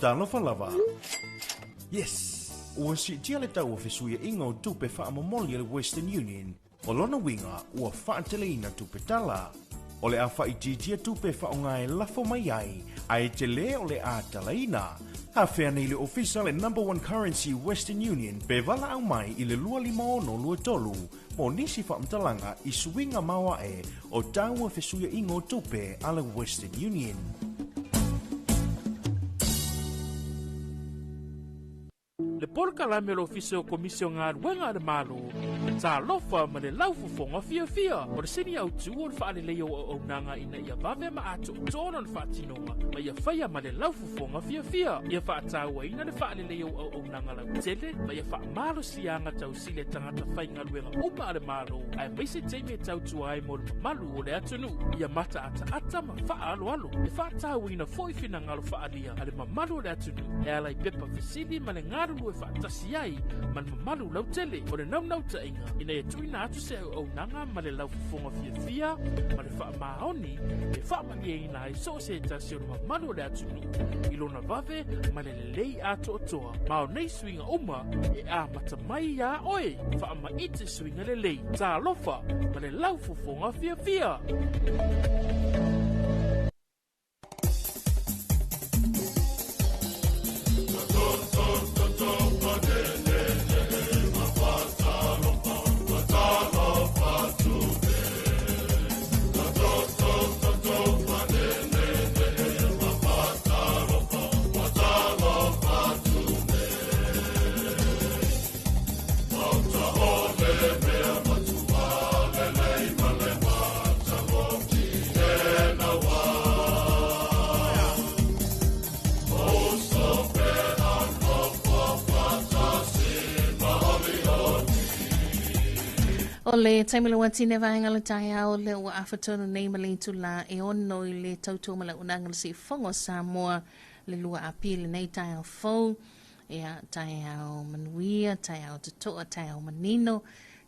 Talofa lava. Yes! Ua siitia le tau o fesuiaiga o tupe faamomoli a le Western Union. O lona uiga, ua faateleina tupe tala. O le a faaitiitia tupe e faaaoga e lafo mai ai, ae tele o le a talaina. Afea nei le ofisa le Number One Currency Western Union pe valaau mai i le 25623 mo nisi faamatalaga i suiga maoae o tau o fesuiaiga o tupe a le Western Union. Le polokalame o le Ofisa o Komisi o Galuega a le Malo, Talofa ma le Laufofoga Fiafia. O le sini autu o le faaleleia o auaunaga ina ia vave ma atoatoa lona faatinoga ma ia faia ma le laufofoga fiafia. Ia faatauaina le faaleleia o auaunaga lautele ma ia faamalosiaga tausili a tagata faigaluega uma a le Malo, aemaise taimi e tautua ai mo le mamalu o le atunuu. Ia mataataata ma faaaloalo. E faatauaina foi finagalo faaalia a le mamalu o le atunuu e ala i pepa fesili ma le galulue faatasi ai ma le mamalu lautele. O le naunautaiga ina ia tuuina atu se auaunaga ma le laufofoga fiafia ma le faamaoni e faamalieina ai so o se tasi o le mamalu o le atunuu i lona vave ma le lelei atoatoa. Ma o nei suiga uma e amata mai iā oe. Faamaite suiga lelei. Talofa ma le laufofoga fiafia! O le taimi le watine vaenga le taeao le ua afa tonu nei ma le itula e ono i le tautua ma le unanga le siufogo o Samoa le 2 Apili nei taeao fou. Ia, taeao manuia, taeao totoa, taeao manino,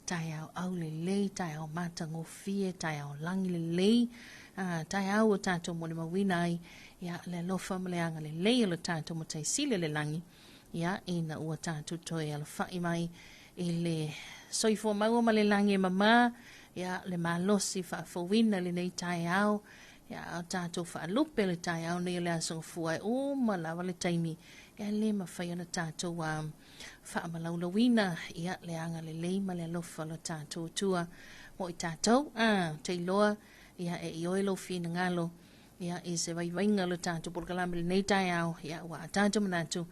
taeao aulelei, taeao matagofie, taeao lagi lelei, taeao ua tatou molimauina ai, ia, le alofa ma le agalelei o le tatou Matai Sili o le lagi, ia, ina ua tatou toe alafai mai i le soifua maua ma le lagi e mamā, ia, le malosi faafouina i lenei taeao, ia, a o tatou faalupe le taeao nei o le Aso Gafua e uma lava le taimi E le mafai ona tatou faamalaulauina ia le agalelei ma le alofa o lo tatou Atua. mo i tatou. A, ou te iloa, ia, e ioe lou finagalo, ia, i se vaivaiga o le tatou polokalame i lenei taeao, ia, ua a tatou manatu,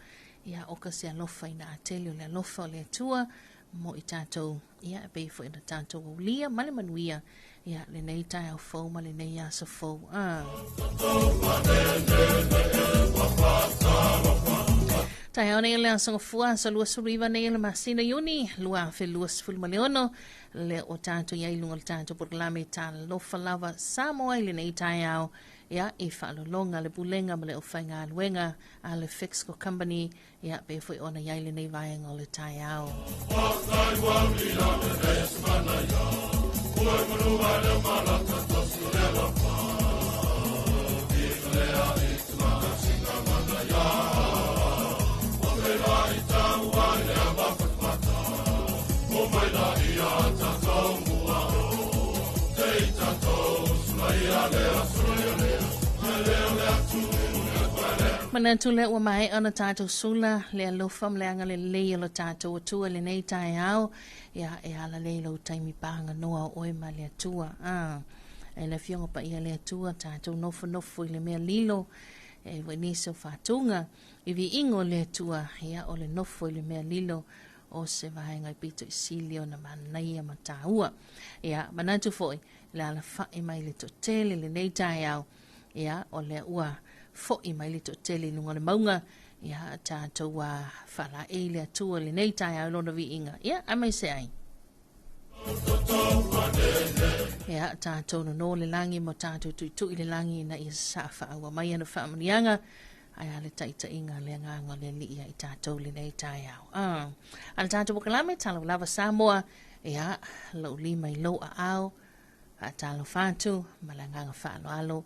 ia, oka se alofa ina tele o le alofa o le Atua mo i tatou, ia, e pei foi ona tatou aulia ma le manuia, ia, lenei taeao fou ma lenei aso fou. Ah. Taeao nei o le aso Gafua, aso 29 nei o le masina Iuni, 2026, lea ua tatou i ai i luga o le tatou polokalame Talofa Lava Samoa i lenei taeao, ia, i faalologa le Pulega ma le Aufaigaluega a le Fexco Company, ia, pei foi ona i ai lenei vaega o le taeao. Manatu lea ua maea ona tatou sula le alofa ma le agalelei o lo tatou Atua i lenei taeao, ia e ala lea i lou taimi paganoa o oe ma le Atua. Ah, e le Afioga Paia le Atua, tatou nofonofo i le mea lilo, e foi nisi o faatuga, i viiga o le Atua, ia o le nofo i le mea lilo, o se vaega i pito i sili ona manaia ma taua. Ia, manatu foi, le alafai mai le toatele lenei taeao, ia, o lea ua foi mai le toatele i luga o le mauga, ia, tatou ua faalaei le Atua i lenei taeao i lona viiga. Ia, aemaise ai. Ia, tatou nono le lagi ma tatou tuitui le lagi ina ia sasaa faaua mai ana faamanuiaga, ae a le taitaiga a le Agaga o le Alii ia i tatou lenei taeao. Ah. A le tatou polokalame, Talofa Lava Samoa, ia, lou lima i lou aao, faatalofa atu ma le agaga faaaloalo,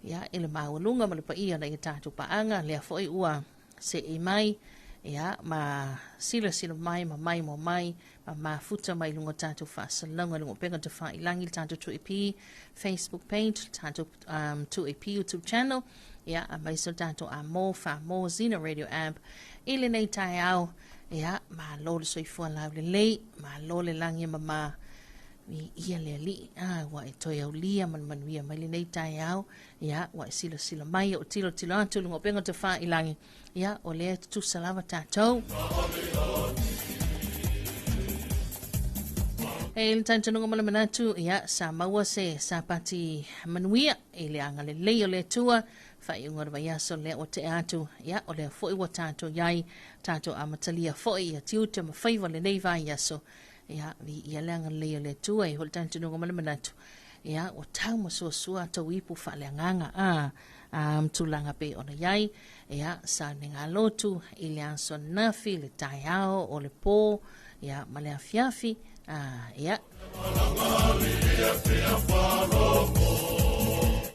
ia, i le maualuga ma le paia o nai a tatou paaga, lea foi ua seei mai, ia, ma silasila mai ma maimoa mai, ma mafuta mai i luga o tatou faasalalauga i luga o upega tafailagi, le tatou 2AP Facebook page, le tatou 2AP YouTube channel, ia, aemaise o le tatou Amo, Famo, Zena Radio App, i lenei taeao, ia, malo le soifua laulelei, malo le lagi e mama, Viia le Alii, a ua e toe aulia ma le manuia mai lenei taeao, ia, ua e silasila mai, o tilotilo atu i luga o upega tafailagi, ia, o lea e tutusa lava tatou. E le talitonuga ma le manatu, ia, sa maua se sapati manuia i le agalelei o le Atua, faaiuga o le vaiaso lea ua tea atu, ia, o lea foi ua tatou i ai, tatou amatalia foi ia tiute ma faiva o lenei vaiaso, ia, viia le agalelei o le Atua, e foi le talitonuga ma le manatu, ia, ua tau ma suasua tou ipu faaleagaga, a, a, tulaga pei ona i ai, ia, sa negalotu i le aso ananafi, le taeao o le pō, ia, ma le afiafi, a, ia.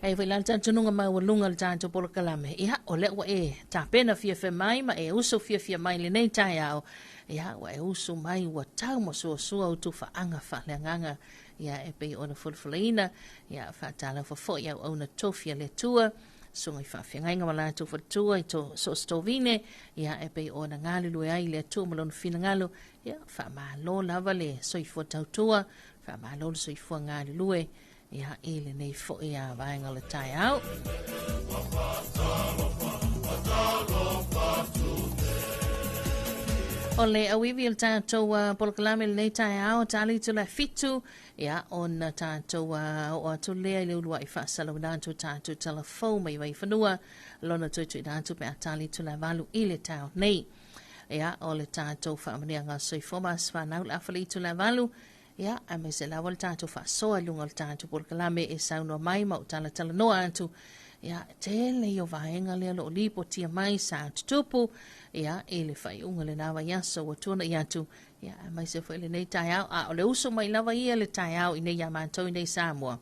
Ai foi la le talitonuga maualuga o le tatou polokalame, ia, o lea ua e tapena fiafia mai ma e usu fiafia mai lenei taeao, ia, ua e usu mai ua tau ma suasua utu faaga faaleagaga, ia, e pei ona fulafulaina, ia, faatalofa foi auauna tofi a le Atua, susuga i faafeagaiga ma latou faletua i to so o se tovine, ia, e pei ona galulue ai le Atua ma lona finagalo, ia, faamalo lava le soifua tautua, faamalo le soifua galulue, ia, i lenei foi a vaega o le taeao. O le auivi o le tatou polokalame lenei taeao, tali atu le 7, ia, ona tatou oo atu lea i le uluai faasalauina atu o tatou talafou mai Vaifanua, lona tuituina atu pe a tali atu le 8 i le taeao nei. Ia, o le tatou faamanuiaga soifua ma aso fanau le afa le itu le 8, ia, aemaise lava le tatou faasoa i luga o le tatou polokalame e saunoa mai ma o talatalanoa atu. Ia, tele ia o vaega lea o lo o lipotia mai sa tutupu, ia, i le faaiuga o lena vaiaso ua tuanai atu, ia, aemaise foi lenei taeao, a o le uso mai lava ia le taeao i nei iā matou i nei Samoa.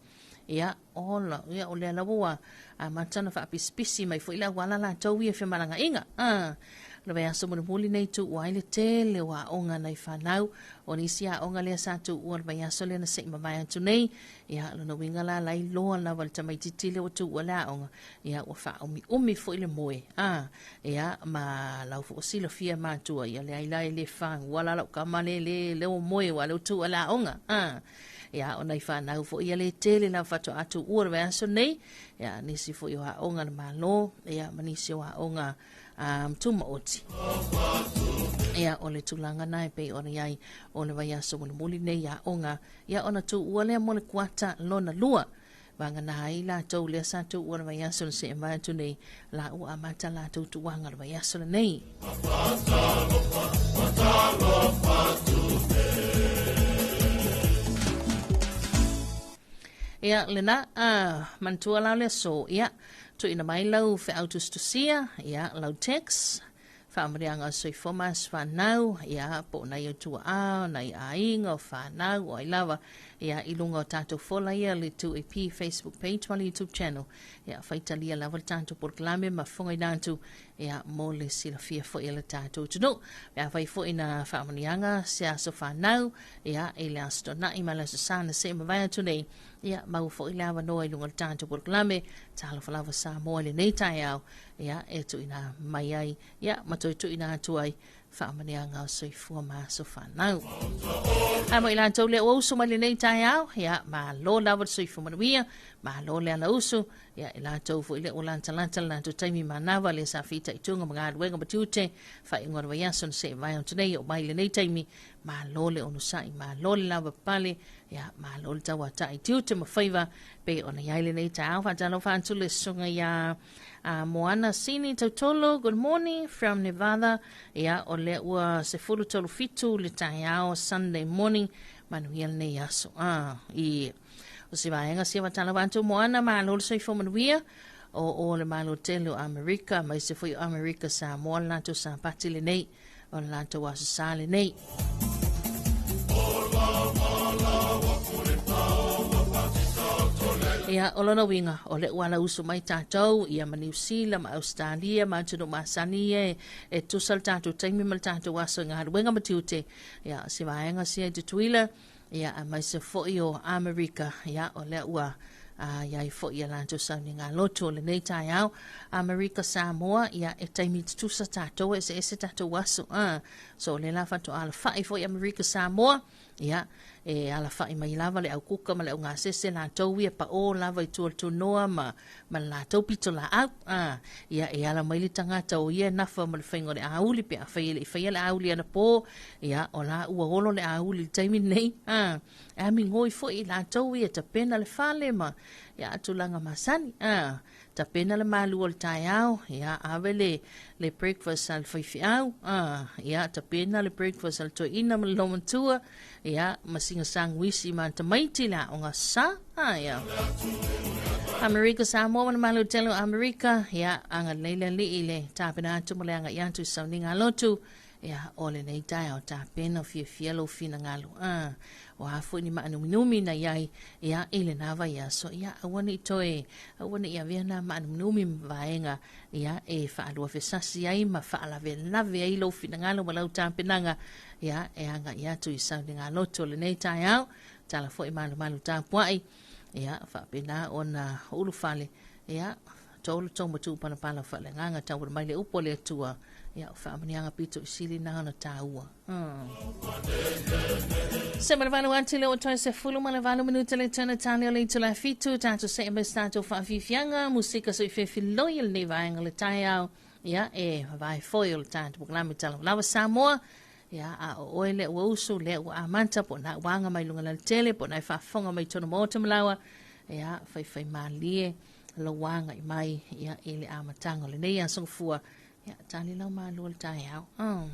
Ia, ola, ia, o lea lava ua amata ona faapisipisi mai foi le auala latou ia i femalagaaiga. Ah, o le vaiaso mulimuli nei tuua ai le tele o aoga nai fanau, o nisi aoga lea sa tuua le vaiaso lea na se i mavae atu nei, ia, lona uiga la la iloa lava le tamaitiiti lea ua tuua le aoga, ia, ua faaumiumi foi le moe, ah, ia, ma lau foi ua silafia matua, ia, leai la e le fagua la lau tama le, le, le ua moe aua o lea ua tuua le aoga, ah. Ia, o nai fanau foi ia le tele lava faatoa tuua le vaiaso nei, ia, nisi foi o aoga a le Malo, ia, ma nisi o aoga tumaoti. Ia, o le tulaga na e pei ona i ai o le vaiaso mulimuli nei i aoga, ia, ona tuua lea mo le kuata lona lua. Vagana ai latou lea sa tuua le vaiaso na se'e mai atu nei, la ua amata latou tuaga le vaiaso lenei. Ia, lena, manatua la o le aso, ia, tuuina mai lau feau tusitusia, ia, lau text, faamanuiaga o le soifua ma aso fanau, ia, po o nai ou tuaa, o nai aiga, o fanau, o ai lava, ia, i luga o tatou fola ia, le 2AP Facebook page ma le YouTube channel, ia, faitalia lava le tatou polokalame ma fofogaina atu, ia, mo le silafia foi e le tatou atunuu. Pe afai foi na faamanuiaga se aso fanau, ia, i le Aso Toonai ma le Aso Sa na see mavae atu nei, ia, maua foi le avanoa i luga o le tatou polokalame, Talofa Lava Samoa i lenei taeao, ia, e tuuina mai ai, ia, ma toe tuuina atu ai faamanuiaga o soifua ma aso fanau. Ae mo i latou lea ua usu mai lenei taeao, ia, malo lava le soifua manuia, malo le ala usu, ia, i latou foi lea ua latalata le latou taimi manava lea sa fitaituga ma galuega ma tiute, faaiuga o le vaiaso na see vae atu nei, oo mai lenei taimi, malo le onosai, malo le lavapapale, ia, malo le tauatai tiute ma faiva, pei ona i ai lenei taeao. Faatalofa atu le susuga iā Moana Sini Tautolo, good morning from Nevada. Ia, o lea ua 10:37 le taeao Sunday morning, manuia lenei aso. Ah, i o se vaega sia faatalofa atu Moana, malo le soifua manuia. O o le Malo tele o Amerika, mai se foi o Amerika Samoa le latou Sapati lenei, o le latou aso sa lenei. Ia, o lona uiga, o le ua ala usu mai tatou, ia ma Niu Sila, ma Ausetalia, ma atunuu masani ia e tusa le tatou taimi ma le tatou aso i galuega ma tiute. Ia, o se vaega sia i Tutuila, ia, aemaise foi o Amerika, ia, o lea ua i ai foi ia latou sauniga loto o lenei taeao. Amerika Samoa, ia, e taimi tutusa tatou, e eseese tatou aso. So, o lea la faatoa alafai foi Amerika Samoa, ia, e alafai mai lava le aukuka ma le augasese latou ia pao lava i tua o le tunoa ma le latou pitolaau. Ia, e ala mai le tagata o ia e nafa ma le faiga o le auli, pe afai e le i faia le auli anapo, ia, o la ua olo le auli i le taimi lenei. E amigoi foi i latou ia tapena le fale ma ia tulaga masani. Tapena le malu o le taeao, ia ave le breakfast a le faifeau, ia tapena le breakfast a le toeaina ma le lomatua, ia ma singa sanguisi ma tamaiti le aoga sa. Ia. Amerika Samoa ma le Malo tele o Amerika, ia agalelei le Alii i le tapena atu ma le agai atu i sauniga a lotu. Ia, o lenei taeao tapena fiafia lou finagalo. O a foi ni maanuminumi na i ai, ia, i lena vaiaso, ia, aua ne i toe, aua ne i avea nā maanuminumi ma vaega, ia, e faaluafesasi ai ma faalavelave ai lou finagalo ma lau tapenaga, ia, e agai atu i sauniga lotu o lenei taeao, tala foi malumalu tapuai, ia, faapena ona ulufale, ia, tolu tou matua palapala faaleagaga tauala mai le upu a le Atua, ia, o faamanuiaga pito i sili na ona taua. Se ma le valu atu le ua toe 18 minuta le tana tali o le itula e 7, tatou see mai se tatou faafiafiaga, musika soifefiloi o lenei vaega o le taeao, ia, e vavae foi o le tatou polokalame Tala Lava Samoa. Ia, a o oe lea ua usu, lea ua amata, po o na ua aga mai luga lautele, po o na e faafofoga mai totonu maota ma laua, ia, faifai malie lou agai mai, ia, i le amataga o lenei aso gafua, ia, tali lau malo o le taeao. Oh.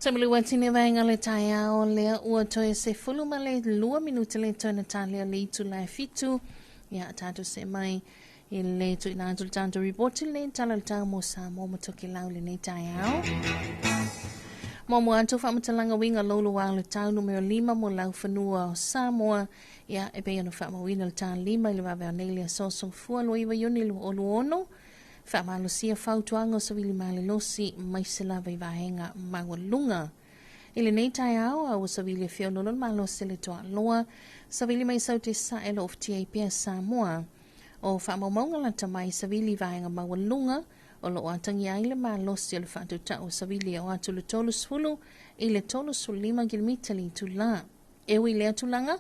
Tamalua tini vaega le taeao lea ua toe 12 minute le toe na talia le itula e 7. Ia tatou see mai i le tuuina atu le tatou ripoti le tala le tau mo Samoa ma Tokelau lenei taeao. Muamua atu faamatalaga uiga loulou le tau numera 5 mo laufanua o Samoa. Ia e pei ona faamauina le ta 5 i le vaveao nei le aso Sofua 29 Iuni 2026. Faamalosia fautuaga o savili malolosi mai se lava i vaega maualuga. I lenei taeao a ua savili e feoloolo le malosi le toaloa, savili mai sau te sae lo ofitia i pea Samoa. O faamaumauga lata mai savili vaega maualuga o loo atagia ai le malosi o le faatautau savili e oo atu le 30 i le 35 kilomita le itula. E ui lea tulaga,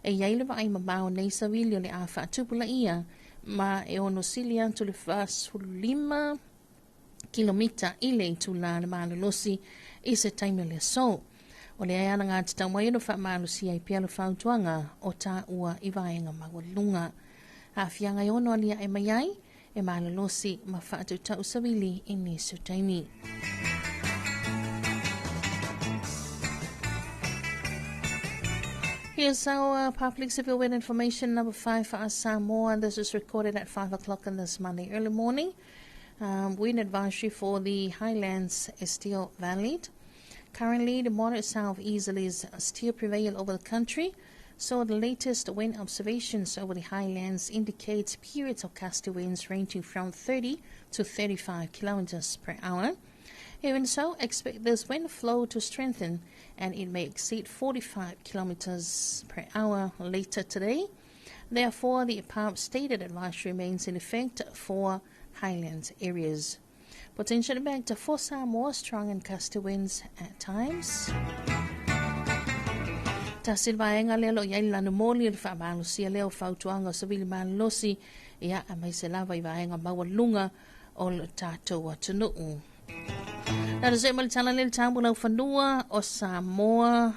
e iai le vaai mamao nei savili o le a faatupulaia ma e ono sili atu le 45 kilomita i le itula le malolosi i se taimi o le aso. O le ana ngā te tau mai ono faamalosia i pea le fautuaga o tāua i vaega maualuga. Aafiaga e ono aliae mai ai e malolosi ma faatautau savili i nisi o taimi. Here's our public civil wind information number 5 for Samoa. This is recorded at 5 o'clock on this Monday early morning. Wind advisory for the highlands is still valid. Currently, the moderate southeasterlies still prevail over the country, so the latest wind observations over the highlands indicate periods of gusty winds ranging from 30 to 35 kilometers per hour. Even so, expect this wind flow to strengthen and it may exceed 45 kilometers per hour later today. Therefore, the above stated advisory remains in effect for highland areas. Potential impact for Samoa, strong and gusty winds at times. Tasi le vaega lea lo iai le lanumoli le faamalosia lea o fautuaga o savili malolosi ia aemaise lava i vaega maualuga o le tatou atunuu. Na le ma le tala le tau mo laufanua o Samoa.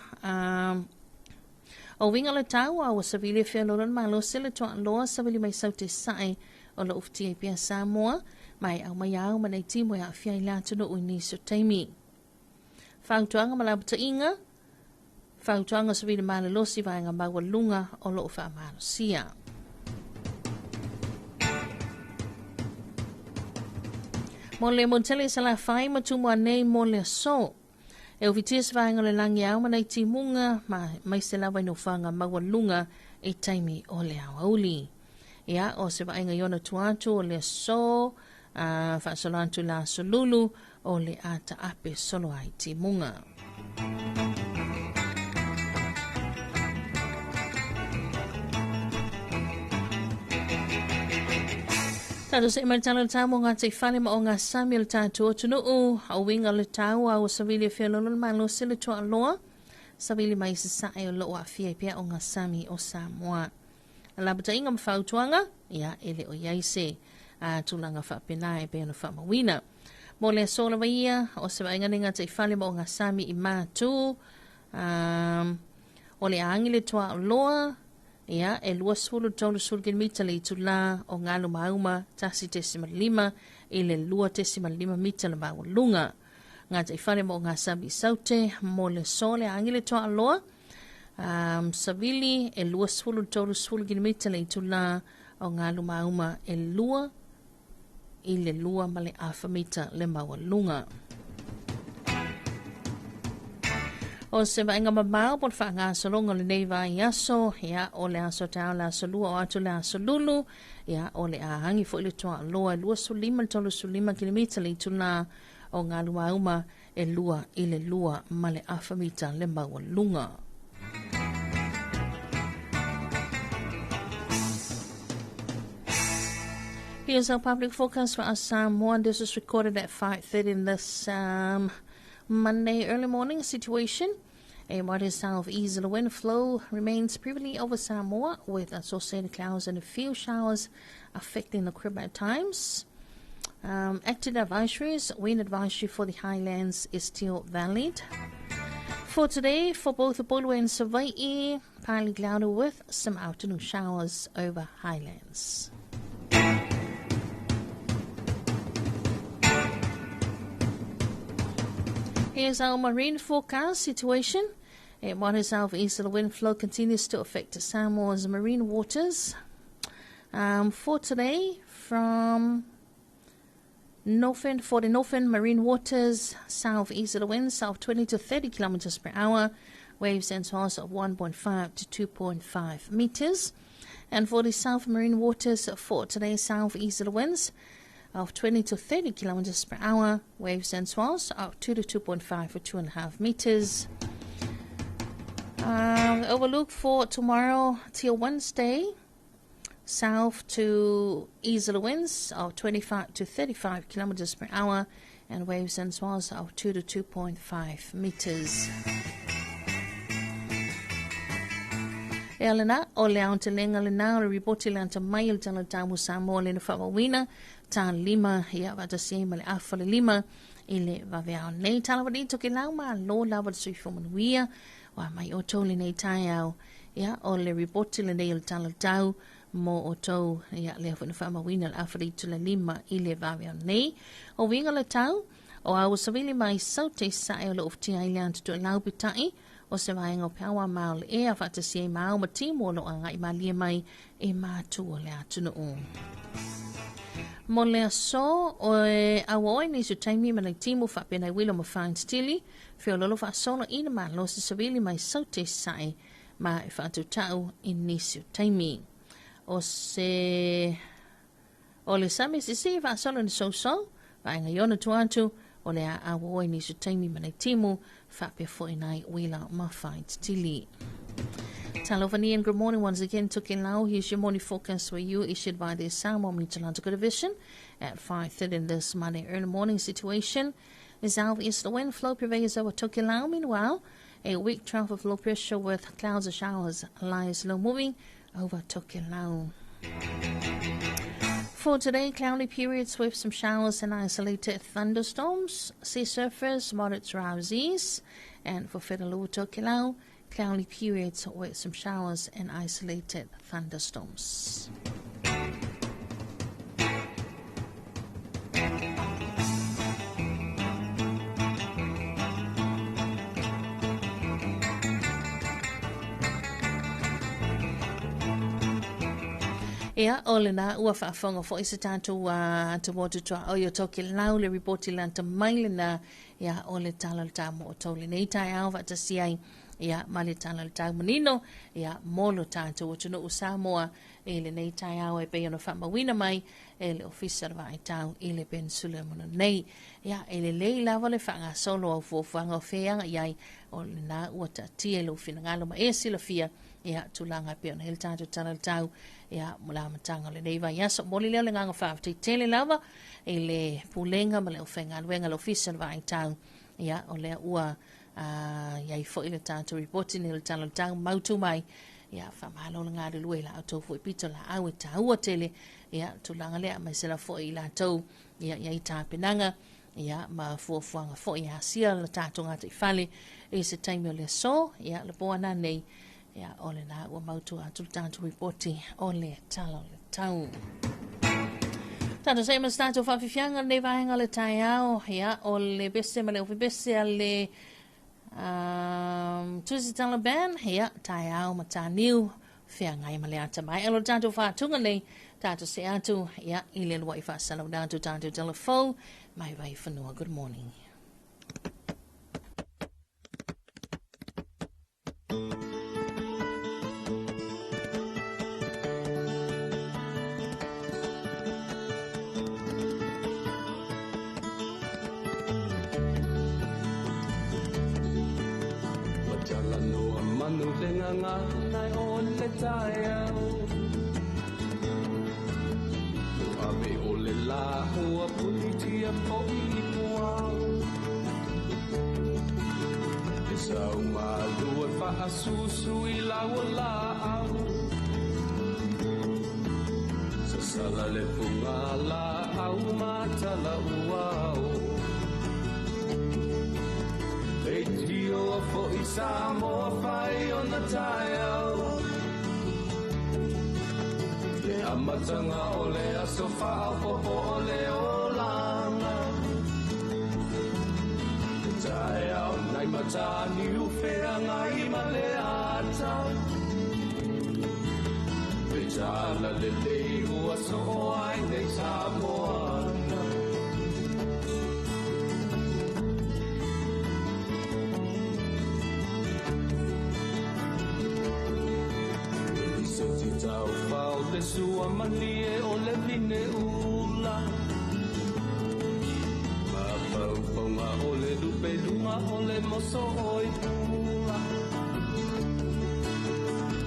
O uiga le tau a ua savili e feoloolo le malosi le toaloa savili mai sau te sae o lo ufitia i pea Samoa mai au mai au ma nei timu e aafia i le atunuu i nisi o taimi. Fautuaga ma lapataiga, fautuaga o savili malolosi vaega maualuga o loo faamalosia. Mo le montele sa la fai ma tumu nei mo le aso. E ufitia se vaega o le lagi ao ma nei timuga ma mai se lava i nofoaga maualuga i taimi o le aoauli. Ia, o se vaaiga i ona tua atu o le aso, faasolo atu la aso lulu o le a taape solo ai timuga. Tatou see mai le tala o le tau mo ngā teifale ma o ngā sami o le tatou atunuu. O uiga o le tau a ua savili e feoloolo le malosi le toaloa. Savili mai se sae o loo aafia i pea o ngā sami o Samoa. Lapataiga ma fautuaga, ia e le o iai se tulaga faapena e pei ona faamauina. Mo le aso lava ia, o se vaaiga nei ngā teifale ma o ngā sami i Matu. O le agi le toaloa, ia e 20 30 kilomita le itula o galu mauma 1.5 i le 2.5 mita le maualuga. Ngā teifale ma o ngā sami i Saute, mo le aso le agi le toaloa, savili e 20 30 kilomita le itula o galu mauma e 2 i le 2.5 mita le maualuga. O se vaaiga mamao po le faagasologa o lenei vaiaso, ia o le aso taeao le aso lua o atu le aso lulu, ia o le a agi foi le toaloa e 25 le 35 kilomita le itula o galu mauma e 2 i le 2.5 mita le maualuga. Here's our public forecast for us Samoa. This is recorded at 5:30 in this Monday early morning situation. A moderate southeasterly wind flow remains prevalent over Samoa with associated clouds and a few showers affecting the Caribbean at times. Active advisories, wind advisory for the highlands is still valid. For today, for both Upolu and Savaii, partly cloudy with some afternoon showers over highlands. Here's our marine forecast situation. A moderate southeasterly wind flow continues to affect Samoa's marine waters. For today, from northern, for the northern marine waters, southeasterly winds south 20 to 30 kilometers per hour, waves and swells of 1.5 to 2.5 meters. And for the south marine waters, for today, southeasterly winds of 20 to 30 kilometers per hour, waves and swells of 2 to 2.5 or 2.5 meters. Overlook for tomorrow till Wednesday, south to easterly winds of 25 to 35 kilometers per hour and waves and swells of 2 to 2.5 meters. Ea lena, o le aotelega lena, o le ripoti le ata mai o le tala tau Samoa le na faamauina, ta lima, ia faatasi ai ma le afa le lima, i le vaveao nei. Tala wani Tokelau ma lo lava le soifua manuia, wa mai outou lenei taeao, ia o le ripoti lenei o le tala tau mo outou, ia lea foi na faamauina le afa le itu le lima i le vaveao nei. O uiga le tau, o a ua savili mai saute sae o le ufutia i le ata toelau pita'i, o se vaega o peau a ma o le ea faatasi ai ma ao ma timu o lo o agai malie mai e matu o le atunuu. Mo le aso, o e aua oe nisi o taimi ma nai timu faapea nai uila ma faaititili, feololo faasolo i na malosi savili mai saute sae ma e faatautau i nisi o taimi. O se o le sami sisi faasolo ni sousou, vaega i ona tua atu, o le a aua oe nisi o taimi ma nai timu faapea foi nai uila ma faaititili. Talovani and good morning once again. Tokelau, here's your morning forecast for you, issued by the Samoa Meteorological Division at 5:30 this Monday early morning. Situation is southeast wind flow prevails over Tokelau. Meanwhile, a weak trough of low pressure with clouds and showers lies low moving over Tokelau. For today, cloudy periods with some showers and isolated thunderstorms. Sea surface, moderate to rough seas. And for Fedalua Tokelau, cloudy periods with some showers and isolated thunderstorms. Ia, o lena ua faafofoga foi se tatou atu motu tuaoi o Tokelau le ripoti lata mai lena, ia o le tala o le tau mo outou lenei taeao faatasi ai ia ma le tala o le tau manino ia mo lo tatou atunuu Samoa i lenei taeao e pei ona faamauina mai e le Ofisa o le Vaai Tau i le Peninsula mo nei. Ia, e lelei lava le faagasolo au fuafuaga o feaga i ai o lena ua taatia i lou finagalo ma e silafia ia tulaga e pei ona i ai le tatou tala o le tau ia mo le amataga o lenei vaiaso. Momoli lea o le agaga faafetai tele lava i le Pulega ma le aufaigaluega le Ofisa o le Vaai Tau ia o lea ua iai foi le tatou ripoti nei o le tala o le tau mautu mai. Ia faamalo le galulue i la outou foi pito laau e taua tele ia tulaga lea aemaise lava foi i latou ia iai tapenaga ia ma fuafuaga foi e asia le tatou gataifale i se taimi o le aso ia le po ana nei ia o lena ua mautu atu le tatou ripoti o le tala o le tau. Tatou se ma se tatou faafiafiaga lenei vaega o le taeao ia o le pese ma le ofepese a le Tusi Taliban ia taeao mataniu feagai ma le atamai. O le tatou faatuga nei tatou se atu ia i le lua'i faasalaula atu tatou telefou mai vai fanua. Good morning. Ua talanoa manu le gagana o le taeao Ua ave o le lā ua pulitia fo'i i puao E sau malu e faasusu i lau o laau Sasala le fugalaau ma tala uao E tio a fo'i Samoa fai o na taeao Le amataga o le aso faaopoopo o le olaga. Le taeao mataniu feagai ma le ata. Le tala lelei ua soo ai nei Samoana. Se ti tau fao le sua malie o le vine ula. Mafaufauga o le lupeluga o le moso oi pula.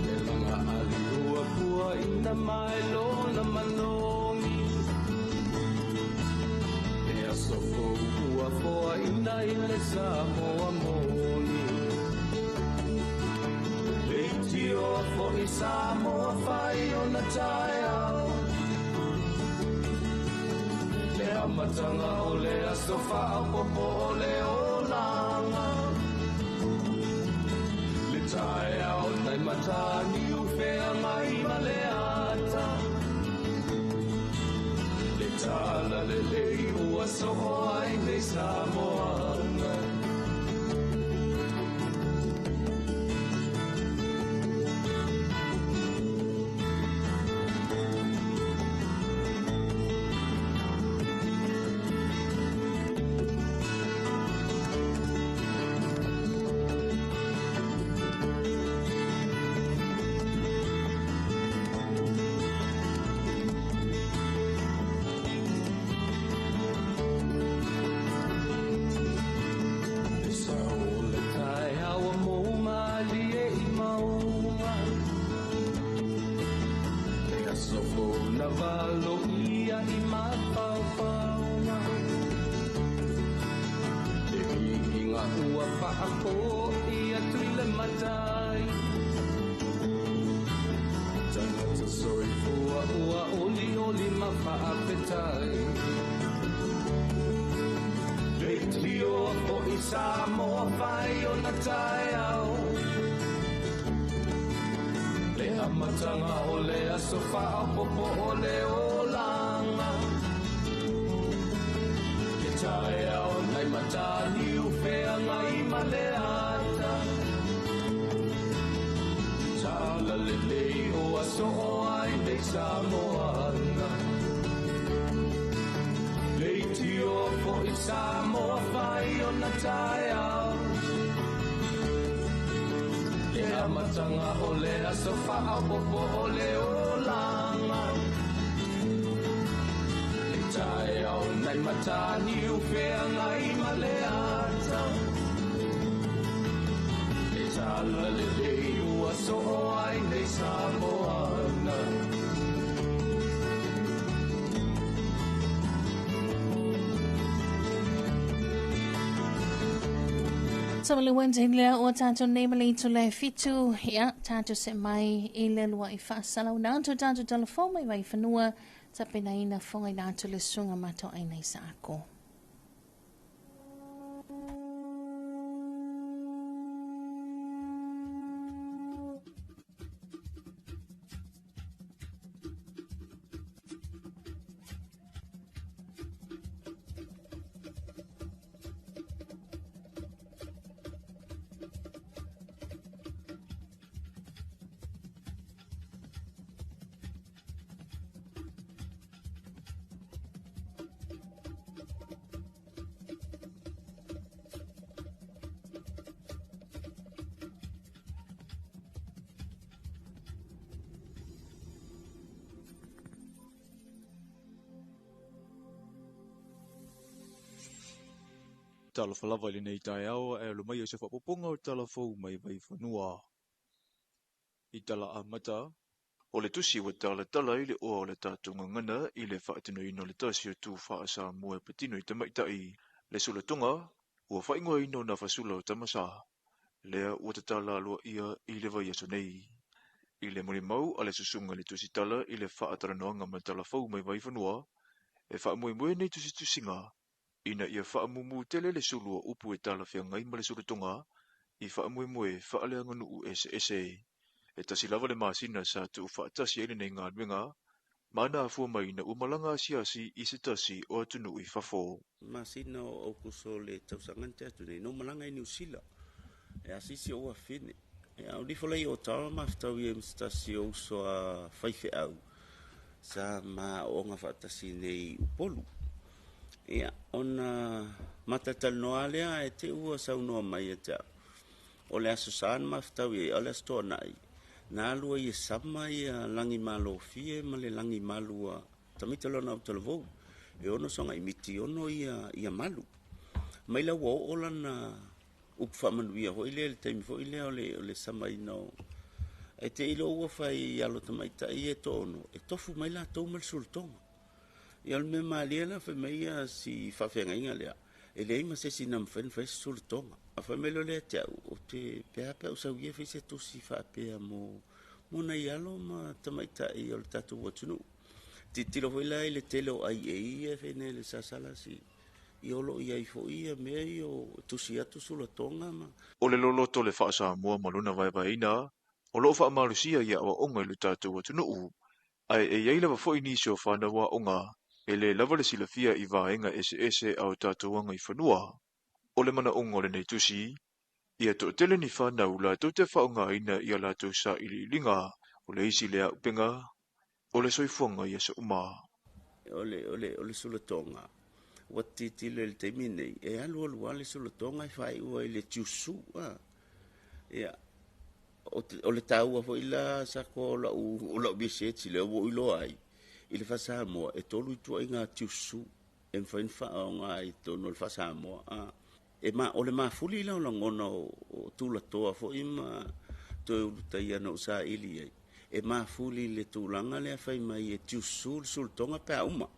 Le laga ali ua pua ina mai lona manogi. E aso fou ua foa ina i le Samoa moni. Le tio fo'i Samoa fai ona taeao. Le amatanga o le aso faaopopo o le olaga. Le taeao nai mataniu feagai ma le ata. Le tala lelei ua soo ai nei Samoana. Samoa fai ona taeao. Le amatanga o le aso faaopopo o le olaga. Le taeao nai mataniu feagai ma le ata. Tala lelei o aso o ai nei Samoana. Le tio fo'i Samoa fai ona taeao. Le amatanga o le aso faaopopo o le olaga. Le taeao nai mataniu feagai ma le ata. Le tala lelei ua soo ai nei Samoana. Sa le wente le o tātou nei ma le itu le fitu, ia, tātou se mai i le lua i whaasala. O nātou tātou telefo mai vai whanua, ta pena ina whonga i nātou le sunga mato ai nei sa ako. Talofa lava i lenei taeao e alo mai o se faapopoga o talafou mai Vaifanua. I tala amata, o le tusi ua talatala i le oa o le tātou gagana i le faatinoina o le tasi o tu faa-Samoa e patino i tamaitai. Le sulatoga, ua faaigoaina o na fasula o Tamasa. Lea ua tatala aloa ia i le vaiaso nei. I le molimau a le susuga i le tusitala i le faatalanoaga ma talafou mai Vaifanua, e faamoemoe nei tusitusiga ina ia faamumu tele le sulu o upu e talafeagai ma le sulatoga i faamoemoe faaleaganuu eseese. E tasi lava le masina sa tuufaatasi ai lenei galuega, ma na afua mai ina ua malaga asiasi i se tasi o atunuu i fafo. Masina o Aukuso le tausaga na tea atu nei, na ou malaga i Niu Sila. E asisi o afine. E au lifo lei o tau mafutau ia mstasi o uso a faifeau sa ma o faatasi nei Upolu. Ia, ona matatalanoa lea e te ua saunoa mai e te au. O le aso sa na mafutau ia, o le aso toanai. Na alua ia sama ia langi malofie ma le langi malua tamita lona au talavou. E ono songa i miti ono ia, ia malu. Mai la ua oo lana upu faamanuia foi lea le taimi foi lea o le samaina o e te ilo ua fai alo tamaitai e to'ono e tofu mai latou ma le sulatoga. Ia o le mea malie la fai mai ia si faafeagaiga lea e leai ma se isi na mafai ona fai se sulatoga. Fai mai lea te au o te pea pe au sau ia fai se tusi faapea mo nai alo ma tamaitai o le tatou atunuu. Titilo foi la i le tele o ai e ia fai nei le sasala si i olo i ai foi ia mea i o tusi atu sulatoga ma O le loloto le faasamoa ma lona vaevaeina, o loo faamalosia ia aoaoga i le tatou atunuu, ae e iai lava foi nisi o fanau aoga e lē lava le silafia i vaega eseese a o tatou agaifanua. O le manaoga o lenei tusi, ia to'atele ni fanau latou te faaaogaina ia latou sailiiliga, o le isi lea auupega, o le soifuaga i aso uma. O le sulatoga ua titilo i le taimi nei e alu alu lava le sulatoga e faaiua i le tiusu a. Ia o le taua foi la sako o lau research lea ua ou iloa ai i le faasamoa e tolu ituaiga tiusu e mafai ona faaaoga i totonu o le faasamoa a. E ma, o le mafuli la o lagona o tulatoa foi ma toe ulutaia na ou saili ai. E mafuli le tulaga lea fai mai e tiusu le sulatoga pe a uma.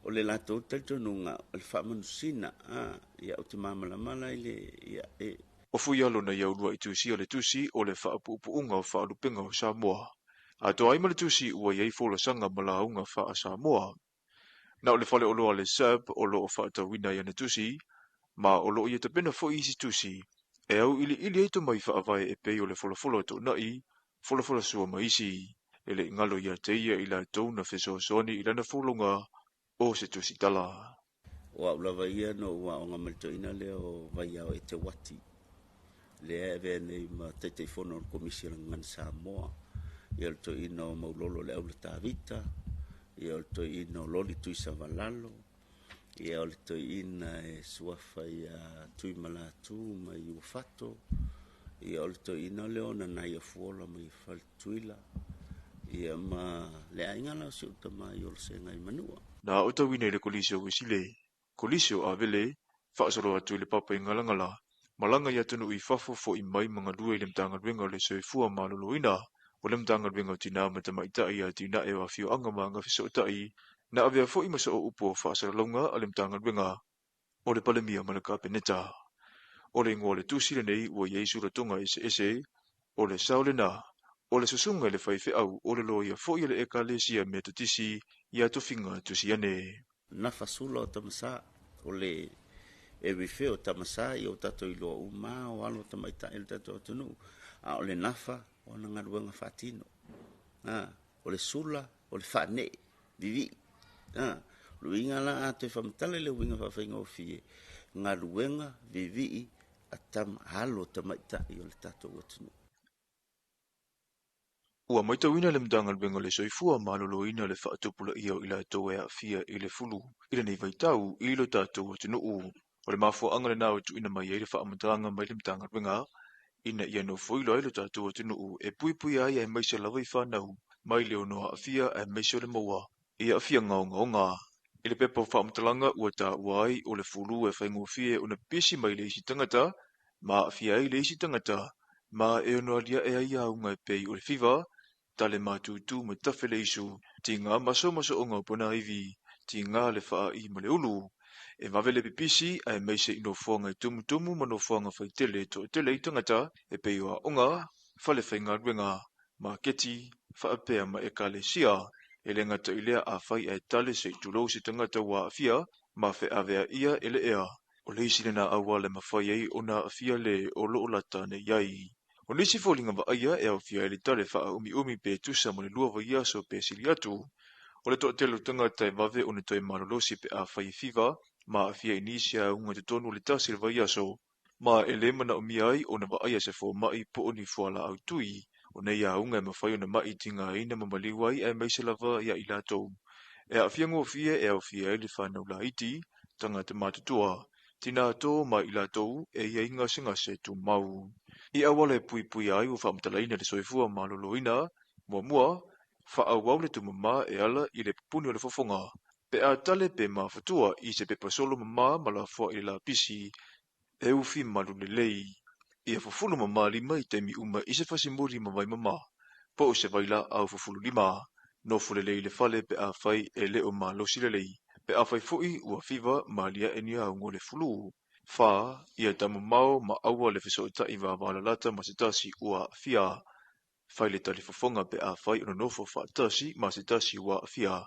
O le latou talitonuga o le faamanusina a, ia o te malamalama la i le ia e O fuialo na iaulua i tusia le tusi o le faapuupuuga o faalupega o Samoa. Atoa ai ma le tusi ua iai folasaga ma lauga faa-Samoa. Na o le faleoloa le SAB o loo faatauina i ana tusi, ma o loo ia tapena foi isi tusi, e au iliili ai tomai faavae e pei o le folafola o toonai, folafola sua ma isi. E le galo ia te ia i latou na fesoasoani i lana folauga o se tusi tala. O au lava ia no ua aoga ma le toeaina lea o Vaiao e te Wati. Lea e avea nei ma Taitaifono o le Komisi o le Gagana Samoa. Ia o le toeaina o Maulolo le Aula Tavita. Ia o le toeaina o Loli Tuisavalalo. Ia o le toeaina e suafa ia Tuimalatu mai Uafato. Ia o le toeaina lea o Nanaia Fuola mai Faletuila. Ia ma le aiga la o si ou tama i Olosega i Manua. Na aotauina i le Kolisi o Uesile, Kolisi o Avele, faasolo atu i le papa i Ngalagala, malaga i atunuu i fafo fo'i mai ma galue i le Matagaluega o le Soifua Maloloina, o le Matagaluega o Tinā ma Tamaitai ia atinae o afioaga ma agafesootai, na avea foi ma soo upu o faasalalauga a le Matagaluega o le Palemia ma le Kapeneta. O le igoa o le tusi lenei ua iai sulatoga eseese, o le sao lena, o le susuga i le faifeau o le loia foi o le ekalesia Metotisi ia tofiga Tusiane. Nafa sula o tamasa, o le e refe o tamasa i o tatou iloa uma o alo tamaitai le tatou atunuu. A o le nafa o na galuega faatino. A, o le sula, o le faanee, vivii. A, o le uiga la a toe faamatala le uiga faafaigofie, galuega vivii a alo tamaitai o le tatou atunuu. Ua matauina le Matagaluega o le Soifua Maloloina le faatupulaia o i latou e aafia i le fulu i lenei vaitau i lo tatou atunuu. O le mafuaaga lena o tuuina mai ai le faamatalaga mai le Matagaluega ina ia nofoilo ai lo tatou atunuu e puipuia ai aemaise lava i fanau mai le ono aafia aemaise o le maua i aafiaga ogaoga. I le pepa o faamatalaga ua taua ai o le fulu e faigofie ona pisi mai le isi tagata ma aafia ai le isi tagata ma e ono aliae ai auga e pei o le fiva, tale matutu ma tafe le isu, tiga masomaso'oga o ponaivi, tiga le faa'i ma le ulu. E vave le pipisi aemaise i nofoaga e tumutumu ma nofoaga faitele e to'atele ai tagata e pei o aoga, fale faigaluega, maketi, faapea ma ekalesia. E le gata i lea afai ae tale se'i tulou se tagata ua aafia ma feaveaia e le ea. O le isi lena auala e mafai ai ona aafia le o loo lata nei ai. O nisi foliga vaaia e aofia ai le tale faaumiumi pe tusa ma le 2 vaiaso pe sili atu. O le toatele o tagata e vave ona toe malolosi pe afai e fiva ma aafia i nisi auga i totonu o le 1 le vaiaso. Ma e lē manaʻomia ai ona vaaia se fomaʻi po o ni fualaau tui. O nei auga e mafai ona maʻi tigaina ma maliu ai aemaise lava iā i latou e aafia gofie e aofia ai le fanau laiti, tagata matutua, tinā to ma i latou e i ai gasegase tumau. I auala e puipuia ai ua faamatalaina le soifua malōlōina, muamua, faaauau le tumamā e ala i le pupuni o le fofoga, pe a tale pe mafatua i se pepa solo mamā ma lafoa i le lapisi e ufi malu lelei. Ia fufulu mamā lima i taimi uma i se fasimoli ma vai mamā, po o se vailaau fufulu lima. Nofo lelei i le fale pe afai e le o malosi lelei, pe afai foʻi ua fiva ma aliaʻe ni auga o le fulu. 4. Ia taumamao ma aua le fesootaʻi vavalalata ma se tasi ua aafia. Fai le talifofoga pe afai o nonofo faatasi ma se tasi ua aafia,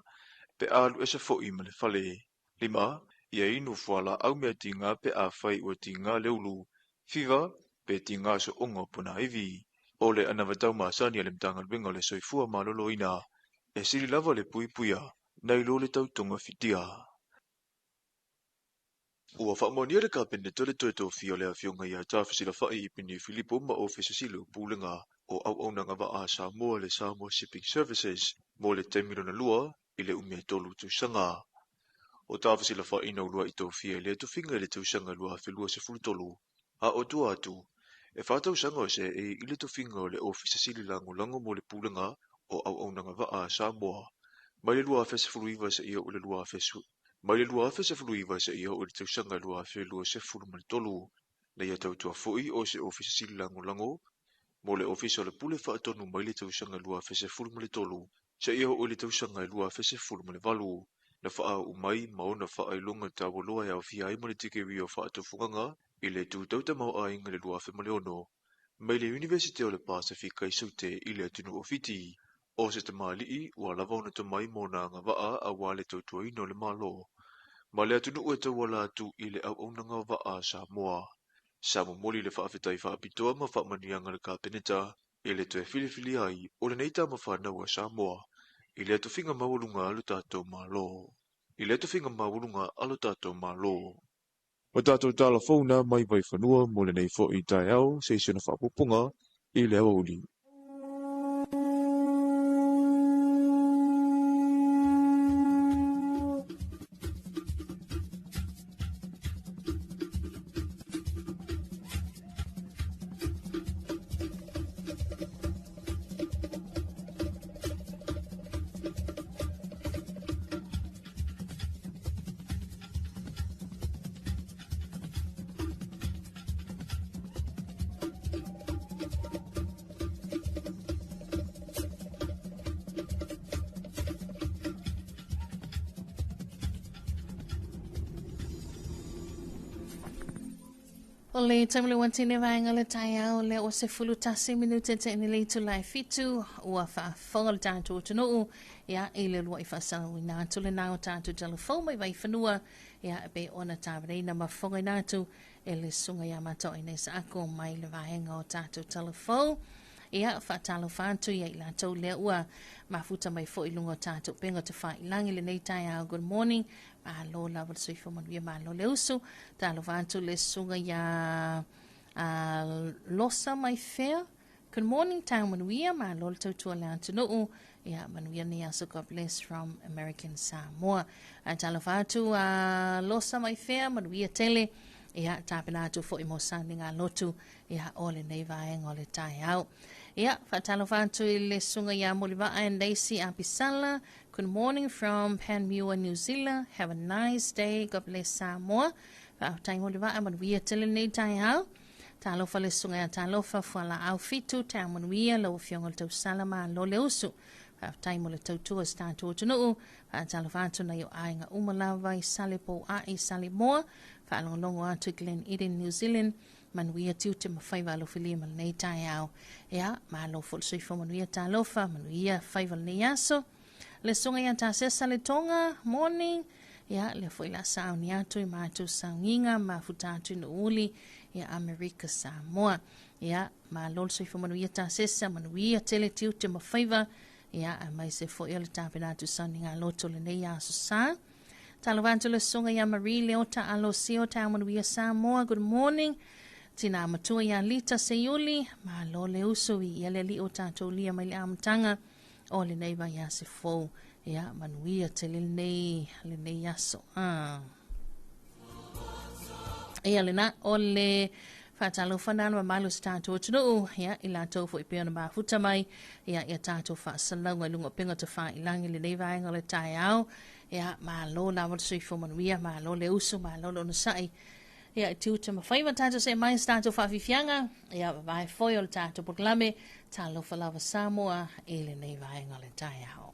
pe a alu ese foʻi ma le fale. 5. Ia inu fualaau mea tiga pe afai ua tiga le ulu, fiva, pe tiga soʻoga o ponaivi. O le anavatau masani a le Matagaluega o le Soifua Malōlōina, e sili lava le puipuia nai lo le tau togafitia. Ua faamaonia e le Kapeneta le toe tofia o le Afioga ia Tafesilafa'i Ipini Filipo ma Ofisa Sili o Pulega o Auaunaga Vaa a Samoa le Samoa Shipping Services mo le taimi lona lua i le 13 tausaga. O Tafesilafa'i na ulua'i tofia i lea tofiga i le tausaga 2023, a o tua atu, e 4 tausaga o seei i le tofiga o le Ofisa Sili Lagolago mo le Pulega o Auaunaga Vaa a Samoa mai le 2019 seia oo i le 20 mai le 2019 seia oo i le tausaga 2023. Na ia tautua foʻi o se Ofisa Sili Lagolago mo le Ofisa o le Pule Faatonu mai le tausaga 2013 seia oo i le tausaga 2018. Na faauu mai ma ona faailoga taualoa e aofia ai ma le tikeri o faatufugaga i le tu tautamāo'aiga i le 2006 mai le Iunivesite o le Pasefika i Saute i le atunuu o Fiti. O se tamalii ua lava ona tomai ma ona agavaa auā le tautuaina o le Malo ma le atunuu e tauala atu i le auaunaga o vaa a Samoa. Sa momoli le faafetai faapitoa ma faamanuiaga a le Kapeneta i le toe filifilia ai o lenei tama fanau a Samoa i lea tofiga maualuga a lo tatou Malo. I lea tofiga maualuga a lo tatou Malo. O tatou tala fou na mai Vaifanua mo lenei foʻi taeao se isi ona faaopoopoga i le aoauli. O le taimi le uatine vaega le taeao lea ua 11 minute te ine le itula e 7 ua faafofoga le tatou atunuu ia i le uluaʻi faasalalauina atu lenā o tatou tala fou mai Vaifanua ia e pei ona tapenaina ma fofogaina atu e le susuga ia Mataoina Isaako mai le vaega o tatou tala fou. Ia faatalofa atu ia i latou lea ua mafuta mai foʻi i luga o tatou upega tafailagi lenei taeao. Good morning. Malo lava le soifua manuia, malo le usu. Talofa atu le susuga ia Losa Maifea. Good morning, taeao manuia, malo le tautua le atunuu. Ia manuia nei aso. God bless from American Samoa. Ae talofa atu a Losa Maifea, manuia tele. Ia tapena atu foʻi mo sauniga lotu ia o lenei vaega o le taeao. Ia faatalofa atu i le susuga ia Mulivaa and Daisy Apisala. Good morning from Panmure, New Zealand. Have a nice day. God bless Samoa. Faafetai Mulivaa, manuia tele lenei taeao. Talofa le susuga ia Talofa Fualaau Fitu, taeao manuia lau Afioga i le Tausala, malo le usu. Faafetai mo le tautua i se tatou atunuu. Faatalofa atu nai o aiga uma lava i Salepouaʻe, Salemoa. Faalogologo atu i Glen Eden, New Zealand. Manuia tiute ma faiva alofilia ma lenei taeao. Ia, malo foi le soifua manuia talofa, manuia faiva lenei aso. Le susuga ia Tasesa le Tonga, morning. Ia, lea foi la sauni atu i matou sauniga, mafuta atu i Nuuuli, ia Amerika Samoa. Ia, malo le soifua manuia Tasesa, manuia tele tiute ma faiva. Ia, aemaise foi o le tapena atu sauniga loto lenei aso sa. Talofa atu le susuga ia Marie Leota Alosio, taeao manuia Samoa, good morning. Tinā matua ia Lita Seiuli, malo le uso i ia le alii o tatou lia mai le amataga o lenei vaiaso fou. Ia, manuia tele lenei, lenei aso. Ah. Ia lena, o le faatalofa na le mamalu o se tatou atunuu, ia, i latou foi pei ona mafuta mai, ia, ia tatou faasalauga i luga o upega tafailagi i lenei vaega o le taeao. Ia, malo lava le soifua manuia, malo le uso, malo le onosai. Ia, i tiute ma faiva tatou see mai i se tatou faafiafiaga, ia, vavae foi o le tatou polokalame, Talofa Lava Samoa i lenei vaega o le taeao.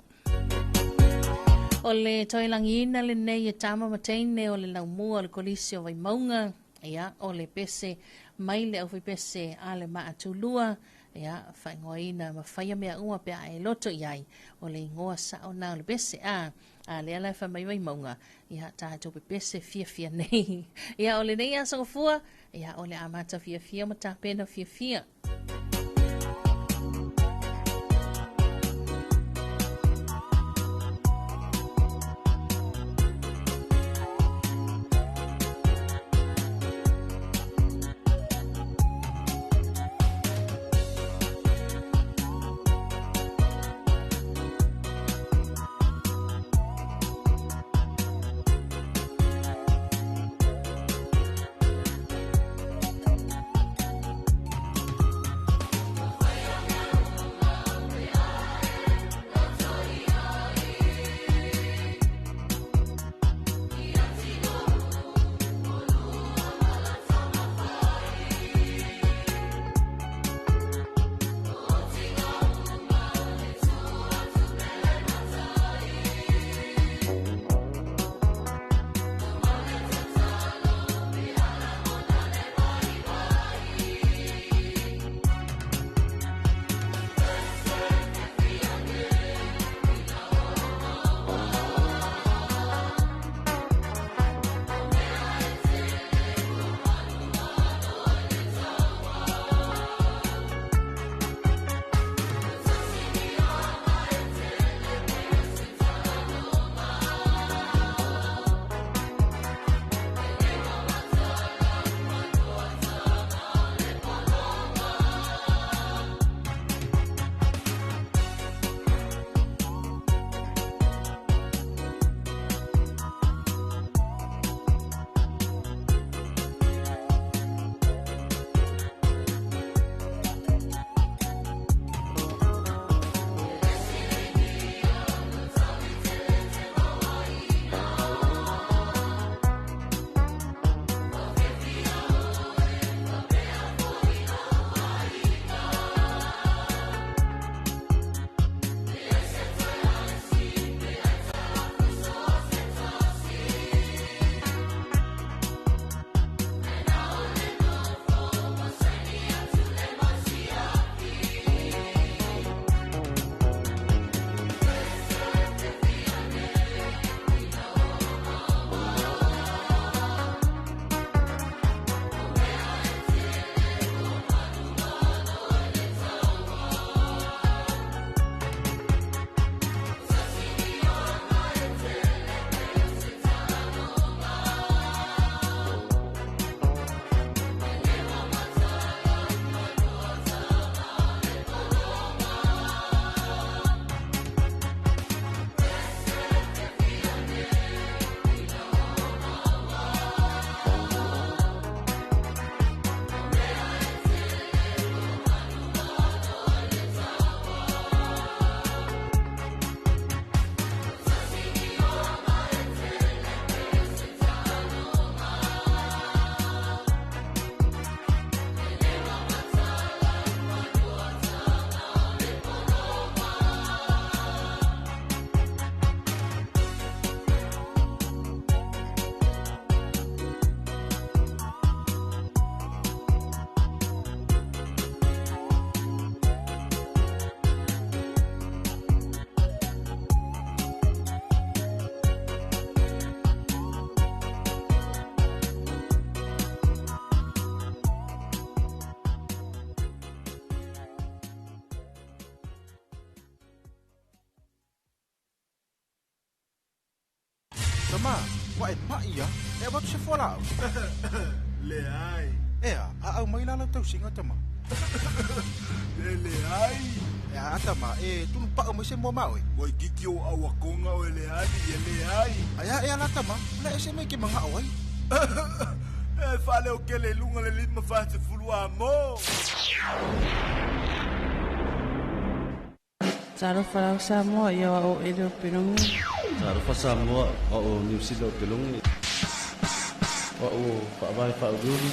O le toelagiina lenei e tama ma teine o le laumua o le Kolisi o Vaimauga, ia, o le pese mai le aufaipese a le Maatulua, ia, faaigoaina ma faia mea uma pe a e loto i ai, o le igoa sao na o le pese, a, a lea la e fai mai Vaimauga, ia, tatou pepese fiafia nei. Ia, o lenei aso gafua, ia, o le amata fiafia ma tapena fiafia. Tama, ua e paʻi ia, e avatu se fualaau. Leai. Ea, a au mai la lau tausiga tama. E leai. E a tama, e tunu pa'u mai se mua ma oe. Waikiki o auakonga o e leali e leai. Ai a ea la tama, le ese mai ke manga'o ai. E fale o kele i luga le 50 a mo. Talofa lau Samoa ia o ele o Pelongi. Talofa Samoa o New Zealand o Pelongi. Wa o whaavai whaururu.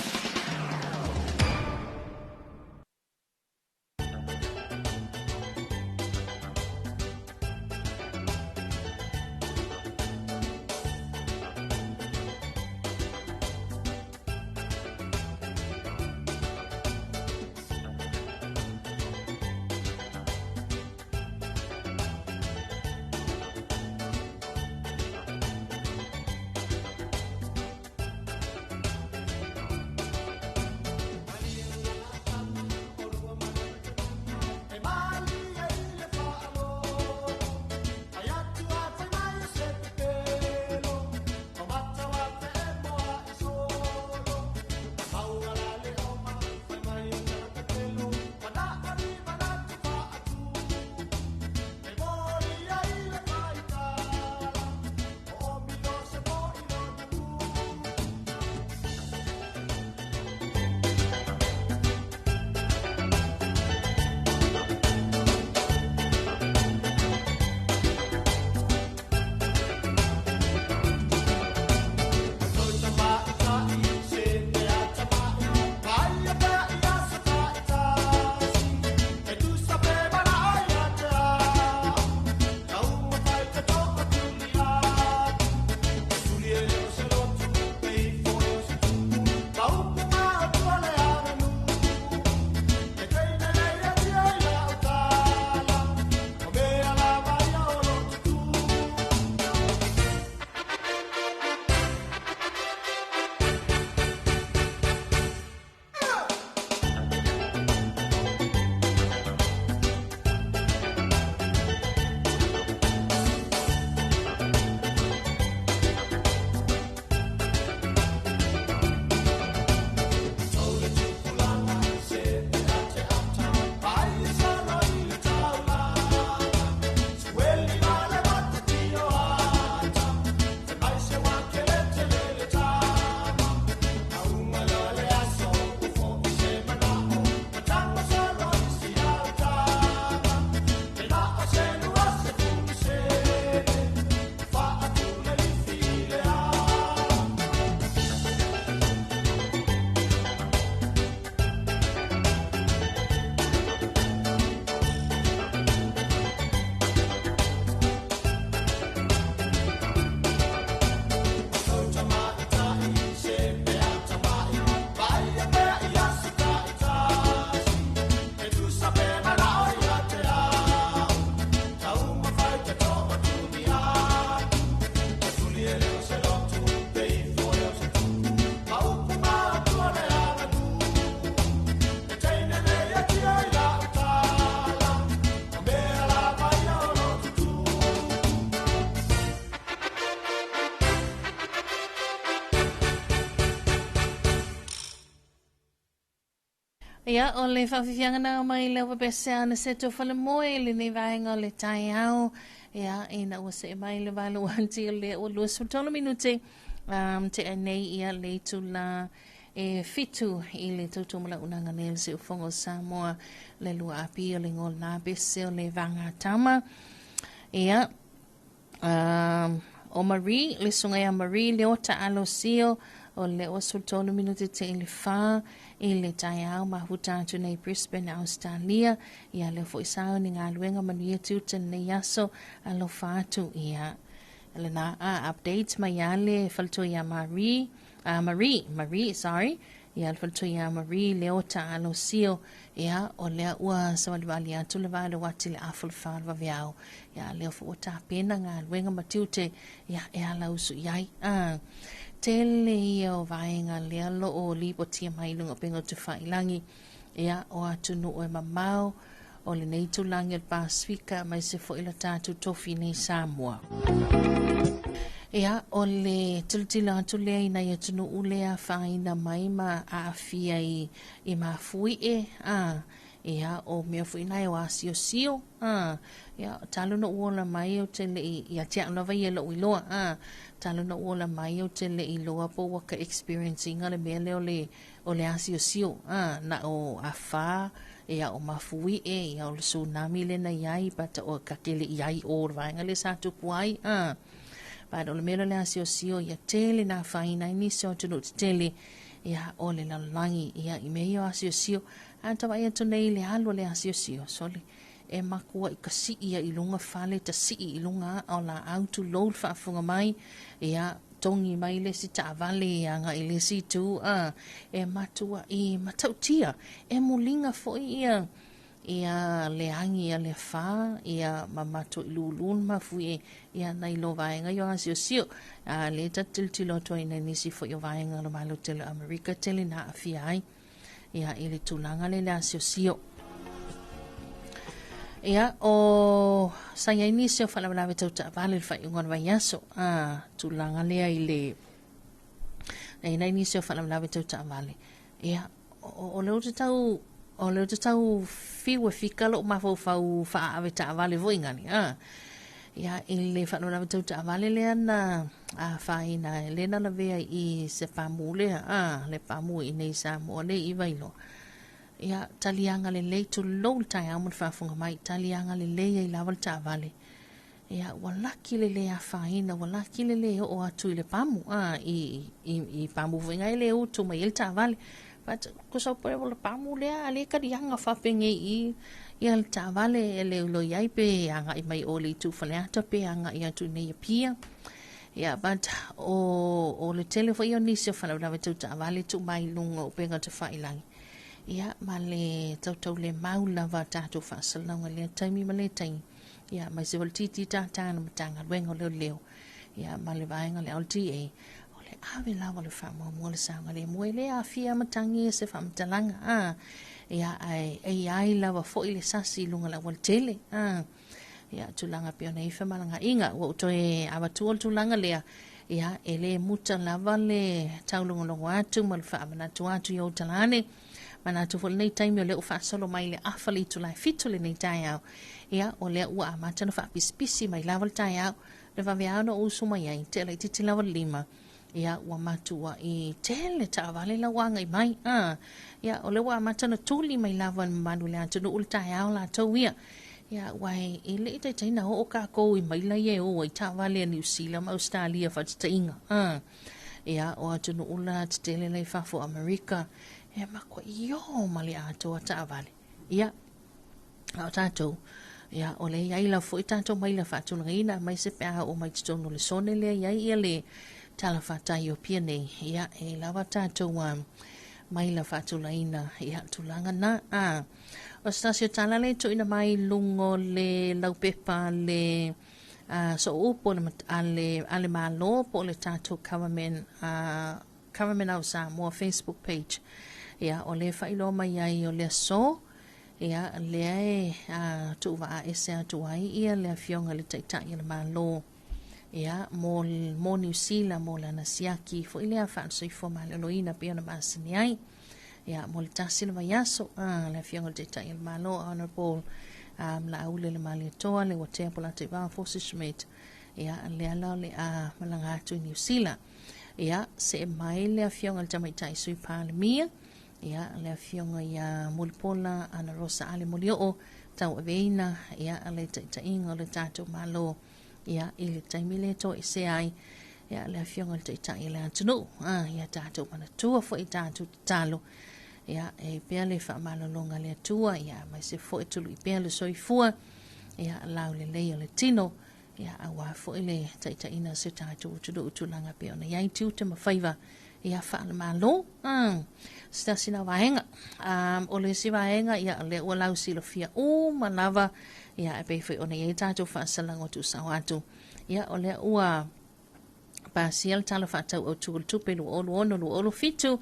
Ia, o le whawhiwhianga nā mai le wapese ana se tō whale moe le nei vaenga o le tai ao. Ia, e na ua se mai le valo anti o le o 23 minute te anei ia le tula e fitu i le tautumala unanga nei se ufongo Samoa le lua api o le ngol nā bese o le vanga tama. Ia, o Marie, le sunga ia Marie, le ota alosio o le o sultonu minute te i le wha i le taiao mahuta atu nei Brisbane, Australia. Ia le fo isao ni ngā luenga manuia tuta nei aso alofa atu ia. Le nā a update mai ia le falto ia Marie, Marie, sorry. Ia le falto ia Marie le ota alosio ia o lea ua sawaliwali atu le vale wati le aful whalwa viao. Ia leo fo o pena ngā luenga matiute ia e ala usu iai. Tele ia o vaenga lea lo o lipo tia mai lunga pengo te whailangi. Ia o atu nu o e mamau o le nei tūlangi o le Pasifika mai se fo ila tātou tofi nei Samoa. Ia, o le tilotilo atu lea i nai atunuu lea afaina mai ma aafia i, i mafuie, a, ia, o mea foi na e o asiosio, a, ia, talu ona ou ola mai ou te le i, ia te au lava ia lou iloa, a, talu ona ou ola mai ou te le i iloa po ua ka experience ina le mea lea o le, o le asiosio, a, na o afa, ia, o mafuie, ia, o le tsunami lea na i ai, but o ka te le i ai o le vaega lea sa tupu ai, a. But o le mea lea o le asiosio, ia tele na afaina ai nisi o atunuu tetele, ia, o le lalolagi, ia, i mea ia o asiosio. A ta vaai atu nei i le alu o le asiosio, sole, e makuaʻi tasii ai i luga fale, tasii i luga aa o laau, tulou le faafofoga mai, ia, togi mai le isi taavale agai i le isi itu, a, e matuaʻi matautia, e muliga foi ia, ia le agi a le afa, ia ma matou i lulu le mafuie, ia nai lo vaega i o asiosio. A le ta tilotilo atu ai nai nisi foi o vaega o le Malo tele o Amerika tele na aafia ai ia i le tulaga le le asiosio. Ia, o sa i ai nisi o faalavelave tau taavale le faaiuga o le vaiaso, a, tulaga lea i le, na i nai nisi o faalavelave tau taavale. Ia, o lea ou te tau, o lea ou te tau fiu e fika lou mafaufau faaave taavale foi gani, a. Ia, i le faalavelave tau taavale lea na afaina ai, lea na lavea i se pamu lea, a, le pamu i inei i Samoa nei i Vailoa. Ia, taliaga lelei, tulou le taeao ma le faafofoga mai, taliaga lelei ai lava le taavale. Ia, ua laki le lē afaina, ua laki le lē oo atu i le pamu, a, i, i, i pamu foi na e le utu mai ai le taavale. But, ko sau poe o le pamu lea, a le kaliaga faapenei i, ia le taavale e le ulo i ai pe agai mai o le itu Faleata pe agai atu i nei Apia. Ia, but, o, o le tele foi o nisi o faalavelave tau taavale tuu mai i luga o upega tafailagi. Ia, ma le tautaulemau lava a tatou faasalalauga i lea taimi ma lea taimi. Ia, aemaise foi le TT Tātā na Matagaluega o Leoleo, ia, ma le vaega o le LTA, o le ave lava o le faamuamua le saogalemu. E le aafia matagi ia se faamatalaga, a, ia, ae e i ai lava foi le sasi i luga o le aualatele, a, ia, tulaga pei ona i ai femalagaaiga. Ua ou toe avatua le tulaga lea, ia, e le muta lava le taulogologo atu ma le faamanatu atu i ou talane, Manatu foi lenei taimi o lea ua faasolo mai le afa le itula e 7 lenei taeao. Ia, o lea ua amata ona faapisipisi mai lava le taeao, le vaveao na ou usu mai ai, tea laitiiti lava le lima. Ia, ua matuaʻi tele taavale la ua agai mai. Ah, ia, o lea ua amata ona tuli mai lava le mamalu o le atunuu le taeao latou ia. Ia, aua e le i taitai na oo kākou i maila ia e o ai taavale a Niu Sila ma Ausetalia faataitaiga. Ah, ia, o atunuu la tetele la i fafo o Amerika, E makuaʻi ō ma le atoa taavale. Ia, a o tatou, ia, o lea i ai lava foi tatou maila faatulagaina, aemaise pe a oo mai totonu o le sone lea i ai ia le talafatai o Apia nei, ia, e lava tatou maila faatulaina, ia, tulaga na. A, o se tasi o tala lea e tuuina mai i luga o le laupepa le sooupu a le, a le Malo po o le tatou government, Government of Samoa Facebook page. Ia, o lea e faailoa mai ai o le aso, ia, lea e tuuvaa ese atu ai ia le Afioga i le Taitai o le Malo, ia, mo, mo Niu Sila, mo lana siaki foi lea faale-soifua maloloina pei ona masani ai. Ia, mo le tasi le vaiaso, a, le Afioga i le Taitai o le Malo, Honorable Laauli Lemalietoa, Leuatea Polataivao Fosi Schmidt, ia, lea la o le a malaga atu i Niu Sila. Ia, see mai le Afioga i le Tamaitai Sui Palemia, ia, le Afioga ia Mulipola Anarosa Ale Molioo, tauaveina, ia, le taitaiga o le tatou Malo, ia, i le taimi lea e toesea ai, ia, le Afioga i le Taitai o le atunuu, a, ia tatou manatua foi i tatou tatalo, ia, e pea le faamalologa a le Atua, ia, aemaise foi tului pea le soifua, ia, laulelei o le tino, Ia, aua foi le taitaiina o si o tatou atunuu i tulaga pei ona i ai tiute ma faiva ia faale-Malo. Se tasi na vaega. O le isi vaega, ia, o lea ua lausilafia uma lava, ia, e pei foi ona i ai tatou faasalaga o tuusao atu. Ia, o lea ua pasia le Tala Faatatau Autu o le Tupe 2026/2027,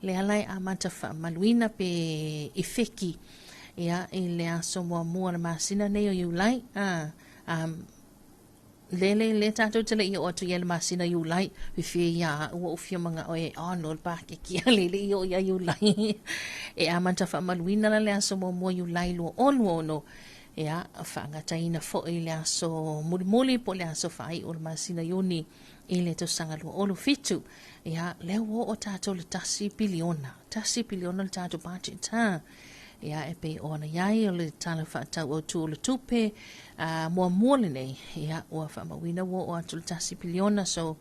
lea la e amata faamaluina pe ifeki, ia, i le aso muamua o le masina nei o Iulai, Le le le tātou te le i o atu i le masina Iulai, fifia ia a'u ua ou fia mana'o e ono le pakeki a le le i oo ia Iulai. E amata faamaluina la le aso muamua Iulai 2026, ia faagataina foi le aso mulimuli po o le aso faai'u o le masina Iuni i le tausaga 2027. Ia, lea ua oo tātou le 1 piliona, 1 piliona le tātou budget, ha. Ia, e pei ona i ai o le Tala Faatatau Autu o le Tupe muamua lenei, ia, ua faamauina ua oo atu le 1 piliona. So,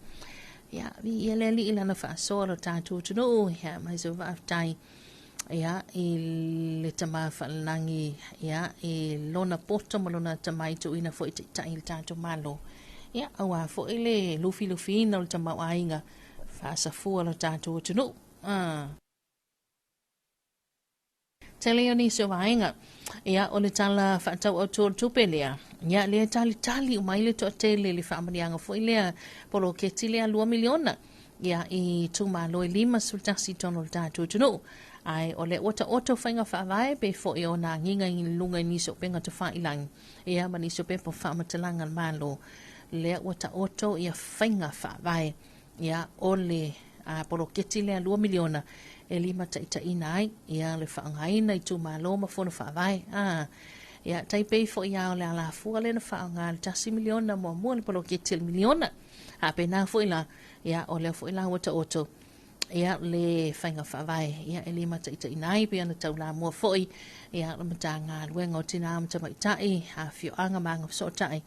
ia, viia le Alii i lana faasoa lo tatou atunuu, ia, mai se faafetai, ia, i le Tama Faalelagi, ia, i lona poto ma lona atamai tuuina foi taitai i le tatou Malo, ia, aua foi le lufilufiina o le tamaoaiga faasafua lo tatou atunuu. Tele o nisi o vaega. Ia, o le Tala Faatatau Autu o le Tupe lea, ia, lea e talitali uma ai le toatele i le faamanuiaga foi lea, poloketi lea $2 miliona, ia, i itumalo e 51 i totonu o le tatou atunuu. Ae o lea ua taoto faiga faavae pei foi ona agiga i luga i nisi o upega tafailagi, ia, ma nisi o pepa faamatalaga a le Malo, lea ua taoto ia faiga faavae. Ia, o le poloketi lea $2 miliona e limataitaiina ai ia le faaaogaina i itumalo ma fono faavae. Ia, tai pei foi lava o le alafua lea na faaaoga le $1 miliona muamua le poloketi o le miliona. Faapena foi la, ia, o lea foi la ua taoto ia le faiga faavae ia e limataitaiina ai pei ona taulamua foi ia le Matagaluega o Tina ma Tamaitai, Afioaga ma Agafesootai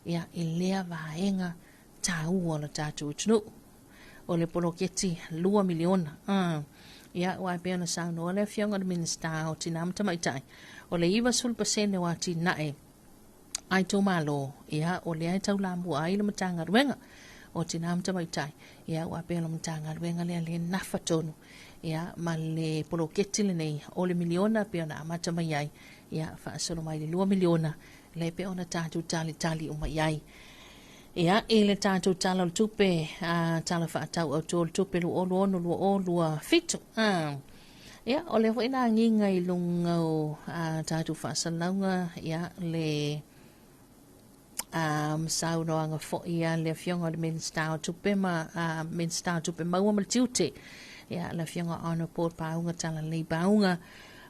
ia i lea vaega taua o le tatou atunuu. O le poloketi $2 miliona. Ia, aua e pei ona saunoa le Afioga i le Minisita o Tina ma Tamaitai, o le 90% o atinae a itumalo, ia, o lea e taulamua ai le Matagaluega o Tina ma Tamaitai, ia, aua e pei o le Matagaluega lea lea e nafa tonu, ia, ma le poloketi lenei o le miliona e pei ona amata mai ai, ia, faasolo mai le $2 miliona, lea e pei ona tatou talitali uma i ai. Ia, i le tatou Tala o le Tupe, Tala Faatatau Autu o le Tupe 2026/2027. Ia, o lea foi na agiga i luga o tatou faasalalauga, ia, le saunoaga foi a le Afioga i le Minisita o Tupe ma Minisita o Tupe Maua ma le Tiute, ia, le Afioga Honourable Pauga Talalelei Pauga,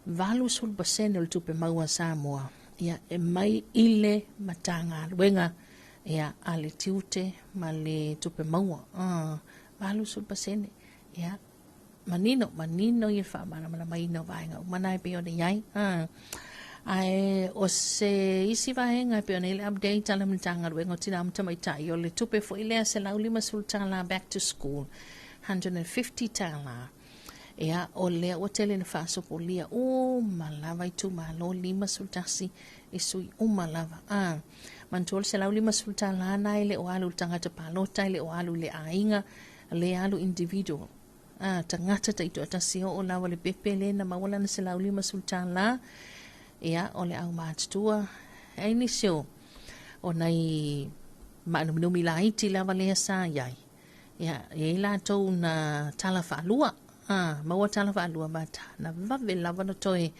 80% o le tupe maua a Samoa, ia, e mai i le Matagaluega ia, a le tiute ma le tupe maua. 80%. Ia, manino, manino ia le faamalamalamaina o vaega uma na e pei ona i ai. Ae o se isi vaega e pei ona i ai le update a le Matagaluega o Tina ma Tamaitai, o le tupe foi lea $150 back to school, $150. Ia, o lea ua tele ina faasopolia uma lava itumalo 51 i sui uma lava. Manatua le $150 na e le o alu i le tagata palota, e le o alu i le aiga, le alu individual. Tagata taitoatasi oo lava le pepe le na maua lana $150. Ia, o le aumatutua, ai nisi o nai maanuminumi laiti lava lea sa i ai. Ia, e i ai latou na tala faalua, maua tala faalua, but na vave lava na toe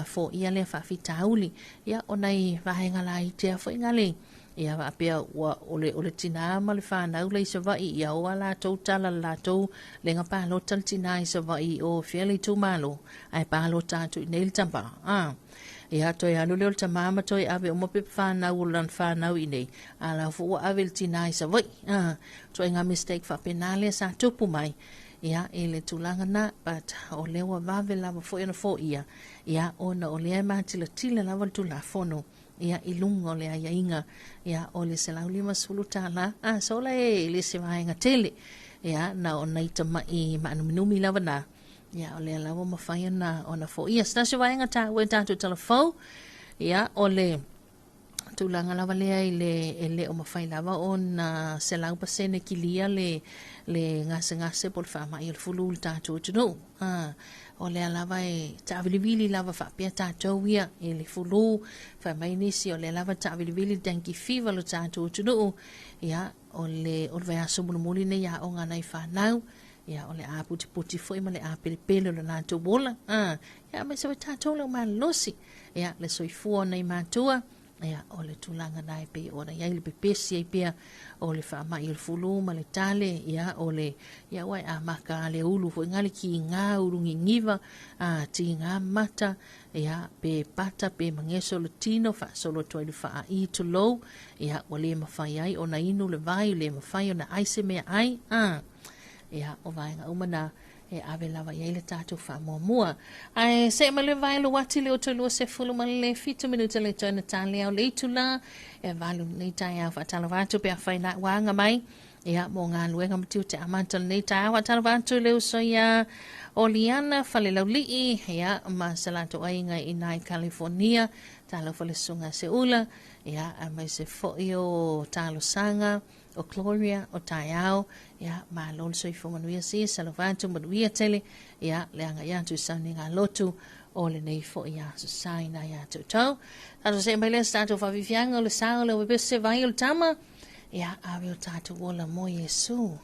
foia lea faafitauli. Ia, o nai vaega laiti lava foi ngale, ia faapea ua o le, o le tinā ma le fanau la i Savaii, ia o a latou tala le latou lega palota le tinā i Savaii o fea le itumalo, ae palota atu i inei le tama. Ia, toe alu lea o le tama ma toe ave uma pepa fanau o lana fanau i inei, a la foi ua ave le tinā i Savaii. Ituaiga mistake faapena lea sa tupu mai, ia, i le tulaga na, but o lea ua vave lava foi ona foia, ia, ona o lea e matilatila lava le Tulafono, ia, i luga o le aiaiga, ia, o le $150, sola e le se vaega tele, ia, na o nai tamai maanuminumi lava na, ia, o lea lava ua mafai ona foia. Se tasi o vaega taua i tatou tala fou, ia, o le tulaga lava lea i le e le o mafai lava ona 100% kilia le gasegase po o le faamai o le fulu i le tatou atunuu. O lea lava e taavilivili lava faapea tatou ia i le fulu, fai mai nisi o lea lava e taavilivili le dengue fever lo tatou atunuu. Ia, o le vaiaso mulimuli nei aoga a nai fanau, ia, o le aputiputi foi ma le apelepele o le latou ola. Ia, aemaise foi tatou le au malolosi, ia, le soifua o nai matua. Ia, o le tulaga na e pei ona i ai le pepesi ai pea o le faamai o le fulu ma le tale, ia, o le, ia, ua e amata a le ulu foi ngā le kiga, ulu niniva, a tiga mata, ia, pe pata, pe mageso le tino, faasolo atu ai le faai tulou, ia, ua le mafai ai ona inu le vai, le mafai ona ai se mea ai, a. Ia, o vaega uma na e ave lava i ai le tatou faamuamua. Ae see mai le vae luati le o toe 27 minuta le toe na tale au le itula e 8 nei taeao. Faatalofa atu pe afai na ua aga mai ia mo galuega ma tiute amata lenei taeao. Faatalofa atu le uso ia Oliana Falelaulii ia ma se latou aiga i nai California. Talofa le susuga Seula ia aemaise foi o talosaga o Gloria o taeao ia malo le soifua manuia sis alofa atu manuia tele ia le agai atu i sauniga lotu o lenei foi aso saina ia te outou. Tatou see mai lea se tatou faafiafiaga o le sa o le pepese vai o le tama ia ave o tatou ola mo Iesu.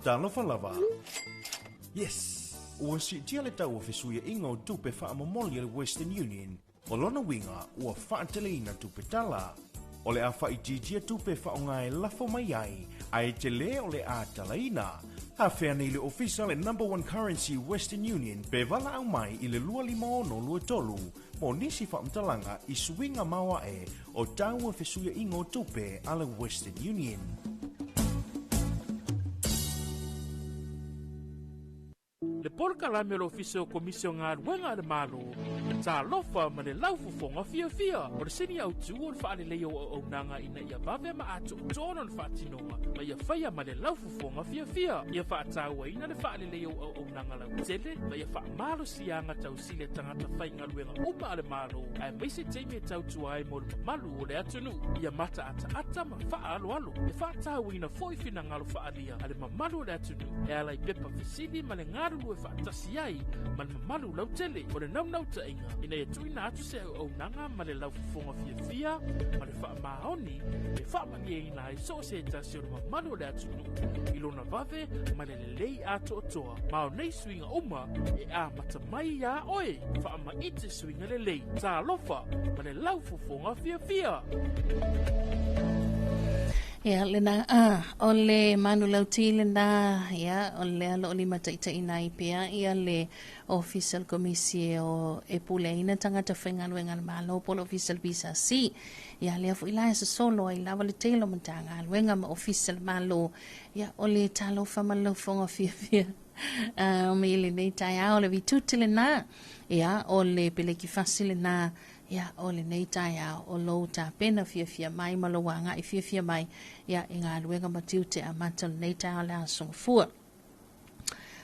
Talofa lava. Yes! Ua siitia le tau o fesuiaiga o tupe faamomoli a le Western Union. O lona uiga, ua faateleina tupe tala. O le a faaitiitia tupe faaaoga e lafo mai ai, ae tele o le a talaina. Afea nei le ofisa le Number One Currency Western Union pe valaau mai i le 25623 mo nisi faamatalaga i suiga maoae o tau o fesuiaiga o tupe a le Western Union. Le polokalame o le Ofisa o Komisi o Galuega a le Malo, Talofa ma le laufofoga fiafia. O le sini autu o le faaleleia o auaunaga ina ia vave ma atoatoa lona faatinoga ma ia faia ma le laufofoga fiafia. Ia faatauaina le faaleleia o auaunaga lautele ma ia faamalosiaga tausili a tagata faigaluega uma a le Malo aemaise taimi e tautua ai mo le mamalu o le atunuu. Ia mataataata ma faaaloalo. E faatauaina foi finagalo faaalia a le mamalu o le atunuu e ala i pepa fesili ma le galulue faatasi ai ma le mamalu lautele. O le naunautaiga ina ia tuuina atu se auaunaga ma le laufofoga fiafia ma le faamaoni e faamalieina ai so o se tasi o le mamalu o le atunuu i lona vave ma le lelei atoatoa. Ma o nei suiga uma e amata mai iā oe. Faamaite suiga lelei. Talofa ma le laufofoga fiafia. Ia lena a o le manulauti lena ia o le alo o lima taitaiina ai pea ia le Ofisa o le Komisi o e puleaina tagata faigaluega a le Malo po o le Ofisa o le PSC. Ia lea foi la e sosolo ai lava le tele o Matagaluega ma Ofisa o le Malo. Ia o le talofa ma le laufoga fiafia mai lenei taeao le vituti lena. Ia o le pelekifasi lena. Ia, o lenei taeao, o lou tapena fiafia mai ma lou agai fiafia mai, ia, i galuega ma tiute amata o lenei taeao le Aso Gafua.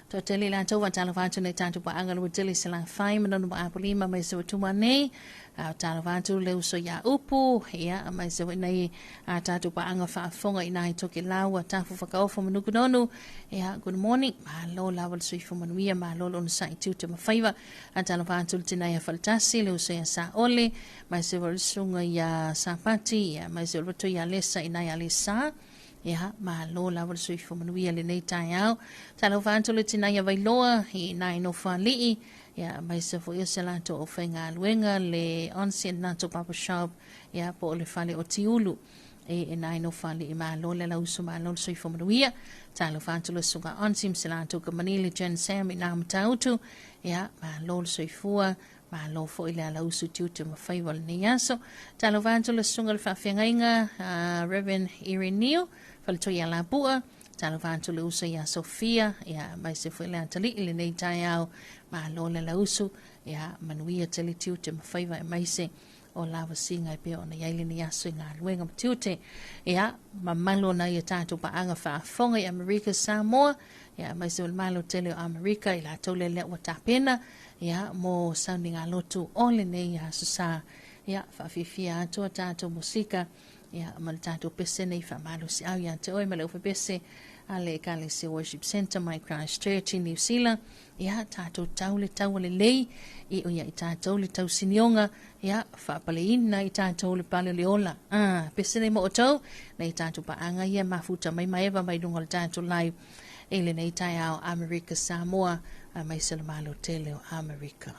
Toatele i latou faatalofa atu nei tatou paaga lua tele i Salafai ma Nonu ma Apolima mai se ua nei. A talofa atu le uso ia Upu, ia, mai se nei a tatou paaga faafofoga i nai Tokelau a tafu whakaofo ma Nukunonu. Ia, good morning. Malo lava le soifua manuia, malo le onosai tiute ma faiva. A talofa atu le tina ia Faletasi, le uso ia Saole, mai se le susuga ia Sapati, ia, mai se le ia Lesa i nai Alesa. Ia, malo lava le soifua manuia lenei taeao. Talofa atu le tina ia Vailoa i nai Nofali'i, ia, mai se foi o se latou o faigaluega le Onsen Nato Papa Shop, ia, po o le fale o Tiulu. E nai Nofali'i, malo le lauso, malo le soifua manuia. Talofa atu le susuga Onsi ma se latou kamani le Jen Sam i nā Matautu. Ia, malo le soifua, malo foi le alausu tiute ma faiva o lenei aso. Talofa atu le susuga le faafeagaiga, Reverend Ireneo, faletoi ia Lapua. Talofa atu le uso ia Sofia, ia, mai se foi le atalii lenei taeao, malo le lausu, ia, manuia tele tiute ma faiva e mai se o lavasiga e pei ona iai lenei aso i galuega ma tiute. Ia, mamalu ona ia tatou paaga faafofoga i Amerika Samoa, ia, mai se o le malo tele o Amerika i latou lea lea ua tapena, ia, mo sauniga lotu o lenei aso sa. Ia, faafiafia atu a tatou musika, ia, ma le tatou pese nei faamalosiau ia te oe ma le ufepese a le Ekalesia Worship Center mai Christchurch i New Zealand. Ia, tatou tau le taua lelei, i o ia i tatou le tausinioga, ia, faapaleina i tatou le pale o le ola. Ah, pese nei mo outou, nei tatou paaga ia mafuta mai maeva mai luga o le tatou live i lenei taeao Amerika Samoa, mai se le malo tele o Amerika.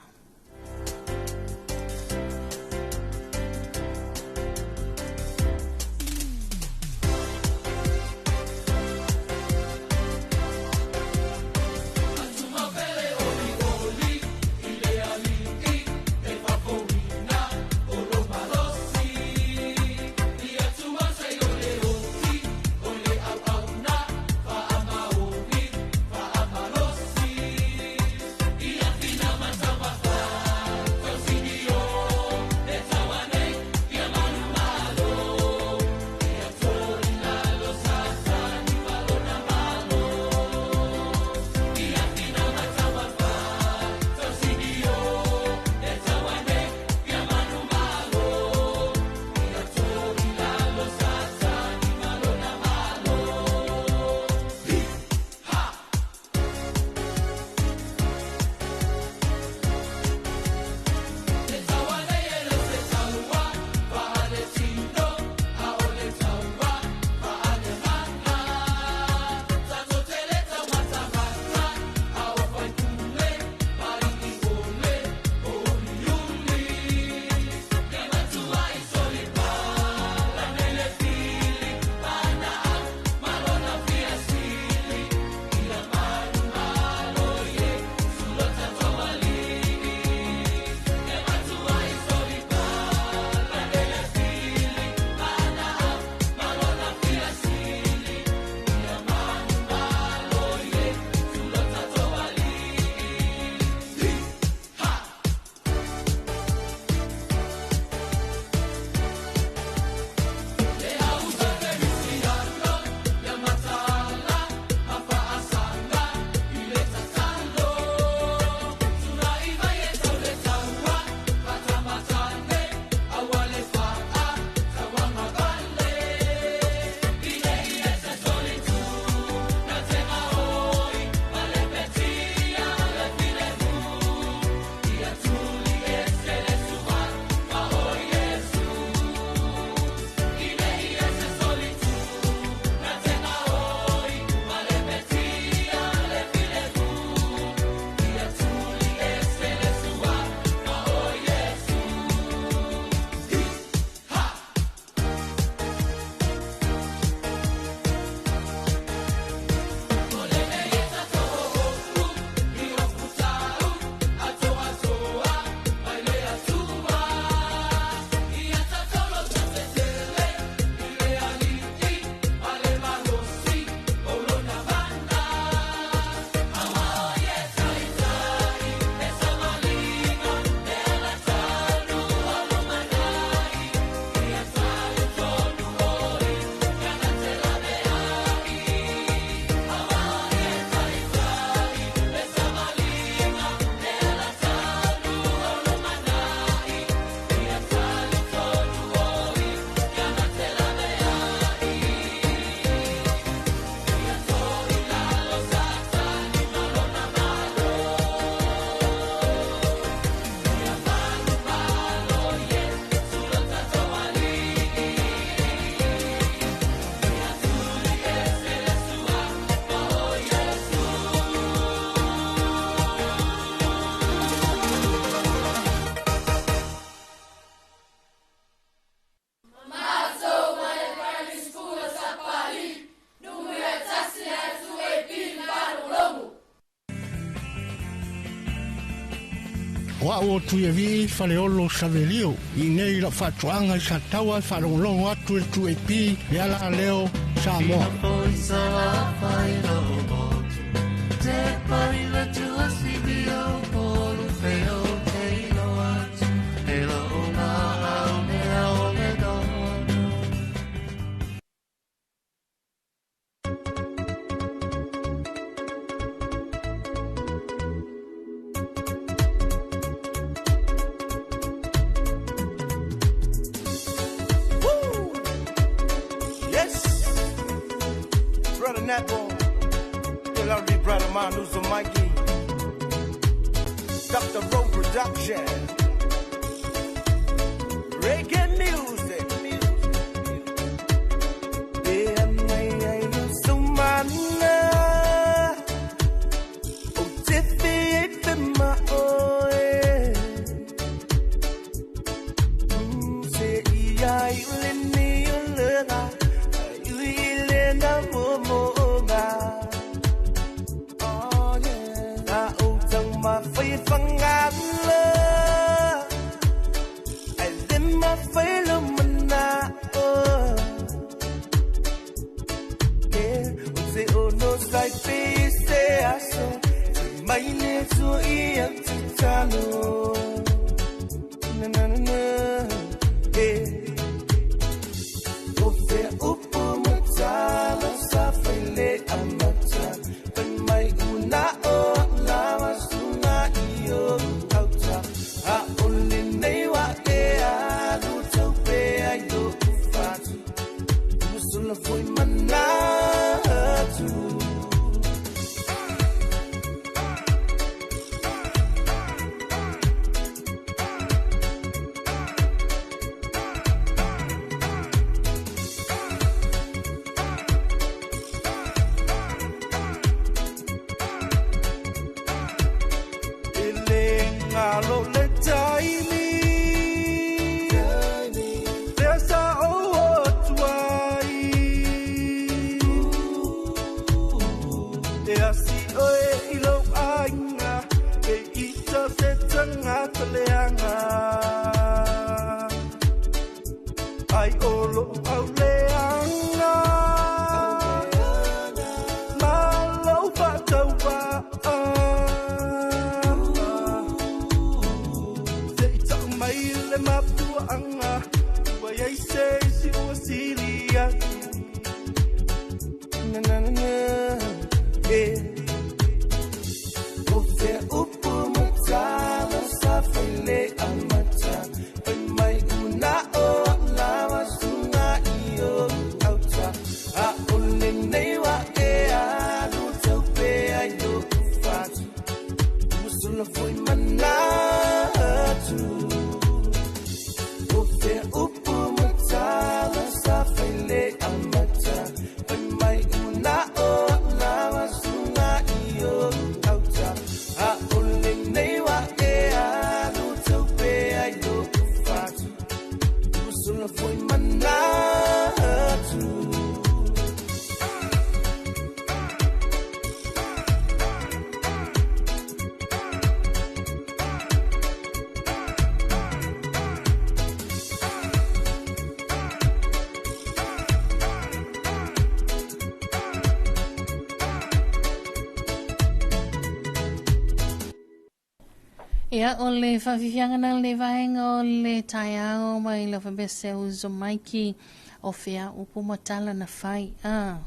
O au o Tuiavii Faleolo Savelio i nei lau faatoaga i Sataua e faalogologo atu i le 2AP le ala leo Samoa. Woo! Yes! Brother Napo, the lovely brother Manuzo Mikey, Dr. Rowe Production, Reggae music. Ia, o le faafiafiaga le vaega o le taeao mai lau faapea uso Maiki o fea upu ma tala na fai. Ah.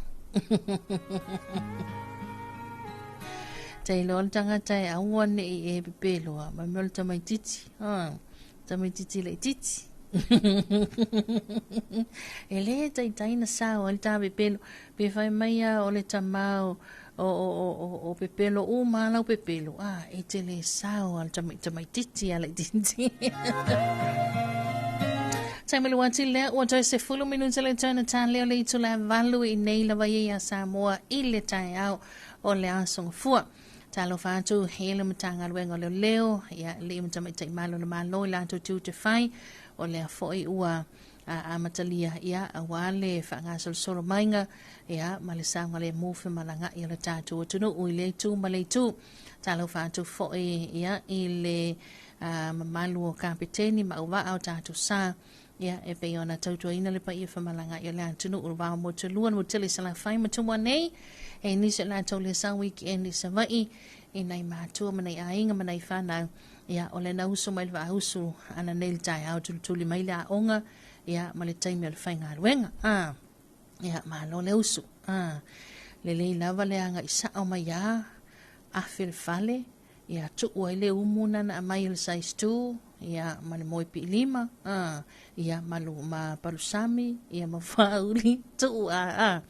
Tailoa le tagata e aua nei e pepeloa, ma mea o le tamaititi. Ah. Tamaititi laititi. E lē taitai na sao ai le tāpepelo pe fai mai a o le tamā o o o o o pepelo uma lau pepelo a e te lē sao a le tamaititi a laititi. Taimelu ati lea ua toe 10 minuta le toe na tāleo le itula 8 i nei lava ia iā Samoa i le taeao o le aso gafua. Talofa atu he le Matagaluega o Leoleo, ia alii ma tamaitai malo le Malo i latou tiute fai o lea foi ua amatalia ia auā le faagasolosolo maiga ia ma le saogalemu femalaga'i o le tatou atunuu i lea itu ma le itu. Talofa atu foi ia i le mamalu o kapeteni ma auvaa o tatou sa, ia, e pei ona tautuaina le paia femalagaai o le atunuu, le vao motu lua, le motu tele i Salafai ma Tumua nei, e nisi o latou le sau weekend i Savaii, i nai matua ma nai aiga ma nai fanau, ia, o le na usu mai le vaausu ana nei le taeao tulituli mai le aoga, ia, ma le taimi o le faigaluega. Ia, malo le usu. Lelei lava le agai sao mai a, afe le fale, ia tuu ai le umu na aumai o le size 2, ia ma le moe piilima, ia ma, ma palusami, ia ma fauli, tuu a,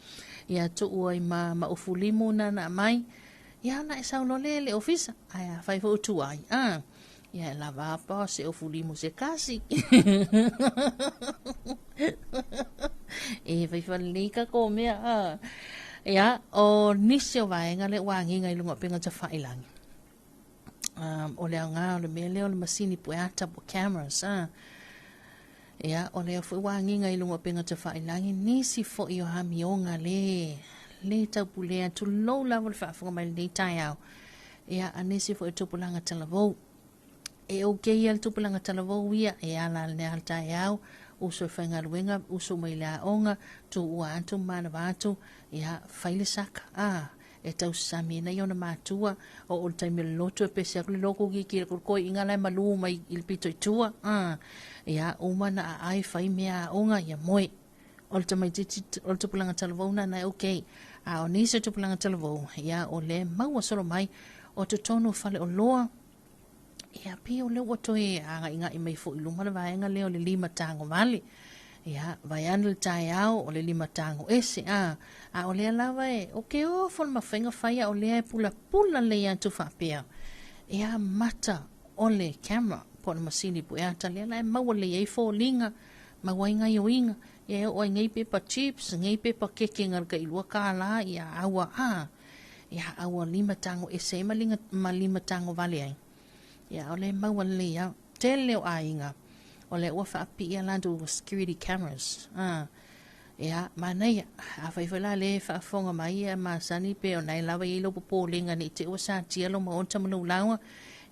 ia tuu ai ma ufulimu na aumai, ia na e saulo le le ofisa, ai a fai fo tu ai, ia lava pa se ufulimu se kasi. E fai falika ko mea, Ia, o nisi o vaega le ua agiga i luga o upega tafailagi. O le aoga o le mea lea o le masini pueata po cameras. Ia, o lea foi ua agiga i luga o upega tafailagi nisi foi o amioga le le taupulea tulou lava le faafofoga mai lenei taeao. Ia, a nisi foi o tupulaga talavou. E okay ia le tupulaga talavou ia, e ala le le taeao, uso e faigaluega, uso mai le aoga, tuua atu, manava atu, ia, fai le saka, e tausami ai ona matua, o le taimi o le lotu e pese atu le lotu ki le koi inga lai malu mai i le pito i tua, ia, uma na aai fai mea aoga, ia moe. O le tamaitiiti, o le tupulaga talavou na na e okay. A o nisi o tupulaga talavou, ia, o le maua solo mai, o totonu fale o loa, ia, pi o le ua toe agaigai mai foi i luma le vaega lea o le lima tago vale. Ia, vaeane le taeao o le lima tago ese, a o lea lava e, o ke ofo le mafaiga faia o lea e pulapula lei atu faapea. Ia, mata o le camera, po o le masini pueata lea la e maua lei ai foliga, maua ai gaioiga, ia e oo ai nei pepa chips, nei pepa keke ngal ka ilua kālā, ia aua, ia aua lima tago ese ai ma lima tago vale ai. Ia, o le maua lelei au. Tele o aiga, o le ua faapipii latou security cameras. Ia, manaia, a fai foi la le faafofoga mai ia masani pe o nai lava i lou popolega nei te ua satia lo maota ma lou laua.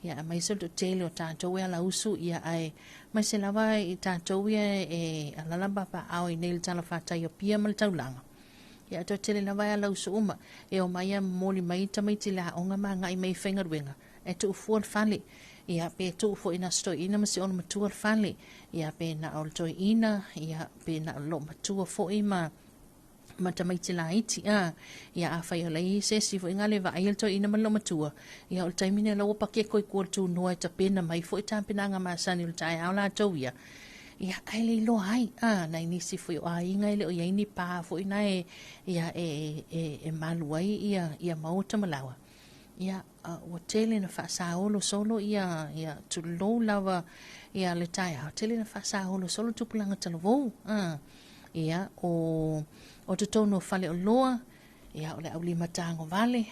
Ia, aemaise o le toatele o tatou e alausu, ia, ae maise lava i tatou ia e alala papaao i nei le talafatai o Apia ma le taulaga. Ia, toatele lava e alausu uma, e o mai a momoli mai tamaiti le aoga ma agai mai i faigaluega. E tuufua le fale, ia, pe tuu foi na stoiina ma si ona matua le fale, ia, pe na o le toeina, ia, pe na o lo matua foi ma tamaiti laiti, ia, a fai o lei se esi foi ngā le vaai le toeina ma lo matua, ia, o le taimi nei ua pakeko i kua le tūnoa e tapena mai foi tapenaga masani o le taeao latou ia, ia, ai le iloa ai, nai nisi foi o aiga e le o iai ni pā foi na e, ia, e malu ai, ia, ia maota ma laua. Ia, ua tele na faasaolo solo ia, ia tulou lava ia le taeao, tele na faasaolo solo tupulaga talavou, ia, o totonu o fale o loa, ia, o le aulima tago vale,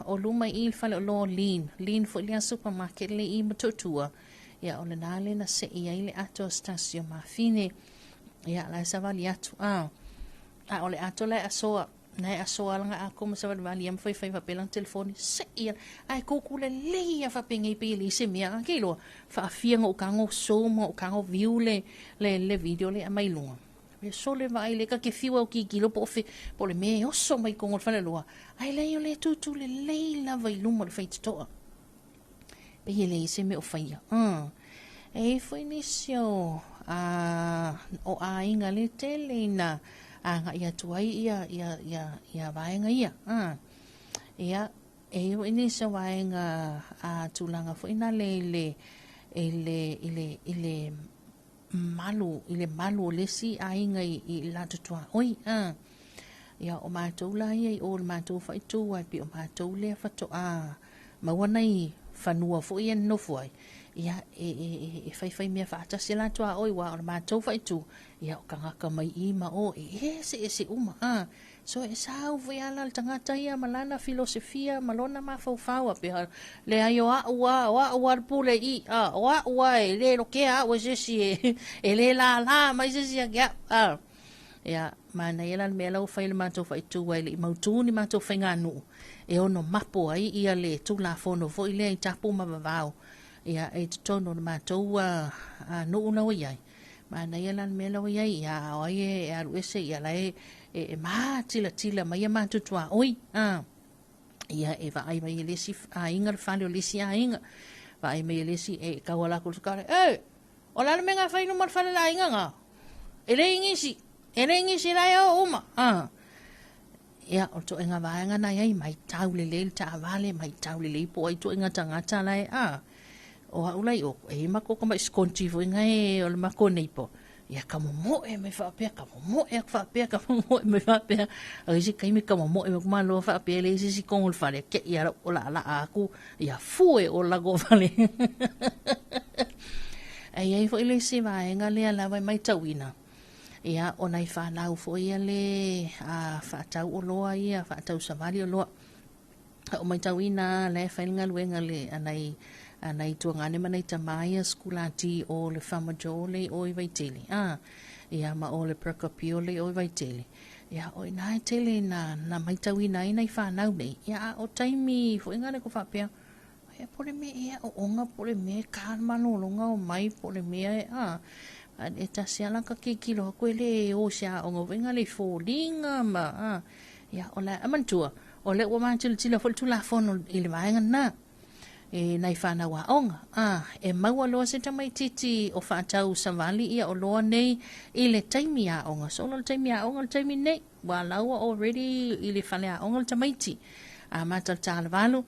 o luma i le fale o loa lean, lean foi lea supermarket le i Motootua, ia, o lena le na sei ai le ato stasio mafine, ia, la e savali atu, a o le ato la e asoa, na e asoa langa a koma sa vali am fai fai fapelang telefoni se ia ai kuku le le ia fa pengi pe le se mea ke lo fa afia ngo kango so mo kango view le le le video le mai lunga e so le vai le ka ke fiwa o ki ki lo po fe po le me oso mai kongo fa le loa ai le le tu tu le le la vai luma le fai toa pe le se me o faia e foi nisio a o aiga le tele na a ia tuai ia ia ia ia vaega ia ia e o ini se vaega a tulaga foi na le le le le le malu i le malu o le si aiga i la tutua oi ia o matou la ia i o le matou faaitu ai pe o matou lea fatoa maua nai fanua foi ia nofo ai ia e fai fai mea faatasi la tua oi wa o le matou faaitu ia o kangaka mai i ma o e se se uma so e sau foi ala le tagata ia ma lana filosofia ma lona mafaufau a pe le ai o a'u a o a'u a le pule i a o a'u a e le lokea a'u e se isi e le lālā mai se isi ake a'u ia manaia la le mea la ua fai le matou faaitu ai le i mautū ni matou faiganuu e ono mapo ai ia le tulafono foi lea i tapu ma vavao Ia, e i totonu o le matou nuu la ua i ai, manaia la le mea la ua i ai, ia, a o ai e alu ese, ia la e e matilatila mai ia matou tuaoi. A. Ia, e vaai mai e le isi aiga le fale o le isi aiga, vaai mai e le isi, e tau ala atu i le sukale, e, o le a le mea na fai i luma o le fale o le aiga na? E leai nisi, e leai nisi la e o uma. A. Ia, o le toega vaega na i ai, matau lelei le taavale, matau lelei po o ai ituaiga tagata la e, a. O au la i o, e i ai matou tamai sikonti foi na e o le matou neighbour, ia ka momoe mai faapea, ka momoe atu faapea, ka momoe mai faapea. A o isi taimi ka momoe mai kumaloa faapea, e leai se isi i totonu o le fale, te i lava o laalaa atu, ia fue o le latou fale. Ae i ai foi le isi vaega lea lava e matauina, ia, o nai fanau foi ia le faatau oloa ia, faatau savali oloa. A ou matauina lava la e fai le galuega le, a nai, a nai tuagane ma nai tama ia sikulati o le Farmer Joe le i o i Vaitele, a, ia ma o le Perkapio le i o i Vaitele. Ia, o i ina e tele na, na matauina ai nai fanau nei, ia, a o taimi foi na le ko faapea, Ia, po o le mea ea aoaoga po o le mea e ka le malologa o mai po o le mea e, a, e tasi lava la ta tilotilo atu e le o i se aoga foi lea i foliga ma, a, ia, o le a manatua, o lea ua matilotilo foi le Tulafono i le vaega lena i nai fanau aoga, a, e maua loa se tamaitiiti o faatau savali ia oloa nei i le taimi aoga. Solo le taimi aoga o le taimi nei, ua la ua already i le faleaoga le tamaiti, amata i le ta o le 8,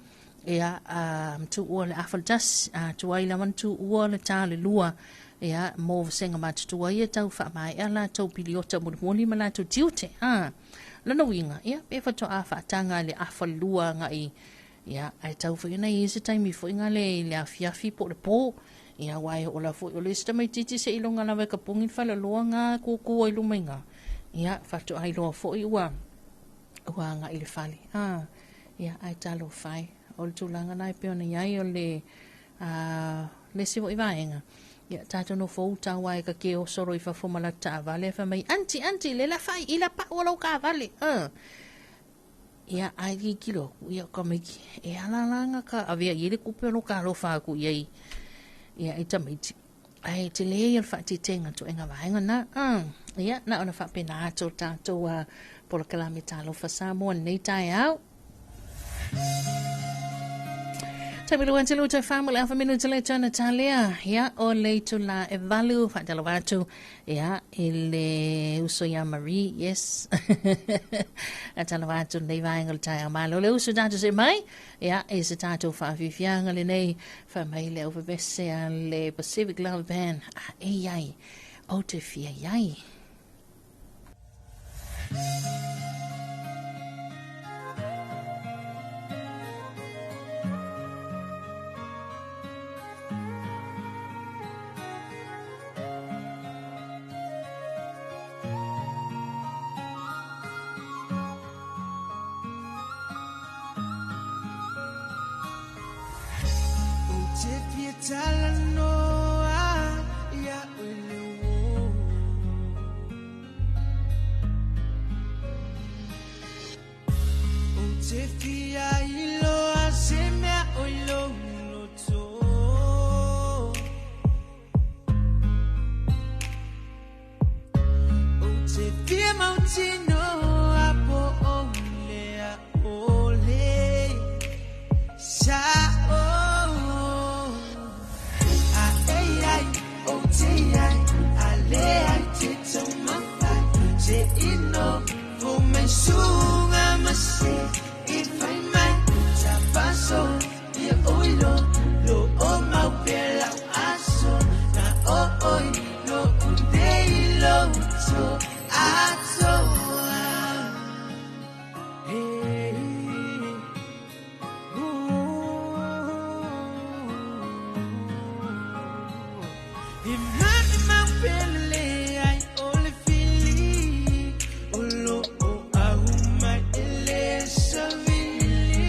ia, a, tuua le afa le 1, a tuai lava ona tuua le ta o le 2, ia, mo vasega matutua ia tau faamaea latou piliota mulimuli ma latou tiute. A, lona uiga, ia, pe faatoa faataga i le afa le 2 agai, ia, ae tau foi ona i ai se taimi foi gale i le afiafi po o le po, ia, aua e oo lava foi o le isi tamaitiiti seiloga lava e tapuni le faleoloa na tutu ai luma i ina, ia, faatoa iloa foi ua, ua agai i le fale. A, ia, ae talofa e. O le tulaga lena e pei ona i ai o le, a, le isi foi vaega, ia, tatou nofo uta aua e ta te oso loa i fafo ma lata taavale ae fai mai, Aunty, aunty, le la fai i la pau o lau taavale. Ia, ae tilotilo atu, ia, o tamaiti, e ala la ona ta avea i ai le tupe o lo ta alofa atu i ai, ia, i tamaiti. Ae tele ia o le faateteina ituaiga vaega na. Ia, na ona faapena atu o le tatou polokalame Talofa Samoa i lenei taeao. Taimi lua telu toe wha mo le awha minuta le tana talea. Ia, o le itula e 8, whaatalofa atu. Ia, i le uso ia Marie, yes. Atalofa atu nei vaega o le taeao malo. Le uso tatou se mai, ia, i se tatou whaafiafiaga lenei, wha mai le aufavese a le Pacific Love Band. A e iai, o te fia iai. Ou te fia talanoa ia oe le uō. Ou te fia iloa se mea o i lou loto. Ou te fia mautinoa po o le a o le sa'o. A e ai, o te ai, a le ai te taumafai. Se ino fo mai suga ma se i fai mai. Ta paso ia oi lo, lo o mau pe lau aso. Na o oi lo unde i lo to atoa. Hey, ooh. E mani mau pele ai o le fili, o lo o ahu mai e le savili.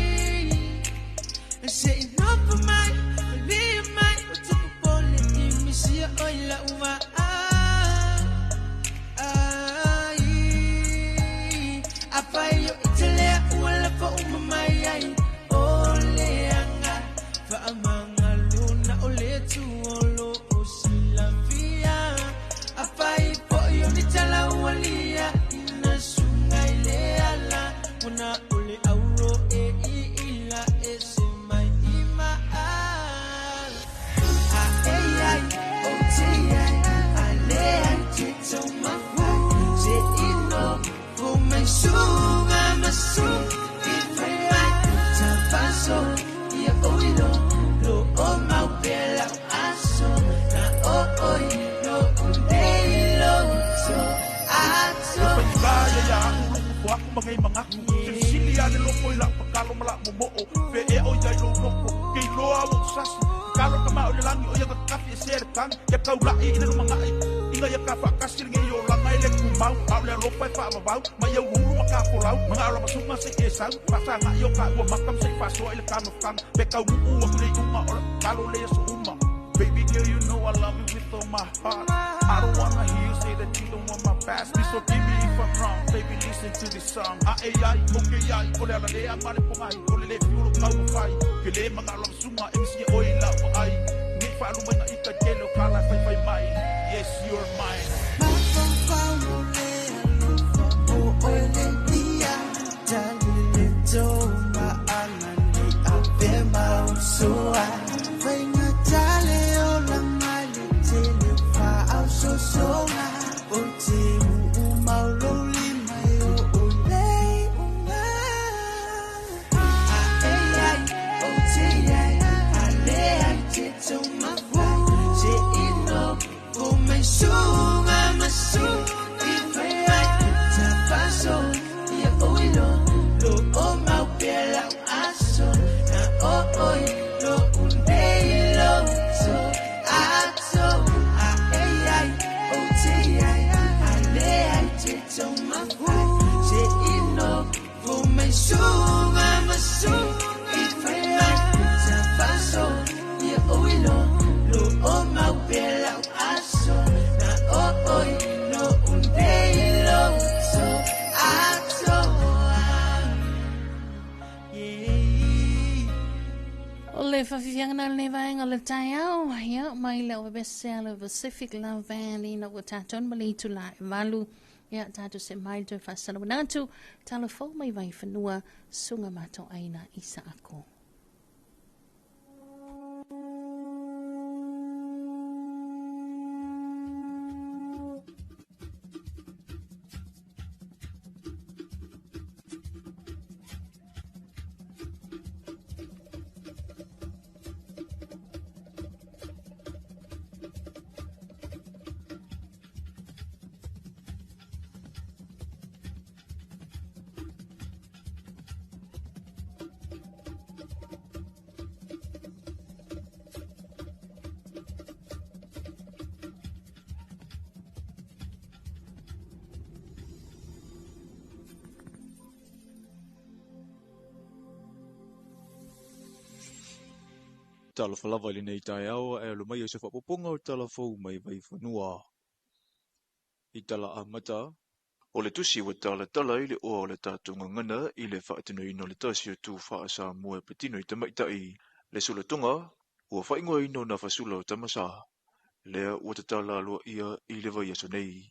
Se i nofo mai, o le mai, o te popole i misia o i lau va'a. Ai, a fai o i te lea ua lafo uma mai ai, o le anga, faamanga luna o le nofo aku ma ngei mangaku. Silisili a le loko i lau pakalo ma lau momo'o. Pe e o ia i lou loko. Ke iloa ua ou sasi. Tatalo ka mao i le lagi o ia kakafi e sea le tagi. Ia taula'i i le lumanai. Ina ia tafaatasi lenei olaga e lē tumau. A o le alofa e faavavau. Ma ia uluulu ma tafolau. Maga'o lava suga se'i e sau. Faasaga'i o ka'ua maka ma se'i faasoa i le tagofaga. Pe taumu'u aku le iuga o le tatalo lea aso uma. Baby girl, you know I love you with all my heart. I don't wanna hear you say that you don't want my past. Please forgive me if I'm wrong. Baby, listen to this song. A e ai, o ke ai, o le ala lea ma le pogai. O le le fiu o lou taumafai. Ke lē maga'o lava suga e misi oe i lau vaai. Nei faaluma ina ika tele o kala e faifai mai. Yes, you're mine. Mafaufau mo le alofa o oe le ia. Tali le tau ma'a nei ave mausoa. Faigata le ola mai le tele faaososoga. O te uu mau lou lima e oo le iuga. A e ai, o te ai, a le ai te taumafai. Se'i nofo mai suga ma se i fai mai. Tafaso ia oi lo, lo o mau pea lau aso. Na o oi lo unei lo so ato. A e ai, o te ai, a le ai te taumafai. Se'i nofo mai suga ma se i fai mai. Tafaso ia oi lo, lo o mau pea lau aso. Na o oi lo unei lo so ato. O le faafiafiaga na lenei vaega o le taeao, ia, mai le ovevese a le Pacific Love Band ina ua tatou ma le itula e 8. Ia, tatou se mai toe faasalauina atu, talo fou mai Vaifanua, suga matou aina i Saako. Talofa lava i lenei taeao ae alo mai o se faaopoopoga o tala fou mai Vaifanua. I tala amata, o le tusi ua talatala i le oa o le tatou gagana i le faatinoina o le tasi o tu faa-Samoa e patino i tamaitai, le sulatoga, ua faaigoaina o Nafasula o Tamasa, lea ua tatala aloaia i le vaiaso nei.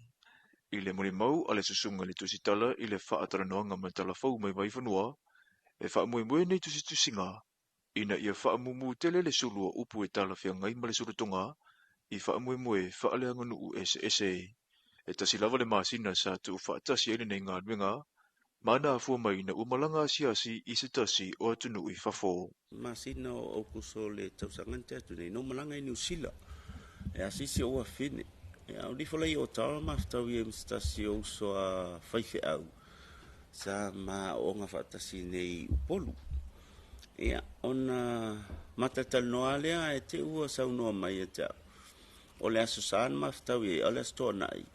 I le molimau a le susuga i le tusitala i le faatalanoaga ma tala fou mai Vaifanua, e faamoemoe nei tusitusiga ina ia faamumu tele le sulu o upu e talafeagai ma le sulatoga i faamoemoe faaleaganuu eseese. E tasi lava le masina sa tuufaatasi ai lenei galuega, ma na afua mai ina ua malaga asiasi i se tasi o atunuu i fafo. Masina o Aukuso le tausaga na tea atu nei, na ou malaga i Niu Sila e asisi ou afine. Ia, o lifo lai o Otawa mafetau ia ma se tasi o uso a faifeau sa ma aooga faatasi nei i Upolu. Ia, ona matatalanoa lea ae te ua saunoa mai ia te au. O le Aso Sa na mafetau i ai, a o le Aso Toonai,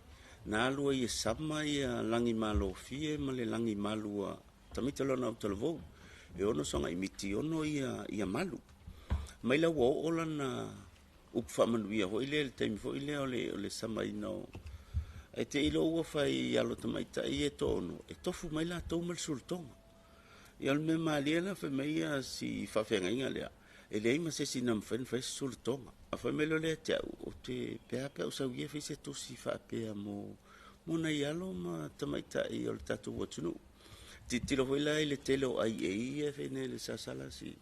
na alu ai e sama ia lagi malofie ma le lagi malu a tamaiti lona o talavou. E ono soga i miti ono ia, ia malu. Mai la ua oo lana upu faamanuia foi lea i le taimi foi lea o le, o le samaina o Ae te i loa ua fai i alo tamaitai ia e toaono, e tofu mai latou ma le sulutoga. Ia o le mea malie la fai mai ia si faafeagaiga lea, e leai ma se isi na mafai ona fai se sulutoga. A fai mai loa lea ia te au, ou te pe a pe a ou sau ia e fai se tusi faapea mo mo nai alo ma tamaitai o le tatou atunuu. Tilotilo foi la i le tele o IA ia e fai nei le SSLC,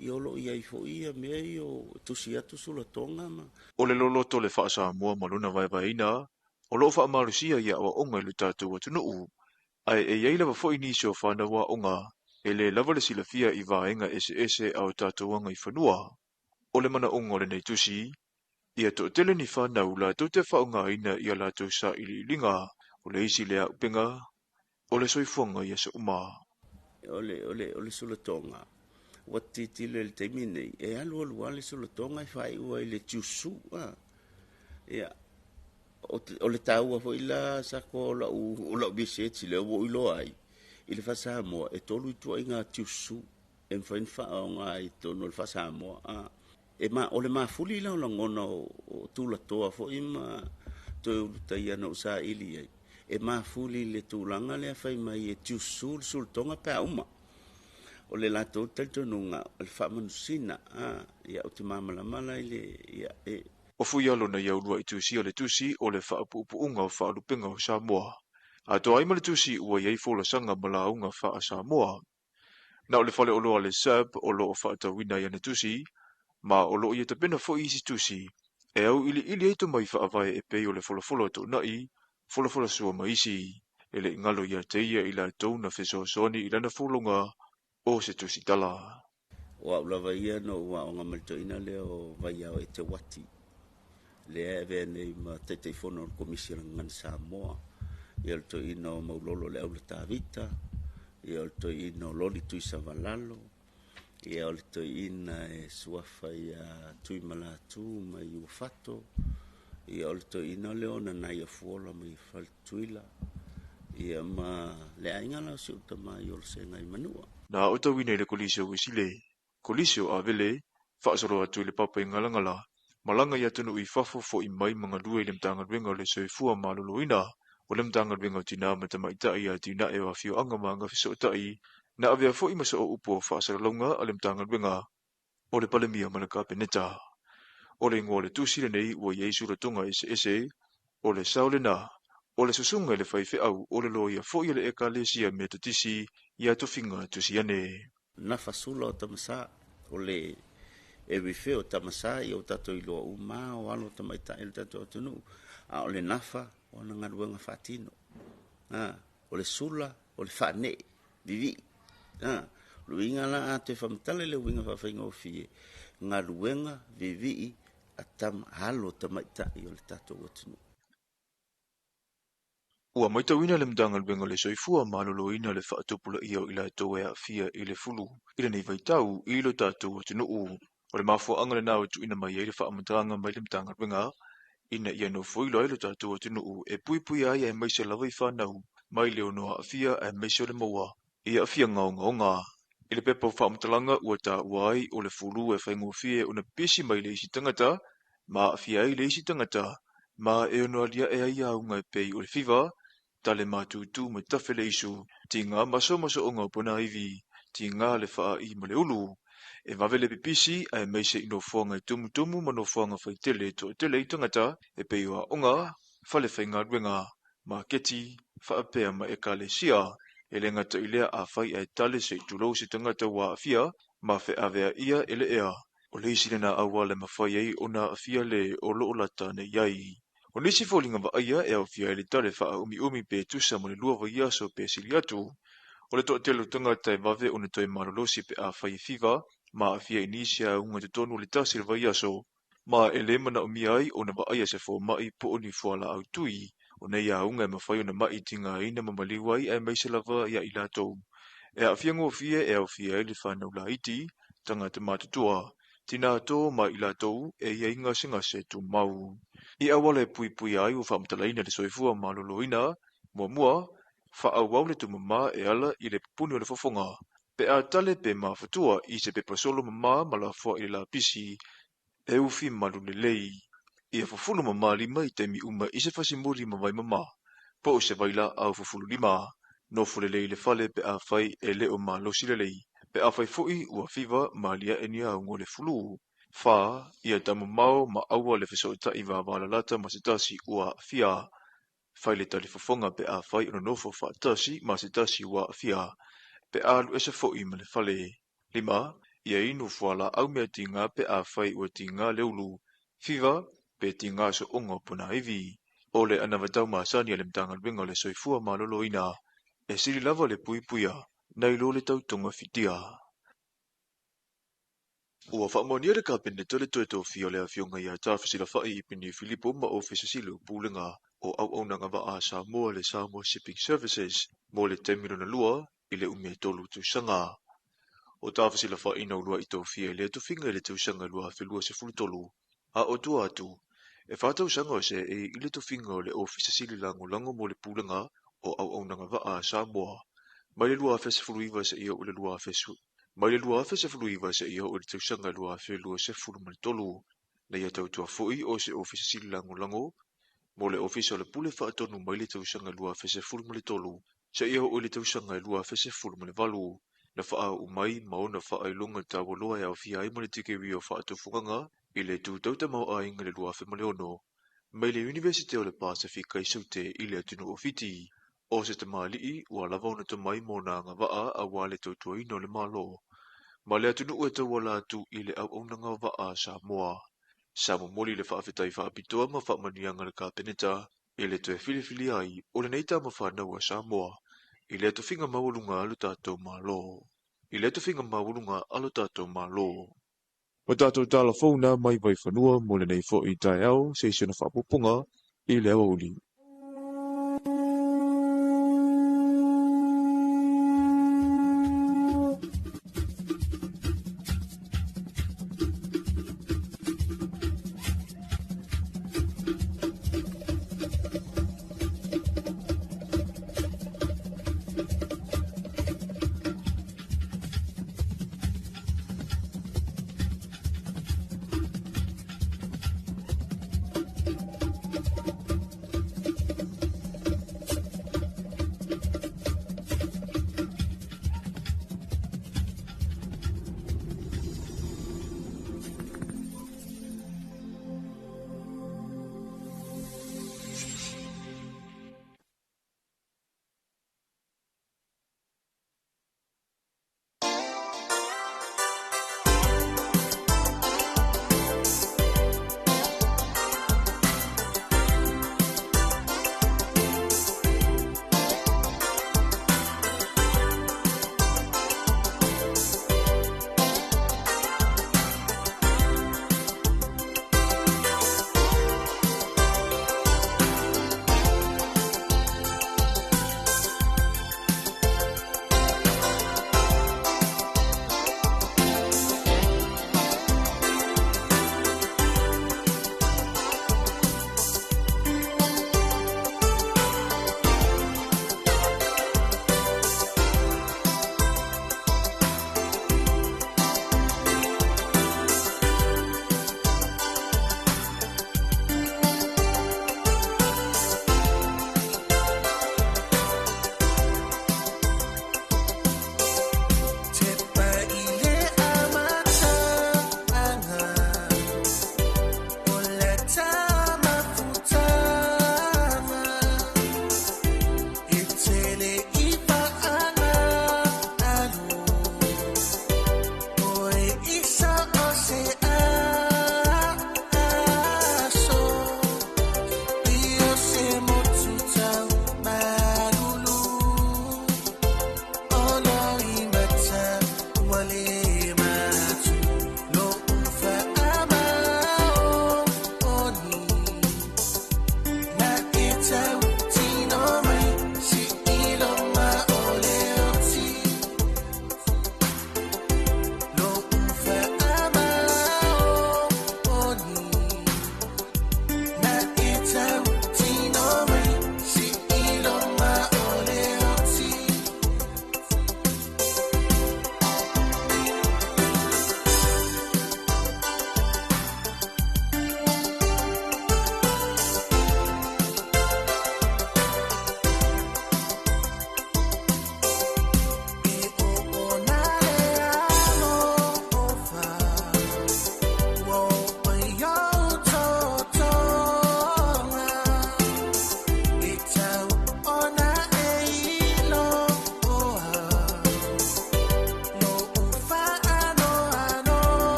ia o lo o i ai foi ia mea ia o tusi atu sulatoga ma. O le loloto le faa-Samoa ma lona vaevaeina, o lo o faamalosia ia aoaoga i lo tatou atunuu, ae e i ai lava foi nisi o fanau aoga e lē lava le silafia i vaega eseese a o tatou agaifanua. O le manaoga o lenei tusi, ia toatele ni fanau latou te faaaogaina i a latou sailiiliga. O le isi lea auupega, o le soifuaga i aso uma. O le sulatoga ua tilotilo i le taimi nei e alualu lava le sulatoga e faaiu ai i le tiusu a. Ia, o le taua foi la sako o lau research lea ua ou iloa ai i le faa-Samoa e 3 ituaiga tiusu e mafai ona faaaoga i totonu o le faa-Samoa. O le mafuli la o lagona o tulatoa foi ma toe ulutaia na ou saili ai, e mafuli i le tulaga lea fai mai e tiusu le sulatoga pe a uma. O le latou talitonuga o le faamanusina, ia ou te malamalama la i le ia e. O Fuialo na iaulua i tusi o le tusi o le faapuupuuga o faalupega o Samoa. Atoa ai ma le tusi ua iai folasaga ma lauga faa-Samoa. Na o le faleoloa le SAB o loo faatauina i ana tusi, ma o loo ia tapena foi isi tusi, e au iliili ai tomai faavae e pei o le folafola o toonai, folafola sua ma isi. E le i galo ia te ia i latou na fesoasoani i lana folauga o se tusi tala. O au lava ia na ou aoga ma le toeaina lea o Vaiao e Te Wati, lea e avea nei ma Taitaifono o le Komisi o le Gagana Samoa, ia o le toeaina o Maulolo le Aula Tavita, ia o le toeaina o Loli Tuisavalalo, ia o le toeaina e suafa ia Tuimalatu mai Uafato, ia o le toeaina lea o Nanaia Fuola mai Faletuila, ia ma le aiga la o si ou tama i Olosega i Manua. Na aotauina i le Kolisi o Uesile, Kolisi o Avele, faasolo atu i le papa i Ngalagala, malaga i atunuu i fafo fo'i mai ma galue i le Matagaluega o le Soifua Maloloina, o le Matagaluega o Tinā ma Tamaitai ia Atinae o Afioaga ma Agafesootai, na avea foi ma soo upu o faasalalauga a le Matagaluega o le Palemia ma le Kapeneta. O le igoa o le tusi lenei ua iai sulatoga eseese, o le sao lena, o le susuga i le faifeau o le loia foi o le Ekalesia Metotisi ia Tofiga Tusiane. Nafa sula o Tamasa, o le e refer o Tamasa ia o tatou iloa uma o alo o tamaitai o le tatou atunuu, a o le nafa o ana galuega faatino. O le sula o le faanee, vivii. O le uiga la a toe faamatala le uiga faafaigofie, galuega vivii a alo tamaitai o le tatou atunuu. Ua matauina le Matagaluega o le Soifua Maloloina le faatupulaia o i latou e aafia i le fulu i lenei vaitau i lo tatou atunuu. O le mafuaaga lena ua tuuina mai ai le faamatalaga mai le Matagaluega ina ia nofoilo ai lo tatou atunuu e puipuia ai aemaise lava i fanau mai le ono aafia aemaise o le maua i aafia gaogaoga. I le pepa o faamatalaga ua taua ai o le fulu e faigofie ona pisi mai le isi tagata ma aafia ai le isi tagata ma e ono aliae ai auga e pei o le fiva, tale matutu ma tafe le isu, tiga masomasoonga o ponaivi, tiga le faai ma le ulu. E vave le pipisi aemaise i nofoaga e tumutumu ma nofoaga faitele e toatele i tagata e pei o aoga, fale faigaluega, maketi, faapea ma ekalesia. E le gata i lea afai ae tale se i tulou se tagata ua aafia ma feavea ia e le ea. O le isi lena auala e mafai ai ona aafia le o loo lata nei ai. O nisi foliga vaaia e aofia ai le tale faaumiumi pe tusa ma le 2 vaiaso pe sili atu. O le toatele o tagata e vave ona toe malolosi pe afai e fiva ma aafia i nisi auga totonu o le 1 le vaiaso. Ma e le manaomia ai ona vaaia se fomai po o ni fualaau tui. O nei auga e mafai ona mai tigaina ma maliu ai aemaise lava ia i latou. E aafia gofie e aofia ai le fanau laiti, tagata matutua, tina tō ma i latou e iai gasegase tumau. I auala e puipuia ai ua faamatalaina le soifua maloloina, muamua, faaauau le tumama e ala i le pupuni o le fofoga. Pe a tale pe mafatua i se pepa solo mama ma lafoa i le lapisi, e ufi malu lelei. Ia fufulu mama lima i taimi uma i se fasimoli ma vai mama, po o se vaila au fufulu lima. Nofo lelei le fale pe afai e le o malosi lelei. Pe afai foi ua fiva ma aliae ni auga o le fulu. 4. Ia tamamao ma aua le fesootai vavalalata ma se tasi ua aafia. Fai le talifofoga pe afai o nonofo faatasi ma se tasi ua aafia. Pe alu ese foi ma le fale. 5. Ia inu fualaau mea tiga pe afai ua tiga le ulu. 9. Pe tiga soonga o ponaivi. O le anavatau masani a le Matagaluega o le Soifua Maloloina. E sili lava le puipuia, nai lo le tautoga fitia. Ua faamaonia le Kapeneta le toe tofia o le afioga ia Tafesilafai Ipini Filipo ma Ofisa Sili o Pulega. o Auaunaga Vaa a Samoa le Samoa Shipping Services mo le taimi lona lua i le umi e 3 tausaga. O tafesilafaiga ua tofia i lea tofiga i le tausaga 2023, a o tua atu, e 4 tausaga o seei i le tofiga o le Ofisa Sili Lagolago mo le Pulega o Auaunaga Vaa a Samoa, mai le 2019 seia oo i le 2000 mai le 2019 seia oo i le tausaga 2023, na ia tautua foi o se Ofisa Sili Lagolago mo le Ofisa o le Pule Faatonu mai le tausaga 2013 seia oo i le tausaga 2018, na faauu mai ma ona faailoga taualoa e aofia ai ma le tikeri o faatufugaga i le tūtautamāo'aiga i le 2006, mai le Iunivesite o le Pasefika i Saute i le atunuu o Fiti. O se tamalii ua lava ona tomai mo ona agavaa auā le tautuaina o le Malo ma le atunuu e tauala atu i le auaunaga o vaa a Samoa. Sa momoli le faafetai faapitoa ma faamanuiaga a le Kapeneta i le toe filifilia ai o lenei tama fanau a Samoa i lea tofiga maualuga a lo tatou Malo. I lea tofiga maualuga a lo tatou Malo. O tatou tala fou na mai Vaifanua mo lenei foi taeao se isi ona faapupuga i le aoauli.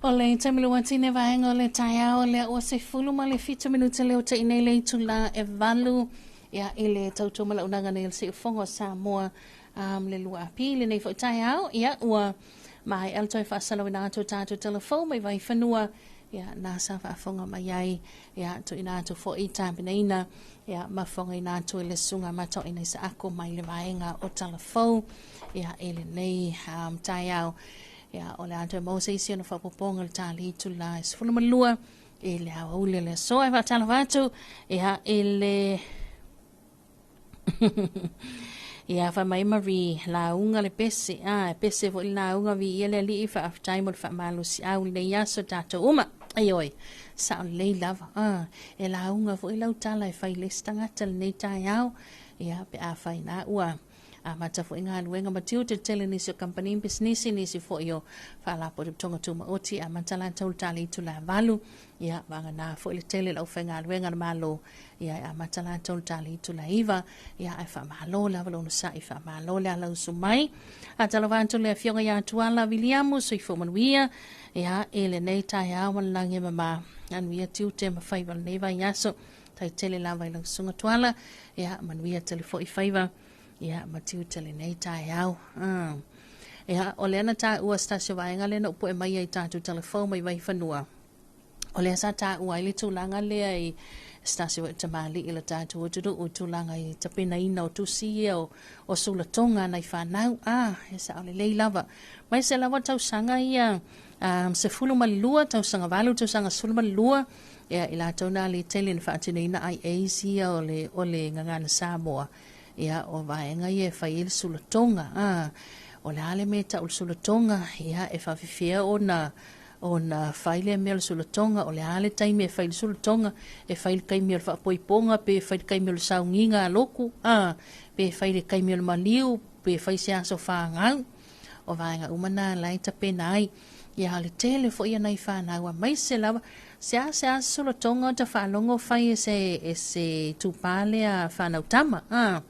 O le taimi le watine vaega o le taeao lea ua 17 minute leo te inei le itula e 8 ia i le tautua malaunaga nei o le Siufogo o Samoa le 2 Apili nei foi taeao ia ua maea le toe faasalauina atu o tatou telefou mai Vaifanua ia na sa faafofoga mai ai ia tuuina atu foi tapenaina ia ma fofogaina atu e le susuga Matoaina Isaako mai le vaega o Talafou ia i lenei taeao. Ia o le a toe maua se isi ona faaopoopoga le tali itula e 12 i le aoauli o le aso. E faatalofa atu ia i le Ia fai mai Marie, lauga le pese, a, e pese foi le lauga viia le Alii, faafetai mo le faamalosiau i lenei aso tatou uma. Ioe, sao lelei lava, a, e lauga foi lau tala e fai le isi tagata lenei taeao, ia, pe a fai na ua amata foi galuega ma tiute tele nisi o kamupani ma pisinisi, nisi foi o faalapotopotoga tumaoti, amata latou le tali itula 8, ia, vagana foi le tele o le aufaigaluega a le Malo, ia e amata latou le tali itula 9, ia ae faamalo lava le onosai, faamalo le alausu mai. Faatalofa atu le afioga ia Tuala Viliamu, soifua manuia, ia i lenei taeao ma le lagi e mama, manuia tiute ma faiva o lenei vaiaso, tai tele lava i lau susuga Tuala, ia manuia tele foi faiva, ia ma tiute lenei taeao. Ia, o lea na taua se tasi o vaega lea na ou poe mai ai tatou telefou mai Vaifanua. O lea sa taua ai le tulaga lea i se tasi foi o tamalii o le tatou atunuu i tulaga i tapenaina o tusi ia o sulatoga a nai fanau. A, e sao lelei lava. Mai se lava tausaga ia 12, tausaga 8, tausaga 12, ia i latou na le tele na faatinoina IAs ia o le Gagana Samoa. Ia, o vaega ia e fai ai le sulatoga. A, o le a le mea e tau le sulatoga, ia, e faafefea ona fai lea mea o le sulatoga, o le a le taimi e fai le sulatoga, e fai le taimi o le faapoipoga, pe fai le taimi o le sauniga a lotu, a, pe fai le taimi o le maliu, pe fai se aso fanau. O vaega uma na la e tapena ai. Ia, o le tele foi ia nai fanau aemaise lava, se a se a sulatoga o ta faalogo fai e se, e se itupa lea fanau tama, a.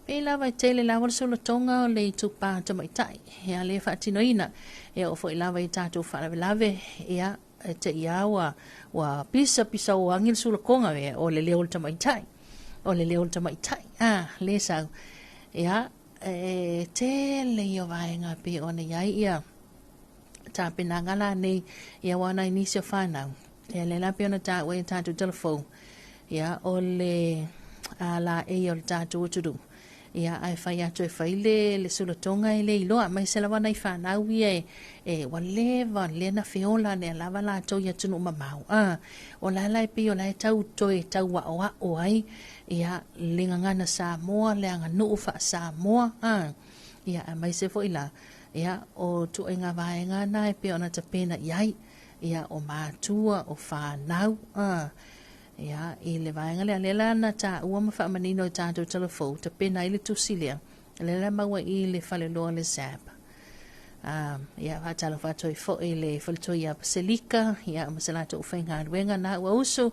Pei lava e tele lava le sulatoga o le itupa tamaitai, ia lea faatinoina. E oo foi lava i tatou faalavelave, ia, e te i a ua pisa pisa o agi le sulatoga, ia, o le leo o le tamaitai, o le leo o le tamaitai, a, le sau. Ia, e tele ia vaega pei ona i ai ia tapenaga la nei, ia aua nai nisi o fanau. Ia lea la pei ona taua i tatou telefou, ia o le la e o le tatou atunuu. Ia ae fai atu e fai le sulatoga e le iloa, mai se lava nai fanau ia e ua leva lea na feola nea lava latou i atunuu mamao. A, o la la e pei o la e tau toe tau aoao ai, ia le gagana Samoa, le aganuu faa-Samoa. A, ia aemaise foi la, ia o tuaiga vaega na e pei ona tapena i ai, ia o matua, o fanau, a, ia i le vaega lea, lea la na taua ma faamanino i tatou telefou, tapena ai le tusi lea, lea la maua i le faleloa le ZAP. Ia faatalofa atu ai foi le faletua ia Paselika, ia ma se latou faigaluega na ua usu,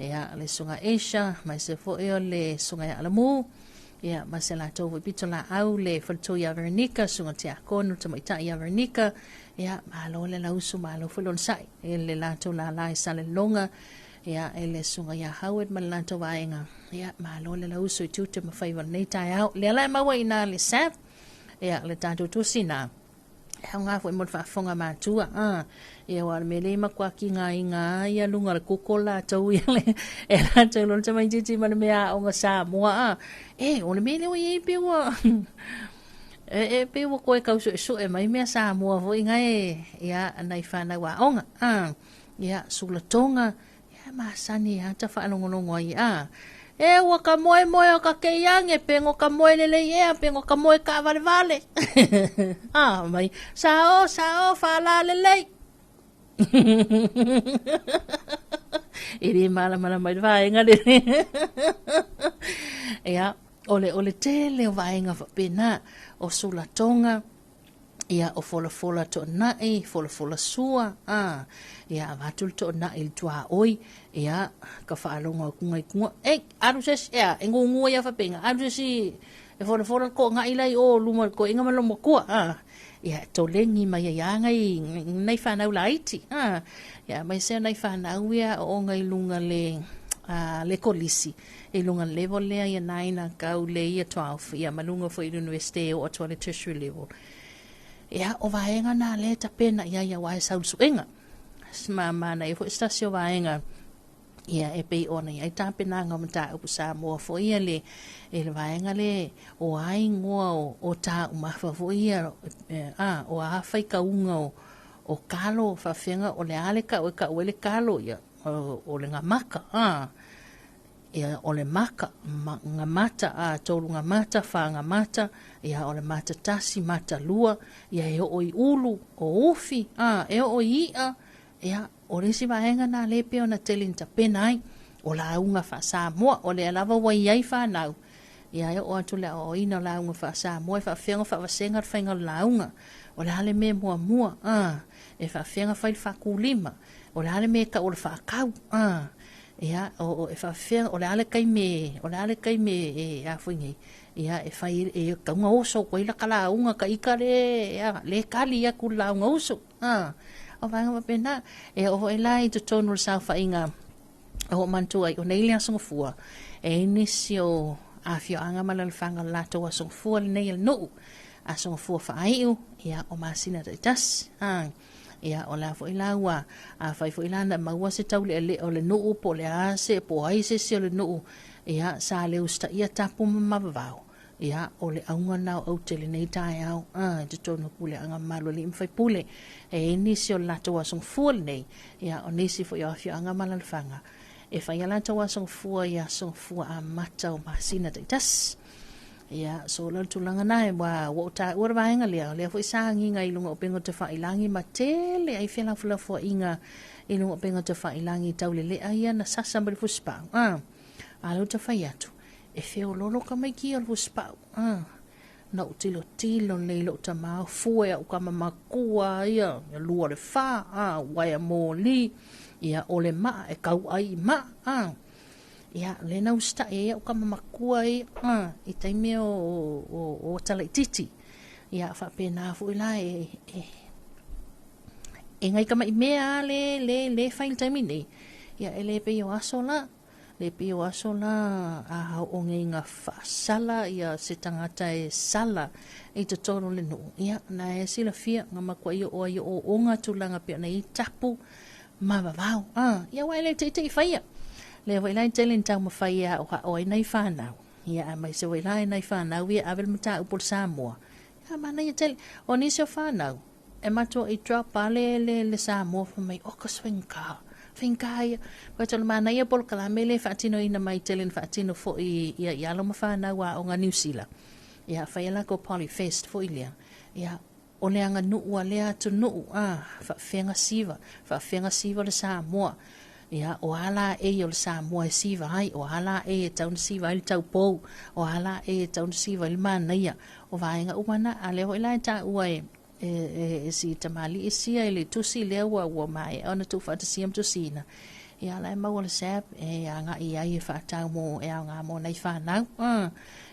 ia le susuga Asia, ma se foi o le susuga ia Alamu, ia ma se latou foi pito laau le faletua ia Veronica, susuga Tiakono, tamaitai ia Veronica, ia malo le lausu, malo foi lona sai, e le latou lala i Salelologa, ia e le susuga ia Howard ma le latou vaega, ia malo le lausu i tiute ma faiva o lenei taeao. Lea la e maua i ina le SAP, ia le tatou tusi na, e aoga foi mo le faafofoga matua. A, ia aua o le mea lea e matua kigaina ai ia luga o le Google latou ia le, e latou loa le tamaitiiti ma le mea aoga Samoa. A, e, o le mea lea ua i ai pei ua, e pei ua toe tau suesue mai mea Samoa foi na e, ia, nai fanau aoga. A, ia, sulatoga, ia, masani lava ta faalogologo ai. A, e ua ka moe moe o ka keiage, pe no ka moe lelei ea, pe no ka moe kaavalevale. A, mai, sao, sao, faalā lelei. E le malamalama i le vaega le. Ia, o le tele o vaega faapena, o sulatoga, ia o folafola toonai, folafola sua, a, ia avatu le toonai i le tuaoi, ia ka faalogo atu nai tua, ei, alu se isi, ea, e gugu ia faapena, alu se isi e folafola le toonai la i o luma o le toeaina ma lona matua, a, Ia, e toleni mai ai lava nai, nai fanau laiti, a. Ia, aemaise o nai fanau ia aooga i luga le, a, le kolisi, i luga le level lea ia 9 a kau le year 12, ia ma luga foi i le Universite e oo atu i le tertiary level. Ia, o vaega na lea e tapena i ai aua e sau i le suega. Ma manaia foi se tasi o vaega Ia, e pei ona i ai tapenaga o mataupu Samoa foi ia le, e le vaega le o a igoa o, o taumafa foi ia, a, o a faikauga o, o kalo, faafefea o le a le kau e kau ai le kalo, ia, o, o le gamaka, a, ia, o le maka, ma, gamata, a, tolu gamata, fa gamata, ia, o le mata tasi, mata lua, ia, e oo i ulu, o ufi, a, e oo i i'a, Ia, o le isi vaega lena lea e pei ona tele ina tapena ai, o lauga faa-Samoa. O lea lava ua i ai fanau, ia e oo atu le aoaoina o lauga faa-Samoa, e faafefea ona faavasega le faiga o le lauga. O le a le mea muamua, a, e faafefea ona fai le faakulima. O le a le mea e tau o le faakau, a, ia, o, o, e faafefea, o le a le taimi, o le a le taimi e, a foi nei, ia, e fai, e tatau ona oso atu ai lata lauga, ta ita le, a, le tali atu i le lauga uso. A, o vaega faapena. E oo foi la i totonu o le saofaiga o hoomanatua ai, o nei le Aso Gafua, e i ai nisi o afioaga ma alalafaga o le latou Aso Gafua lenei a le nuu, Aso Gafua faaiu, ia, o masina taitasi. A, ia, o la foi la ua, afai foi la na maua se taulealea o le nuu, po o le a se, po o ai se isi o le nuu, ia, sa le usitaia tapu ma mavavao, Ia, o le auga lena o aute i lenei taeao, a, i totonu o puleaga mamalu a alii ma faipule. E i ai nisi o le latou aso gafua lenei, ia, o nisi foi o afioaga ma alalafaga, e fai a latou aso gafua i aso gafua amata o masina taitasi. Ia, so o le tulaga na, ua, ua ou taua le vaega lea, o lea foi sa agiga i luga o upega tafailagi ma tele ai felafolafoaiga i luga o upega tafailagi taulelea ia na sasa mai le fusipau. A, a lea ua tafai atu, E feololo ka maiki o le fusipau, a. Na ou tilotilo lelei i lou tama o fue au tama makua ia, ia lua le fa, a, uaea moli, ia o le maa e kau ai i maa, a. Ia, lea na usitai ai au tama makua ia, a, i taimi o, o, o talaititi. Ia, faapena foi la e, e, e ngai tama'i mea a le, le, le fai i le taimi nei. Ia, e le pei o aso la. Le pei o aso la a oo nei ina faasala ia se tagata e sala i totonu o le nuu, ia na e silafia na matuai oo ai ooooga tulaga pei ona i ai tapu ma vavao. A, ia aua e le teitei faia. Lea foi la e tele ina taumafai e aoao ai nai fanau, ia aemaise foi la e nai fanau ia e ave le mataupu o le Samoa. Ia manaia tele. O nisi o fanau, E matua i drop a le, le, le Samoa fai mai, oka se faigata, faigata ia. But o le manaia polokalame le faatinoina mai tele na faatino foi ia i alo ma fanau aoga Niu Sila. Ia, fai a lakou Polyfest foi lea. Ia, o le aganuu a lea atunuu, a, faafefea siva, faafefea siva le Samoa. Ia, o a laei o le Samoa e siva ai, o a laei e tatau ona siva ai le taupou, o a laei e tatau ona siva ai le manaia. O vaega uma na, a lea foi la e taua e, e, e, e si tamalii sia i le tusi lea ua, ua maea ona tuufaatasia ma tusiina. Ia, la e maua le SAP e agai i ai e faatau mo, e aoga mo nai fanau.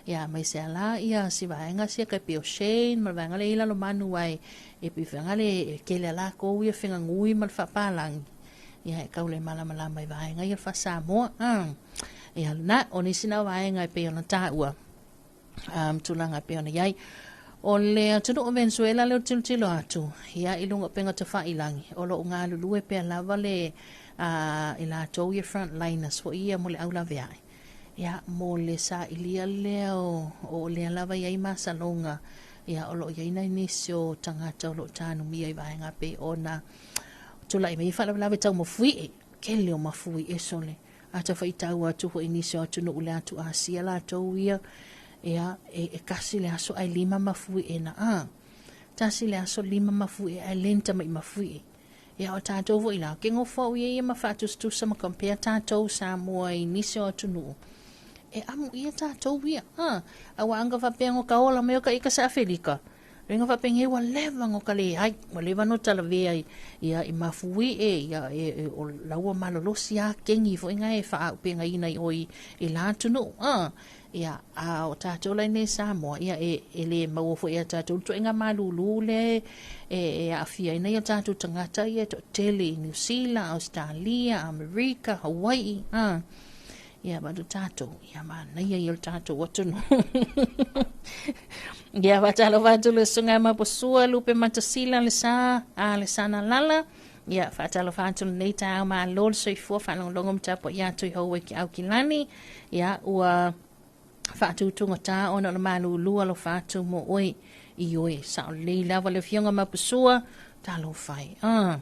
Ia, aemaise lava la ia si vaega sia kai pei o Shane ma le vaega lea i Lalomanu ai, e pei foi le e tele a lakou ia fegagui ma le faapalagi. Ia, e tau le malamalama i vaega ia faa-Samoa. Ia, lena, o nisi na o vaega e pei ona taua, tulaga e pei ona i ai. O le atunuu o Venezuela lea ou te tilotilo atu, ia, i luga o upega tafailagi, o lo o galulue pea lava le, i latou ia frontliners foi ia mo le au laveai. Ia, mo le sailia lea o, o lea lava i ai masaloga, ia, o lo o i ai nai nisi o tagata o lo o tanumia i vaega pei ona tulai mai ai faalavelave tau mafuie, tele o mafuie sole. A tafaitau atu foi i nisi o atunuu i le atu Asia latou ia, ia, e, e kasi le aso ae lima mafuie na a. Tasi le aso lima mafuie ae le ni tama'i mafuie. Ia, o tatou foi la, ke nofo au ia ia ma faatusatusa ma compare tatou Samoa i nisi o atunuu, e amuia tatou ia, a. Aua anga faapea no ka ola mai o ka ika sa Afelika, Lenga faapenei ua leva no ka leai, ua leva no talavea i, ia, i mafuie, ia, e, e, o laua malolosi a keni foi na e faaaupegaina i oi i la atunuu. A, Ia, a o tātou la nei Samoa, ia e, e lē maua foi ia tātou le tuaiga malūlū lea e, e, e aafia ai nai o tātou tagata ia e toatele i Niu Sila, Ausetalia, Amerika, Hawai'i, a. Ia, ma o tātou, ia manaia ia o le tātou atunuu. Ia, faatalofa atu le susuga ia Maposua, Lupe Matasila, le sa, a le Sanalala. Ia, faatalofa atu lenei taeao malo le soifua faalogologo ma tapuai atu i hou e ke Aukilani. Ia, ua faatutugata ona o le malūlū alofa atu mo oe i oe. Sao lelei lava le afioga Mapusua, talofa e. Ah.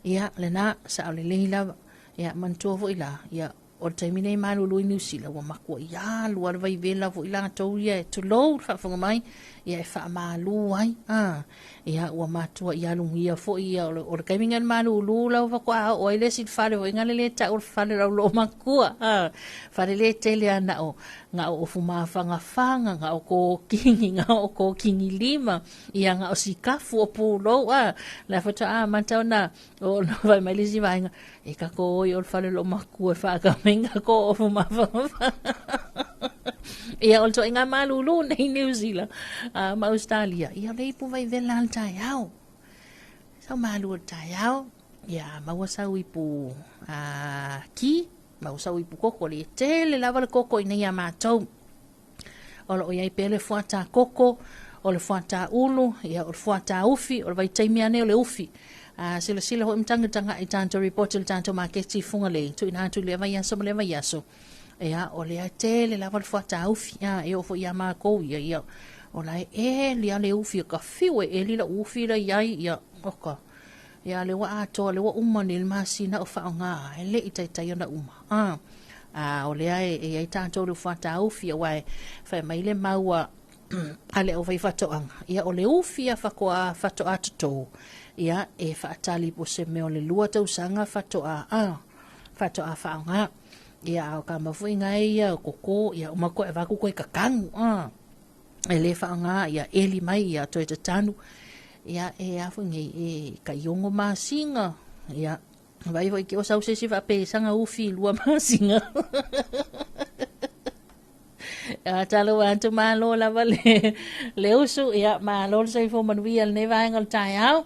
Ia, lena, sao lelei lava. Ia, manatua foi la, ia, O le taimi nei malulu i Niu Sila ua makua i alu a le vaivela foi latou ia e tulou le faafofoga mai ia e faamalu ai a ia ua matua i alugia foi ia o le, o le taimi nei o le malulu lau faatoa oo ai le isi fale foi ngale le tau o le fale lau loo makua a fale le tele a na o na o ofu mafagafaga na o kokigi na o kokigi lima ia na o sikafu o pulou a la faatoa amata ona O na fai mai le isi vaega, e kako oi o le fale o lou makua e whaakamenga ko ofu mawhawha. Ia, o le toaiga malūlū nei New Zealand ma Australia. Ia, o le ipu vai vela le taeao. Sau malu o le taeao, ia, maua sau ipu ki, maua sau ipu koko, le tele lava le koko i nei a mātou. O loo iai pea le fuata koko, o le fuata ulu, ia o le fuata ufi, o le vaitaimi lava nei o le ufi. A silasila foi matagataga i tatou report i le tatou maketi i Fugalei, tuuina atu i lea vaiaso ma lea vaiaso. Ia, o lea tele lava le fuata ufi, a e oo foi ia makou ia, ia, o la e eli lava le ufi, ka fiu e eli lau ufi la iai, ia, oka. Ia, lea ua atoa, lea ua uma nei le masina o faaaoga, e le i taitai ona uma. A, a o lea e, e iai tatou le ufuata ufi, aua e fai mai le mau a a le aufaifaatoaga, ia o le ufi a faatoa faatoa totō, ia e faatali po o se mea o le 2 tausaga faatoa a faatoa faaaoga. Ia a o ka mafuiga e ia o koko, ia uma koe avatu koe kakanu, a e le faaaoga, ia eli mai, ia toe tatanu. Ia e a foi nei, e tai 6 masina, ia vai foi ke o sau se isi faapesaga ufi i 2 masina. A talo atu malo lava le, le usu, ia malo le soifua manuia lenei vaega o le taeao.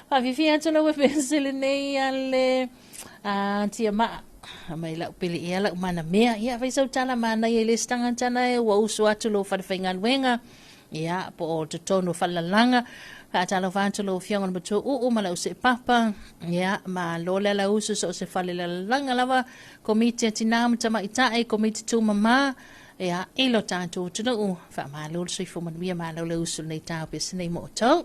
Faafifia atu lau e lenei a le a, tia maa mai lau pele ia lau mana mea. Ia fai sau tala manaia i le isi tagata e ua usu atu lou falefaigaluega. Ia, po o totonu o falalalaga. Faatalofa atu lau afioga le matua uu ma lau seepapa. Ia, malo le ala usu so o se falelalalaga lava. Komiti a tinā ma tamaitai, komiti tūmamā. Ia, i lo tātou atunuu. Faamalo le soifua manuia, malo le usu lenei taeao pea sinei mo outou.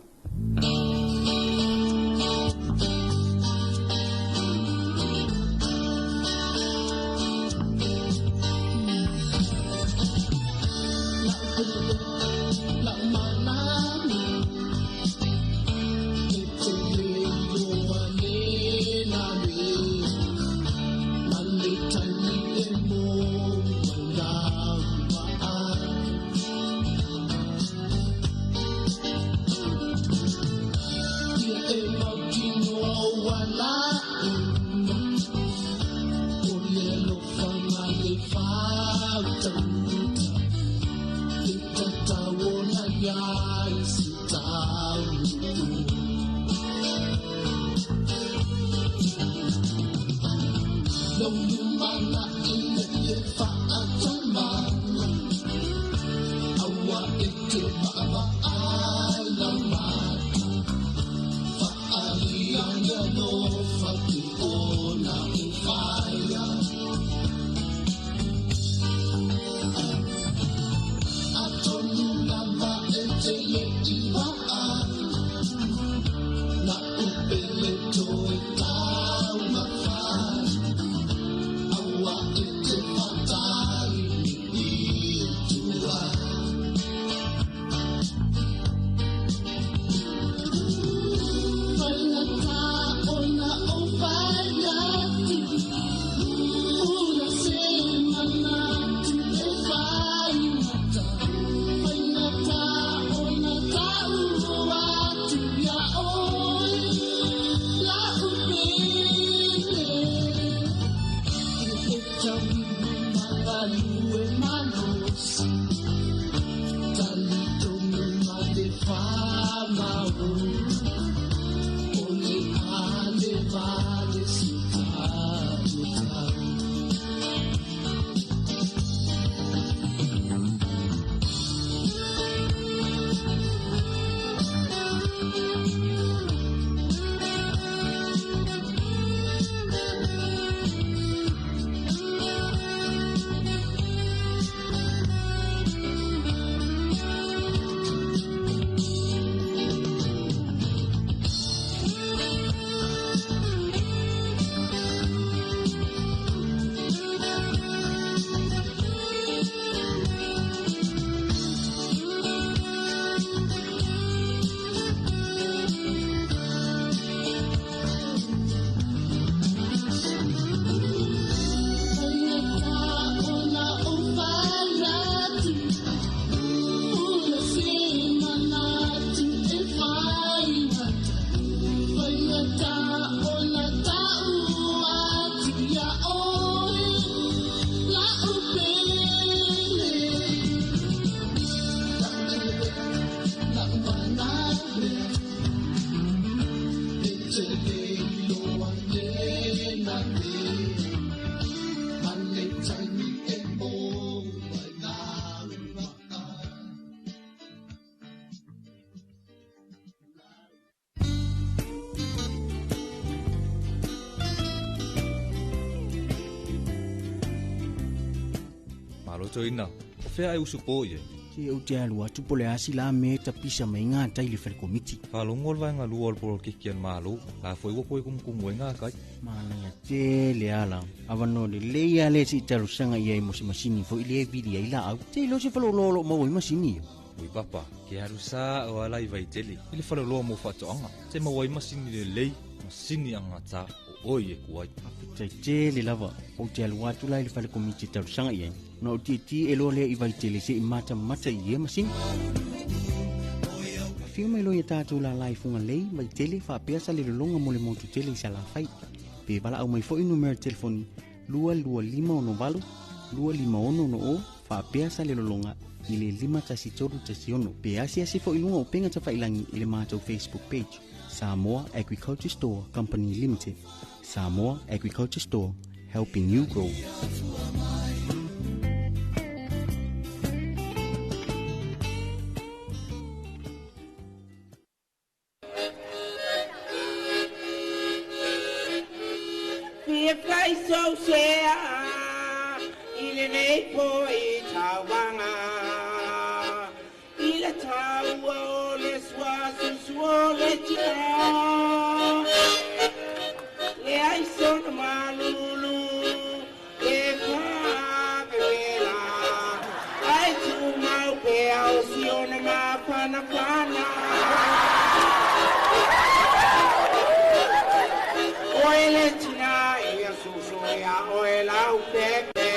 fautuaina, o fea e usupo i ai? Se ou te alu atu po o le a sila mea e tapisa mai ai gatai i le fale komiti. Faalogo le vaega lua o le polokiki a le Malo, la foi ua toe kumukumu ai gatai. Manaia tele ala. Avanoa lelei lava lea se i talosaga i ai mo se masini foi lea e vili ai laau. Se iloa se faleoloa o lo o maua ai masini ia. Ui papa, ke alu sa'o lava la i Vaitele i le faleoloa mo faatoaga, se maua ai masini lelei, masini agata o oi e ku ai. Faafetai tele lava. Ou te alu atu la i le fale komiti e talosaga i ai, ona ou tietie loa lea i Vaitele se i matamata i ia masini. Afio mai loa ia tatou lala i Fugalei, Vaitele, faapea Salelologa mo le motu tele i Salafai. Pe valaau mai foi numera telefoni 22568 25660 faapea Salelologa i le 51316 pe asiasi foi i luga o upega tafailagi i le matou Facebook page Samoa Agriculture Store Company Limited. Samoa Agriculture Store, helping you grow. Fia fai sou sea i lenei foi tauvaga i le taua o le suasusu o le tina leai sona malulu e faavevela ae tumau pea o siona mafanafana oe le tina ia susu ia oe lau pepe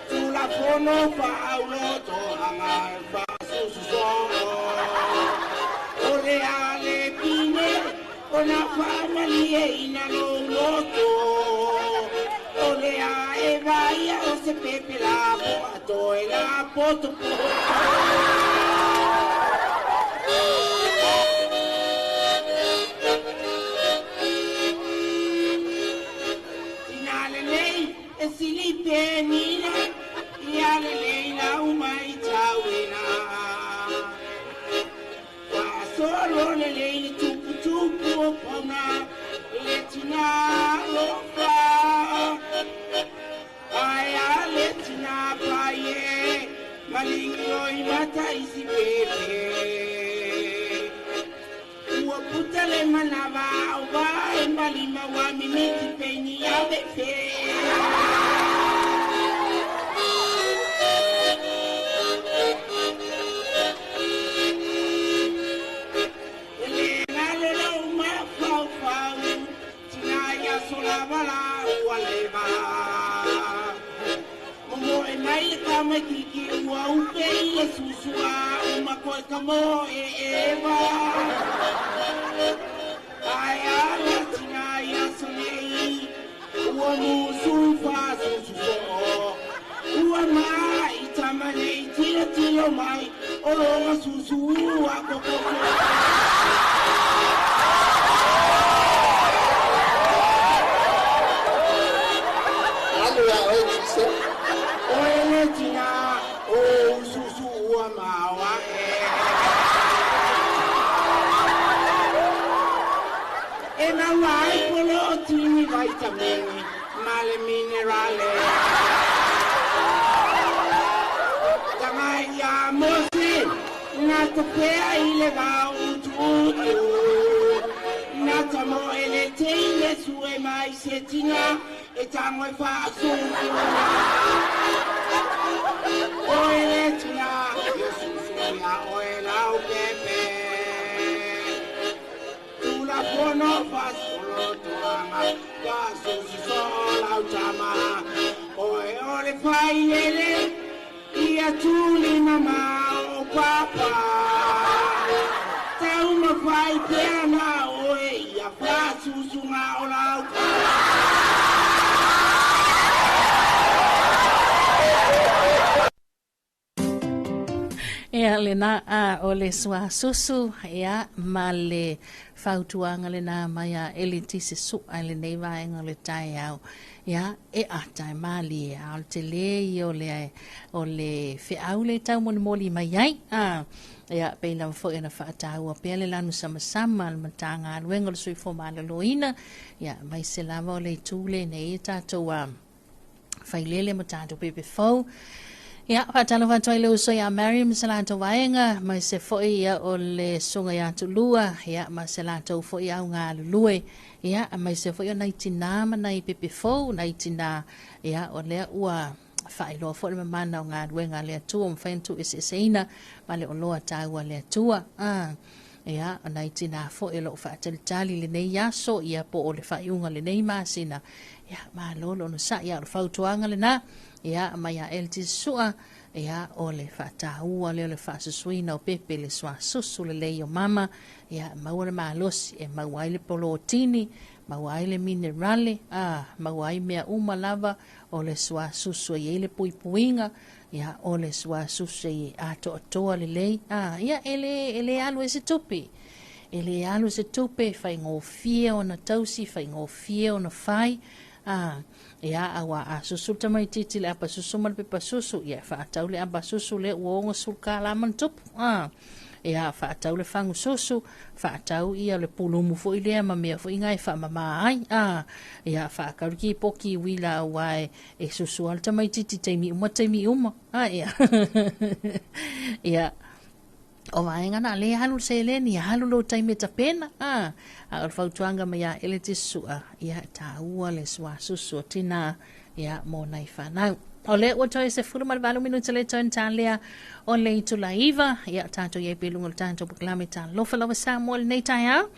Tulafono faaulotoaga e faasususoo o le a le pine ona faamalieina lou loto o le a e vaia o se pepe lapoa toe lapotopoto. Tina lelei e sili penina ia lelei lau maitauina faasolo lelei le tuputupu o pauna le tina alofa ae a le tina pai e maligiloi mata isi pepe ua puta le manava o vae malima ua mimiti peini avefe. E le galo lou mafaufau tina ia solava la ua leva momoe mai le tamaititi ua upe i le susua uma koe ka moe eva ae a le tina ia sonei ua musu i faasususoo ua mai tamanei tilotilo mai o loga susu ua kokoko. Alu ia oe Tise. Oe le tina o ususu ua maoae. E maua ai polotini vaitamini ma le minerale. Tagai ia Mose na topea i le vao utuutu. Na tamoe le teine sue mai se tina e tango e faasusu. Oe le tina ia susu ia oe lau pepe. Tulafono faasolotoaga faasususoo lau tama. Oe o le failele ia tuli mama o papa. Taumafai pea na oe ia faasusuga o lau Ia lena a o le suasusu ia ma le fautuaga lena mai a Eli Tise Su'a i lenei vaega o le taeao. Ia e ata e malie a o le tele ia o le o le feau le taumolimoli mai ai. A ia pei lava foi ona faataua pea le lanu samasama a le Matagaluega o le Soifua Maloloina ia aemaise lava o le itu lenei e tatou a Failele ma tatou pepe fou. Ia, faatalofa atu ai le uso ia Mary ma se latou vaega, ma se foi ia o le susuga ia Tulua, ia, ma se latou foi au galulue, ia, ma se foi o nai tinā ma nai pepe fou, nai tinā, ia, o lea ua faailoa foi le mamana o galuega a le Atua ua mafai ona tuueseeseina ma le oloa taua a le Atua. Ah, ia, o nai tinā foi o lo o faatalitali i lenei aso, ia, po o le faaiuga o lenei masina, ia, malo le onosai, ia, o le fautuaga lena, ia, mai ia LT Sua, ia, o le faataua lea o le faasusuina o pepe le suasusu lelei o mama, ia, maua le malosi e maua ai le polotini, maua ai le minerale, a, maua ai mea uma lava o le suasusu e i ai le puipuiga, ia, o le suasusu e atoatoa lelei, a, ia, e le, e le alu ai se tupe. E le alu se tupe, faigofie ona tausi, faigofie ona fai, a, ia, auā a susu le tamaitiiti i le apa susu ma le pepa susu, ia, e faatau le apa susu lea ua $60 ma ona tupu, a. Ia, faatau le fagu susu, faatau ia le pulumu foi lea ma mea foi na e faamama ai, a. Ia, faatau le kipoki uila auā e, e susu lava le tamaitiiti i taimi uma taimi uma, a, ia. Ia, o vaega na, lea alu le seleni, alu lou taimi e tapena, a. A o le fautuaga mai ia Ele Tisua, ia, e taua le suasusu o tinā, ia, mo nai fanau. O lea ua toe 18 minute le toe talea o le itula 9, ia, tatou i ai pea i luga o le tatou polokalame Talofa Lava Samoa i lenei taeao.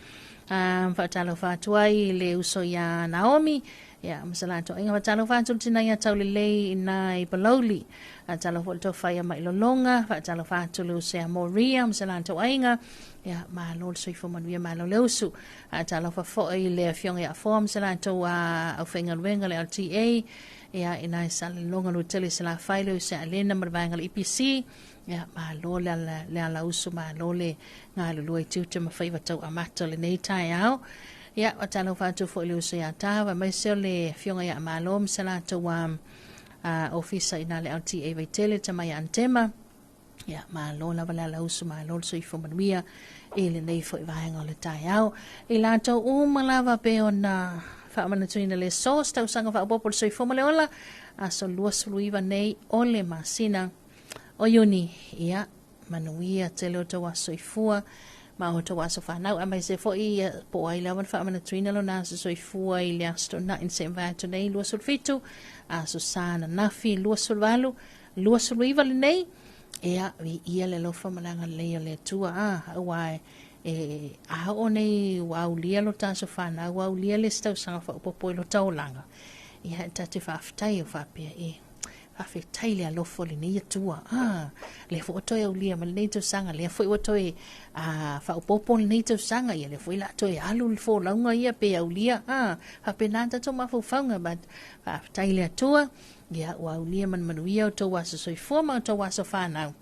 Um, faatalofa atu ai i le uso iā Naomi, ia, ma se latou aiga. Faatalofa atu le tina ia Taulelei i nai Palauli. Faatalofa foi le tofa ia Mailologa, faatalofa atu le uso ia Moria ma se latou aiga. Ia, malo le soifua manuia, malo le usu. Faatalofa foi i le afioga ia Afoa ma se latou aufaigaluega le LTA, ia, i nai Salelologa Lutele Salafai, le uso ia Alena ma le vaega le EPC. Ia, malo le ala, le ala usu, malo le galulue i tiute ma faiva tau amata o lenei taeao. Ia, faatalofa atu foi i le uso ia Tava, aemaise o le afioga ia Malo ma se latou ofisa i na le LTA Vaitele, tama ia Antema. Ia, malo lava le ala usu, malo le soifua manuia i lenei foi vaega o le taeao. I latou uma lava pe ona faamanatuina le aso, se tausaga faaopoopo o le soifua ma le ola, aso 29 nei o le masina o Iuni. Ia, manuia tele o tou aso soifua ma o tou aso fanau, aemaise foi po o ai lava na faamanatuina lona aso soifua i le Aso Toonai na seʻi mavae atu nei 27, aso Sa ananafi 28, 29 lenei. Ia, viia le alofa ma le agalelei o le Atua, a, auā e, a oo nei ua aulia lo ta aso fanau, ua aulia le isi tausaga faaopoopo i lo ta olaga, ia, e ta te faafetai o faapea, e, faafetai le alofa o lenei Atua, a, lea foi ua toe aulia ma lenei tausaga, lea foi ua toe faaopoopo lenei tausaga, ia lea foi la toe alu le folauga ia pe aulia, a, faapena tatou mafaufauga, but faafetai le Atua, ia ua aulia ma le manuia o tou aso soifua ma o tou aso fanau.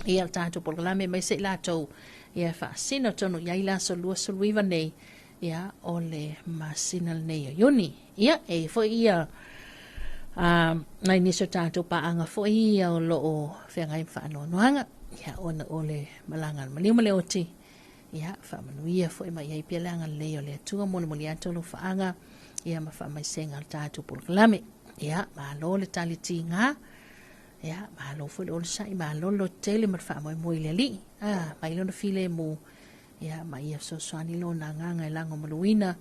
Ia le tatou polokalame aemaise i latou ia e faasino tonu i ai le aso 29 nei ia o le masina lenei o Iuni. Ia e i ai foi ia nai nisi o tatou paaga foi ia o lo o feagai ma faanoanoaga ia ona o le malaga a le maliu ma le oti. Ia faamanuia foi ma i ai pea le agalelei o le Atua molimoli atu alofaaga ia ma faamaisega o le tatou polokalame. Ia malo le tali tiga. Ia malo foi le onosai, malo le lototele ma le faamoemoe i le Alii. Ah, mai lona filemu ia ma ia fesoasoani lona agaga e lagomaluina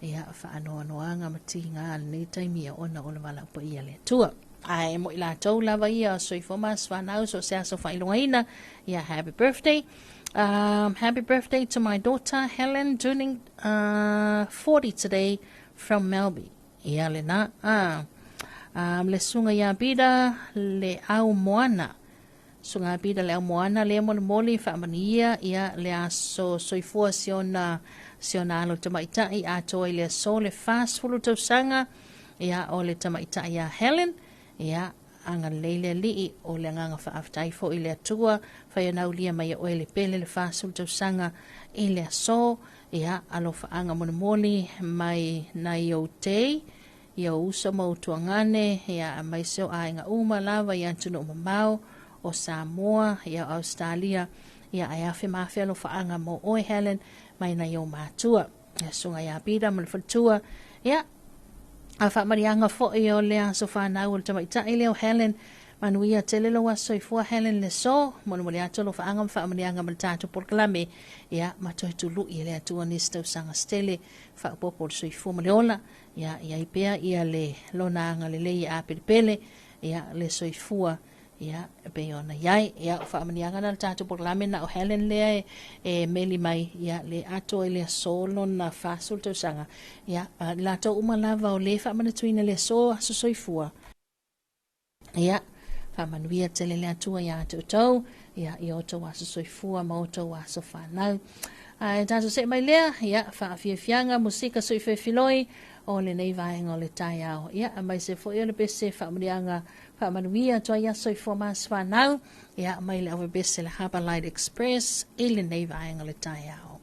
ia faanoanoaga ma tiga lenei taimi ia ona o le valaau paia a le Atua. Ae mo i latou lava ia soifua ma aso fanau so o se aso faailogaina, ia happy birthday. Happy birthday to my daughter Helen turning 40 today from Melby. Ia lena. Ah. Le susuga ia Peter le au moana. Susuga Peter le au moana lea molimoli faamanuia ia le aso soifua si ona si ona alo tamaitai atoa i le aso le 40 tausaga ia o le tamaitai ia Helen ia agalelei le Alii o le agaga faafetai foi i le Atua fai ona aulia mai e oe le pele le 40 tausaga i le aso ia alofaaga molimoli mai nai ou tei ia ou uso ma ou tuagane ia aemaise o aiga uma lava i atunuu mamao o Samoa ia o Ausetalia ia ae afe ma afe alofaaga mo oe Helen mai nai ou matua ia susuga ia Peter ma le faletua ia. A faamaliaga fo'i o le aso fanau o le tamaitai lea o Helen. Manuia tele lou aso soifua Helen Leso, molimoli atu alofaaga ma faamanuiaga ma le tatou polokalame, ia ma toe tulu'i e le Atua nisi tausaga se tele faaopoopo o le soifua ma le ola, ia i ai pea ia le lona agalelei e apelepele ia le soifua ia e pei ona i ai. Ia o faamanuiaga na le tatou polokalame na o Helen lea e, e meli mai ia le atoa i le aso lona 40 tausaga. Ia latou uma lava o le faamanatuina le aso aso soifua. Ia faamanuia tele le Atua iā te outou, ia i outou aso soifua ma outou aso fanau. Ae tatou see mai lea, ia faafiafiaga musika sui fefiloi o lenei vaega o le taeao. Ia aemaise foi o le pese faamanuiaga faamanuia atu ai aso soifua ma aso fanau, ia mai le aufaipisinisi le Harbour Light Express i lenei vaega o le taeao.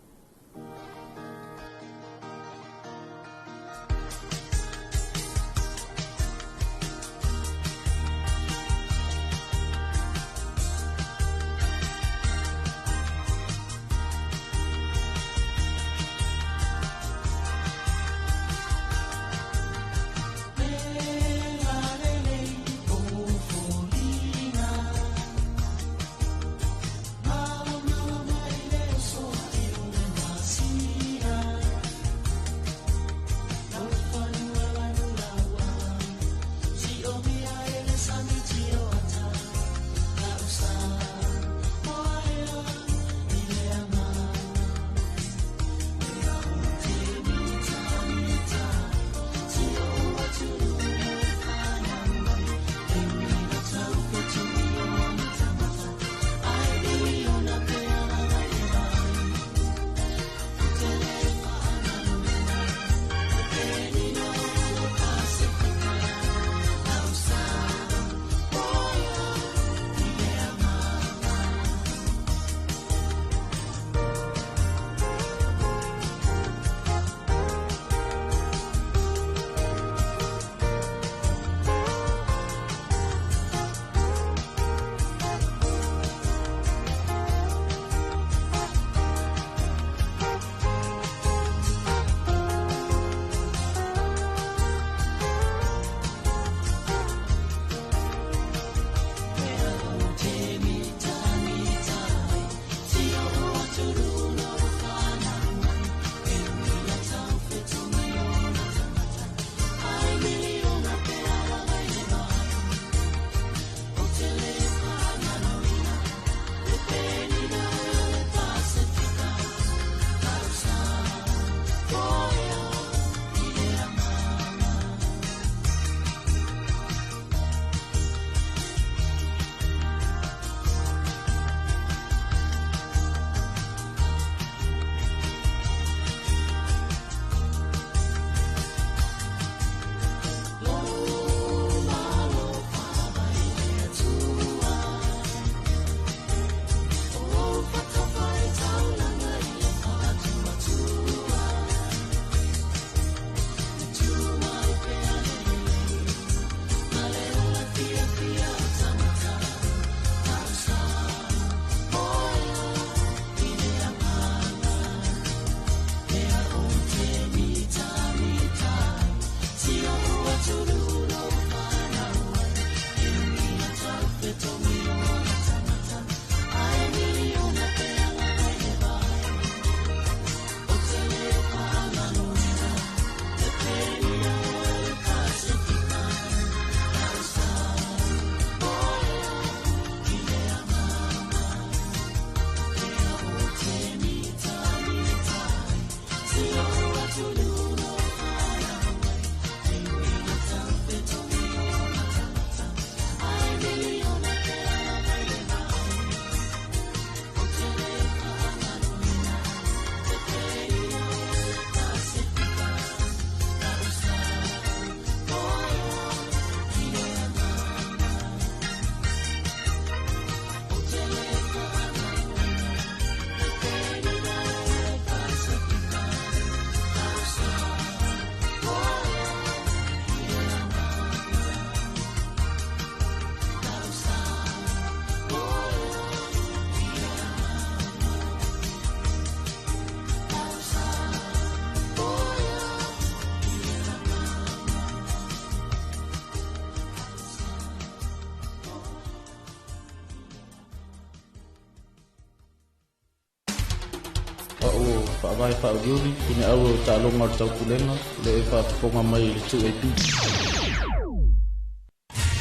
Faavae Faauliuli, Pine Au o Taaloga o le Taupulega, le e faafofoga mai i le 2AP.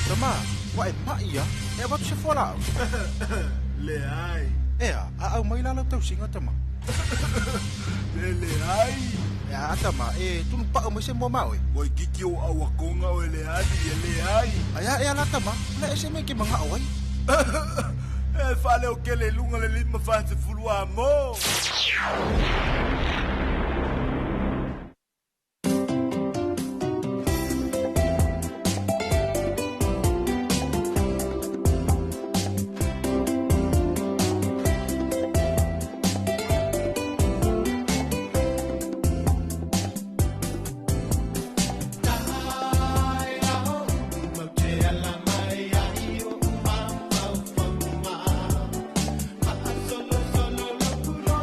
Tama, ua e mai ia, e avatu se fualaau. Leai. Ea, a au mai la lau tausiga tama. Le leai. Ea, tama, e tunu pao mai se mua maoi. Oi kiki o au akonga o le ali e leai. Aia ea la tama, le ese me ke manga o ai. E fale o kele lunga le lima fa se fulu a mo. Solo, solo, lo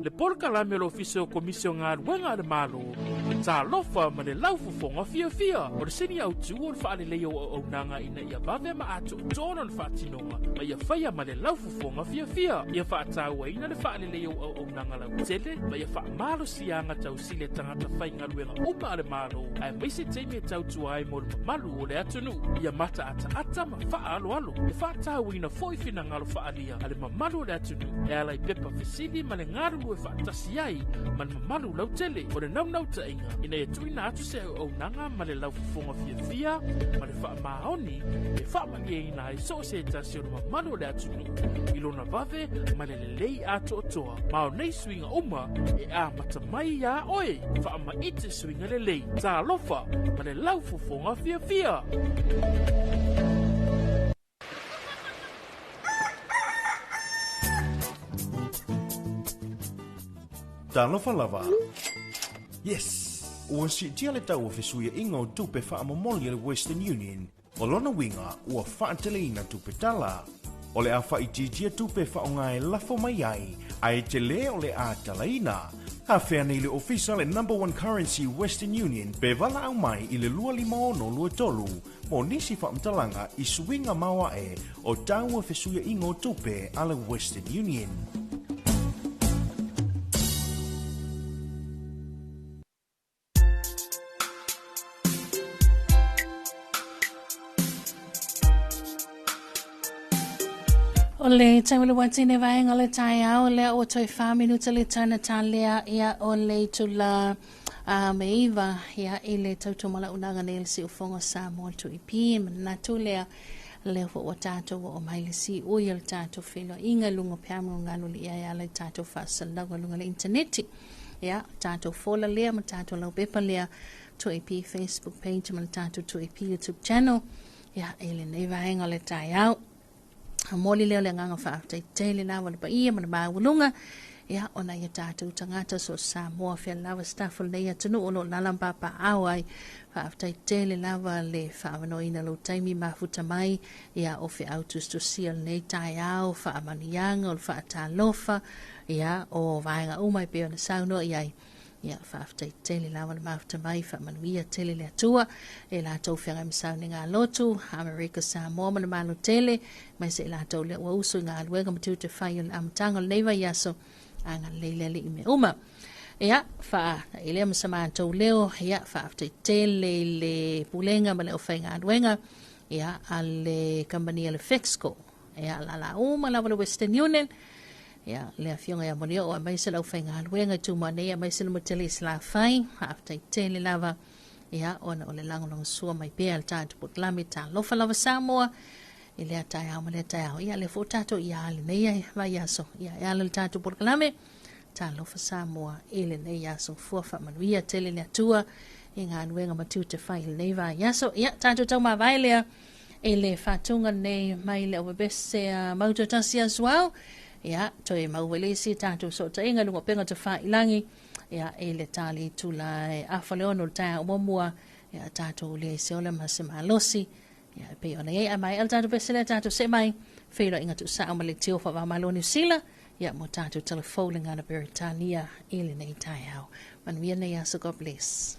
Le polokalame o le Ofisa o Komisi o Galuega a le Malo, Talofa ma le laufofoga fiafia. O le sini autu o le faaleleia o auaunaga ina ia vave ma atoatoa lona faatinoga ma ia faia ma le laufofoga fiafia. Ia faatauaina le faaleleia o auaunaga lautele ma ia faamalosiaga tausili a tagata faigaluega uma a le Malo, aemaise taimi e tautua ai mo le mamalu o le atunuu. Ia mataataata ma faaaloalo. E faatauaina foi finagalo faaalia a le mamalu o le atunuu e ala i pepa fesili ma le galulue faatasi ai ma le mamalu lautele. O le naunautaiga ina ia tuuina atu se auaunaga ma le laufofoga fiafia ma le faamaoni e faamalieina ai so o se tasi o le mamalu o le atunuu i lona vave ma le lelei atoatoa. Ma o nei suiga uma e amata mai iā oe. Faamaite suiga lelei. Talofa ma le laufofoga fiafia. Talofa lava. Yes! Ua siitia le tau o fesuiaiga o tupe faamomoli a le Western Union. O lona uiga, ua faateleina tupe tala. O le a faaitiitia tupe faaaoga e lafo mai ai, ae tele o le a talaina. Afea nei le ofisa le Number One Currency Western Union pe valaau mai i le 25623 mo nisi faamatalaga i suiga maoae o tau o fesuiaiga o tupe a le Western Union. O le taimi le watine vaenga le taeao lea ua toe whā minuta le taina tālea ia o le itula a me iwa ia i le tautua unaga nei le siufoga Samoa 2EP e manatu lea lea foi ua tatou oo mai le siui o le tatou feiloaiga i luga o peamu galu le ia e ala i tatou faasalalauga i luga o le initaneti. Ia, tatou fola lea ma tatou laupepa lea 2EP Facebook page ma le tatou 2EP YouTube channel. Ia, i lenei vaega o le taeao. Momoli lea o le agaga faafetai tele lava le paia ma le maualuga. Ia, ona ia tatou tagata so Samoa fea lava staff o lenei atunuu o lo o lala ma papaaao ai. Faafetai tele lava le faaavanoaina lou taimi mafuta mai. Ia, o feau tusitusia o lenei taeao, faamanuiaga o le faatalofa, ia, o vaega uma e pei ona saunoa i ai. Ia, faafetai tele lava le mafuta mai, faamanuia tele le Atua e latou feagai ma sauniga lotu, Amerika Samoa ma le Malo tele, mai se i latou lea ua usu i galuega ma tiute fai o le amataga o lenei vaiaso, agalelei le Alii i mea uma. Ia, faa lea ma sa matou leo, ia, faafetai tele i le pulega ma le aufaigaluega, ia, a le kamupani a le Fexco, ia, lala uma lava le Western Union, ia, le afioga ia Molioo aemaise le aufaigaluega i Tumua nei aemaise le Motele i Salafai, faafetai tele lava, ia, ona o le lagolagosua mai pea le tatou polokalame Talofa Lava Samoa i lea taeao ma lea taeao. Ia, lea foi ua tatou ia lenei vaiaso, ia, e ala i le tatou polokalame Talofa Samoa i lenei aso. Fua faamanuia tele le Atua i galuega ma tiute fai i lenei vaiaso. Ia, tatou taumavae lea i le faatuga lenei mai le Ovebese a Mautotasi Asuao. Ia, toe maua i le isi tatou sootaiga i luga o upega tafailagi. Ia, i le tali itula e afa le ono le taeao muamua. Ia, tatou leai se ola ma se malosi. Ia, e pei ona i ai, a maea le tatou pese lea, tatou see mai, feiloaiga tuusao ma le tio faava-o-Malo o Niu Sila, ia, mo tatou tala fou le gana Peretania i lenei taeao. Manuia lenei aso, God bless.